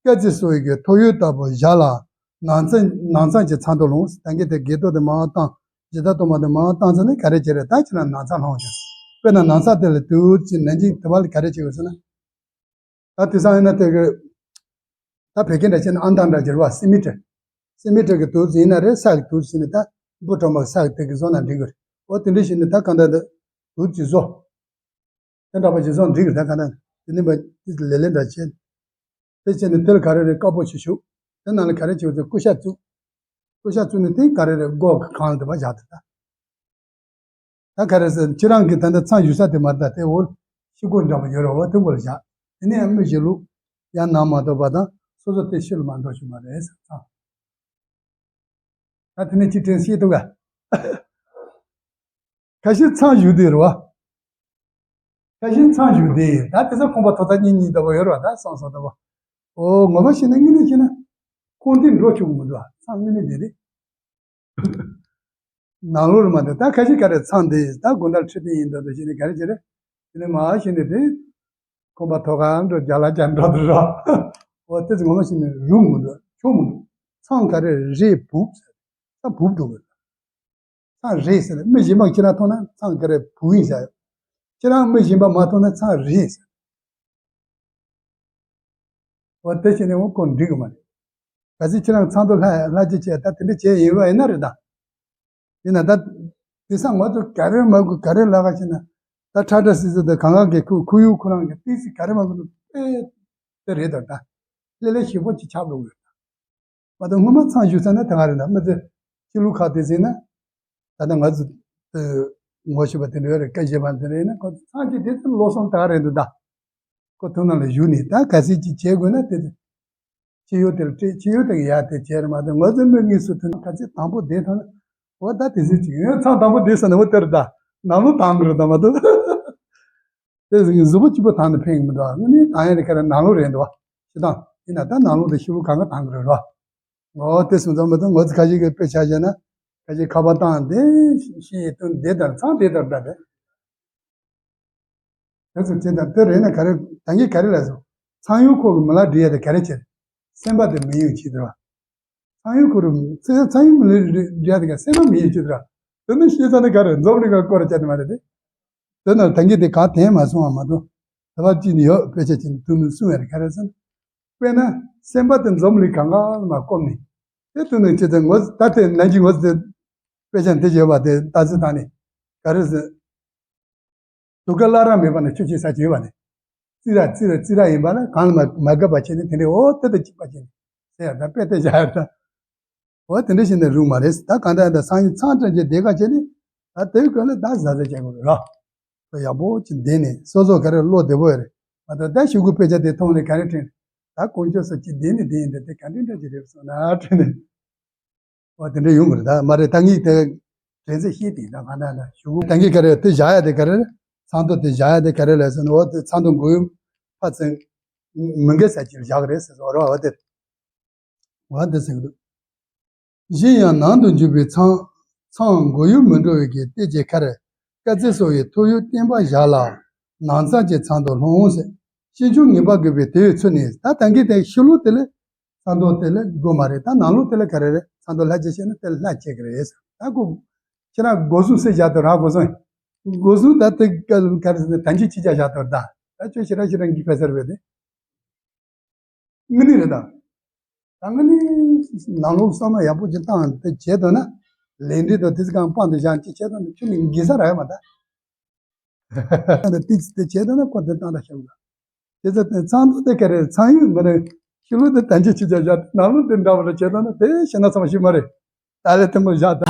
སྐེ་ཚེ་སོ་ཡི་གི་ཐོ་ཡོར་ལྟ་བུ་བཞག་ལ། ནང་ཚང་ནང་ཚང་གི་ཚང་དུ་ལོངས། ད་གིན་དེ་སྒལ་ཏོ་དེ་མར་བཏང་། གཞི་བདག་གཏོར་མ་དེ་མར་བཏང་ཚར་ནས་ག་རེ་བྱེད་རེད། ད་ཁྱེད་རང་ནང་ཚང་ལྷུང་བྱུང་། དཔེར་ན་ནང་ཚང་དེ་ལ་དུས་ཀྱི་ནན་ཅིང་དུ་བ་ལ་ག་རེ་བྱེད་དགོས་ཟེར་ན། ད་དེང་སང་ཡིན་ན་དེ་གི། ད་བོད་སྐད་འདྲ་བྱས་ན་ཨང་རྟགས་འདྲ་བྱེད་རེད་བ། སེན་མི་ཊར། སེན་མི་ཊར་གི་དུས་ཚོད་ཡིན་ན་རེད། ས་གི་དུས་ཚོད་ཡིན་ན་ད་འབུ་གྲོག་མ་གི་ས་གི་དེ་གི་བཟོ་ན་འགྲིག་གི་རེད། འོ་དེ་འདྲ་བྱས་ནས་ད་གང་ལྟར་དུ་དུས་ཚོད་བཟོ། དེ་འདྲ་པ་ཞིག་བཟོ་འགྲིག་གི་རེད། ད་གང་ལྟར་དེ་ནི་མ་དེ་ལེ་ལེ་འདྲ་བྱས། དེ་བྱས་ནས་དེ་ལ་ག་རེ་རེད། དཀར་པོ་ཞིག་བྱུག། དེ་ནང་ལ་ག་རེ་བྱེད་དགོས་ཟེར་ཀུ་ཤ་བཙུགས། ཀུ་ཤ་བཙུགས་ནས་དེ་ག་རེ་རེད། སྒོ་གི་གང་ལ་དེ་མ་བཞག་དེ་ད། ད་ག་རེ་ཟེར། ཁྱེད་རང་གི་ད་ལྟ་མཚམས་བཞུགས་ས་དེ་མ་རེད། ད་དེ་འོ་ཤི་སྒོ་འདྲ་པོ་ཡོད་རེད། འོ་དེ་འོག་ལ་བཞག། དེ་ནས་ཡང་མི་ཞིག་ལུག་ཡང་ནང་མ་གཏོགས་པ་དང་སོ་སོ་དེ་ཕྱི་ལ་མ་འགྲོ་ཞུ་མ་རེད་ཟེར། ཚང་། ད་དེ་ནས་ཅི་དྲན་ཤེས་འདུག་ག། ཁ་ཤས་མཚམས་བཞུགས་དེ་རེད་བ། ཁ་ཤས་མཚམས་བཞུགས་དེ་ད་དེ་ཚོ་ཁང་པ་ཐོག་ཚད་གཉིས་གཉིས་ལྟ་བུ་ཡོད་རེད་བ། ད་སོང་སོང་ལྟ་བུ། འོ་ངོ་མ་བཤད་ན་དངོས་གནས་བཤད་ན་ཁོང་དེ་འགྲོ་ཆོག་གི་མི་འདུག་བ། མཚམས་དངོས་གནས་དེ་རེད། ནང་ལོགས་རེད་མ་གཏོགས། ད་ཁ་ཤས་ག་རེ་མཚམས་དེ་ད་དགོང་དག་ཁྲི་སྟེང་ཡིན་མདོག་མདོག་བྱས་ནས་ག་རེ་བྱེད་རེད། དེ་ནས་མར་ཕྱིན་ནས་དེ་ཁང་པ་ཐོག་ཁ་འགྲོ་རྒྱ་ལ་རྒྱ་འགྲོ་དུ་ར། འོ་དེ་ཚོ་ངོ་མ་བཤད་ན་རུང་མི་འདུག་ཆོག་མི་འདུག་མཚམས་ག་རེ་རེད་བུབ་ཟེར། མཚམས་བུབ་འགྲོ་གི་རེད། མཚམས་རེད་ཟེར། མི་གཞན་པ་ཁྱེད་རང་མཐོང་ན་མཚམས་ག་རེ་བུབ་ཡིན་ཟེར། ཁྱེད་རང་མི་གཞན་པ་མ་མཐོང་ན་མཚམས་རེད་ཟེར། འོ་དེ་བྱས་ནས་འོ་ཁོ་འགྲིག་གི་མ་རེད། གལ་སྲིད་ཁྱེད་རང་ཚང་དུ་ལྷ་ལྷ་ཅིག་བྱས་ད་དེ་འདྲ་བྱས་ཡིན་པ་ཡིན་ན་རེད་ད། ཡིན་ན་ད། དེང་སང་ང་ཚོ་ག་རེ་མ་དགོས་ག་རེ་ལབ་ག་བྱས་ན། ད་ཁྲ་ཁྲ་སིལ་སིལ་དང་གང་ག་གི་ཁུ་ཁུ་ཡུག་ཁོ་རང་གི་ཏི་སི་ག་རེ་མ་དགོས་དཔེ་དེ་རེད་ད། ད་ལེ་ལེ་ཞིབ་པོ་ཅིག་ཆགས་འགྲོ་གི་ཡོད་ད། མ་གཏོགས་སྔོན་མ་མཚམས་བཞུགས་ས་ན་དེ་ག་རེད་ད། མི་ཚེ་ཕྱི་ལུགས་ཁག་དེ་ཟིན་ན། ད་ལྟ་ང་ཚོ་ངོ་ཤེས་པ་དེ་འདྲ་རེད། སྐད་བཤད་པ་དེ་འདྲ་ཡིན་ན་ཁོ་ཚོ་མཚམས་ཅིག་དེ་ཚོ་ལོ་གསུམ་དེ་ག་རེད་འདུག་ད། ཁོ་ཐུག་ན་ལ་བཞུགས་ནས་ད་ག་ཚད་ཅིག་བྱེད་དགོས་ན་དེ་ཕྱི་ཡུལ་དེར་སྤྲད། ཕྱི་ཡུལ་དེ་གི་ཡ་དེ་བྱས་རེད་མ་གཏོགས་ང་ཚོ་མི་དངོས་སུ་ཐུག་ན་ག་ཚད་དང་པོ་བསྡད་ཐུབ་ན། འོ་ད་དེ་ཚོད་ཅིག་ཡོད། མཚམས་དང་པོ་བསྡད་ས་ནི་འོ་དེ་རེད་ད། ནང་ལོགས་དང་གི་རེད་ད་མ་གཏོགས། དེ་གཟུགས་པོ་སྐྱིད་པོ་དང་ནི་ཕན་གི་མི་འདུག་དངོས་གནས་དང་ཡ་དེ་ག་རེ་ནང་ལོགས་རེད་འདུག་སྤྱིར་བཏང་ཡིན་ན་ད་ནང་ལོགས་དེ་ཕྱི་པོ་གང་ག་དང་གི་རེད་རོ། འོ་དེ་སོང་ཙང་མ་གཏོགས་ང་ཚོ་ཁ་ཤས་ཀྱིས་དཔེ་ཆ་བཞག་ན་ཁ་ཤས་ཁ་པར་བཏང་དེ་ཤི་ཡི་དོན་དེ་ལྟར་མཚམས་དེ་ལྟར་འདྲ་རེད། དེ་ཚོ་བྱེད་དང་དེ་རེད་ན་ག་རེ་ད་གིན་ག་རེ་ལབ་སོང་། ཚངས་དབྱངས་ཁོག་གི་མི་ལ་འདྲི་ཡ་དེ་ག་རེ་བྱེད། སེམས་པ་དེ་མི་གཡོ་བྱེད་དེ་ར། ཚངས་དབྱངས་ཁོག་རུ་ཚེ་ཚངས་དབྱངས་མི་ལ་འདྲི་ཡ་དེ་ག་སེམས་པ་མི་གཡོ་བྱེད་དེ་ར། དེ་ནི་ཤེས་ཚ་ནི་ག་རེ་འཛོམས་ནི་ག་སྐོར་བྱ་དེ་མ་རེད་དེ། དེ་ན་ད་གིན་དེ་ག་དེ་མ་སོང་བ་མ་གཏོགས། ད་བ་ཅི་ནི་ཡོད་དཔེ་ཆ་ཅི་ནི་དུ་ནི་གསུང་ཡ་རེ་ག་རེ་ཟེར་ན། དཔེར་ན་སེམས་པ་དེ་འཛོམས་ལི་གང་ག་ལ་མ་བསྐོམ་ནི། དེ་དུ་ནི་ཅི་ཚེ་ངོ་ད་དེ་ནན་གྱི་ངོ་ཚེ་དཔེ་ཆ་འདི་བྱེད་པ་དེ་ད་ཚེ་ད་ནི་ག་རེ་ཟེར། དུག་ཁ་བླ་ར་མེད་པ་ན་ཆུ་ཆེ་ས་ཆེ་བ་ནི། རྩི་ར་རྩི་ར་རྩི་ར་ཡིན་པ་ལ་གང་ལ་མ་མ་དགའ་བ་བྱས་ནས་དེ་འདྲའི་འོ་དེ་དང་གཅིག་པ་བྱས་ནས་ཟེར་ཡ་ད་དཔེ་དེ་བཞག་ཡ་ད། འོ་དེ་འདྲ་བྱས་ནས་རུང་མ་རེད། ད་གང་ལྟར་ད་སང་ཉིན་ཚང་སྤྲད་རྗེས་བསྡད་ག་བྱས་ནས་ད་དེའི་སྐོར་ལ་ད་ཟ་ཟ་བྱེད་དགོས་རེད་རོ། ཡག་པོ་ཅིག་བསྡད་ནས་སོ་སོ་ག་རེ་བློ་བདེ་པོ་ཡོད་རེད་མ་གཏོགས་ད་ཤོག་གུ་དཔེ་ཆ་དེ་མཐོང་ནས་ག་རེ་དྲན། ད་དཀོན་མཆོག་སོགས་ཀྱིས་བསྡད་ནས་བསྡད་ཡིན་ད་དེ་ག་འདྲ་འདྲ་ཅིག་རེད་སོང་ན་དྲན་ནས། འོ་དེ་འདྲ་ཡོང་གི་རེད། ད་མ་རེད་ད་ངས་དེ་དྲན་ཚད་ཤེས་དེ་ད་ག་ད་ད་ཞུ་གུ་ད་ངས་ག་རེ་དེ་བཞག་ཡ་དེ་ག་རེ་རེད། ཚང་དུ་དེ་བཞག་ཡ་དེ་ག་རེ་ལས་ཟེར་ན་འོ་དེ་ཚང་དུ་མགོ་ཡུམ་ཕ་ཚན་མི་འགལ་ས་ཅིག་བཞག་གི་རེད་ཟེར་སོང་རོ། འོ་དེ་འོ་དེ་ཟེར་གི་འདུག་གཞན་ཡང་ནང་དུ་འཇུག་པའི་མཚམས་མཚམས་མགོ་ཡུམ་མི་འགྲོ་བའི་གི་སྟེགས་ཀྱི་ཁར། དཀའ་ཚེགས་གསོ་བའི་ཐོ་ཡོད་བསྟན་པ་བཞག་ལ། ནང་ཚང་གི་ཚང་དུ་ལྷུང་ཟེར། ཤེས་བྱུང་ངེས་པ་དགོས་པའི་དེ་ཡི་ཚུལ་ནི། ད་ད་གིན་དེ་ཕྱི་ལོགས་དེ་ལས་ཚང་དུ་དེ་ལས་དགོས་མ་རེད། ད་ནང་ལོགས་དེ་ལས་ག་རེ་རེད། ཚང་དུ་ལྷ་བྱེད་ཤེས་ན་དེ་ལྷ་བྱེད་ཀྱི་རེད་ཟེར། ད་ཁོ་ཁྱེད་རང་སྒོ་སྲུང་ཟེར་བཞག་དུས་རང་སྒོ་སྲུང་། སྒོ་སྲུང་ད་དེ་ག་རེ་ཟེར་ན་ད་འཇིགས་ཅི་བྱ་བཞག་དུས་ད། ད་ཁྱོད་ཞེ་དྲག་ཞེ་དྲག་འགིག་པ་ཟེར་བས་དེ། དངོས་གནས་རེད་ད། ད་དངོས་གནས་ནང་ལོགས་བསམ་བློ་ཡག་པོ་ཅིག་བཏང་དེ་བྱས་དོན་ན། ལས་འབྲས་དང་དེ་ཚོ་གང་སྤང་དུ་བཞག་ཅིག་བྱས་དོན་ན་ཁྱོད་ནི་འགིག་ས་རག་ཡོད་མ་ད། ད་དེ་དེ་བྱས་དོན་ན་ཁོ་དེ་བཏང་ད་ཤོག་ད། དེ་ཚོ་དེ་ཚང་དུ་དེ་ག་རེ་ཚང་ཡོད་མ་རེད། ཕྱི་ལོགས་དེ་ད་འཇིགས་ཅི་བྱ་བཞག་ནང་ལོགས་དེ་འདྲ་བ་ལ་བྱས་དོན་ན་དེ་ཤེས་ན་ཚང་ཞིག་མ་རེད། ད་ལས་དེ་མོ་བཞག་ད།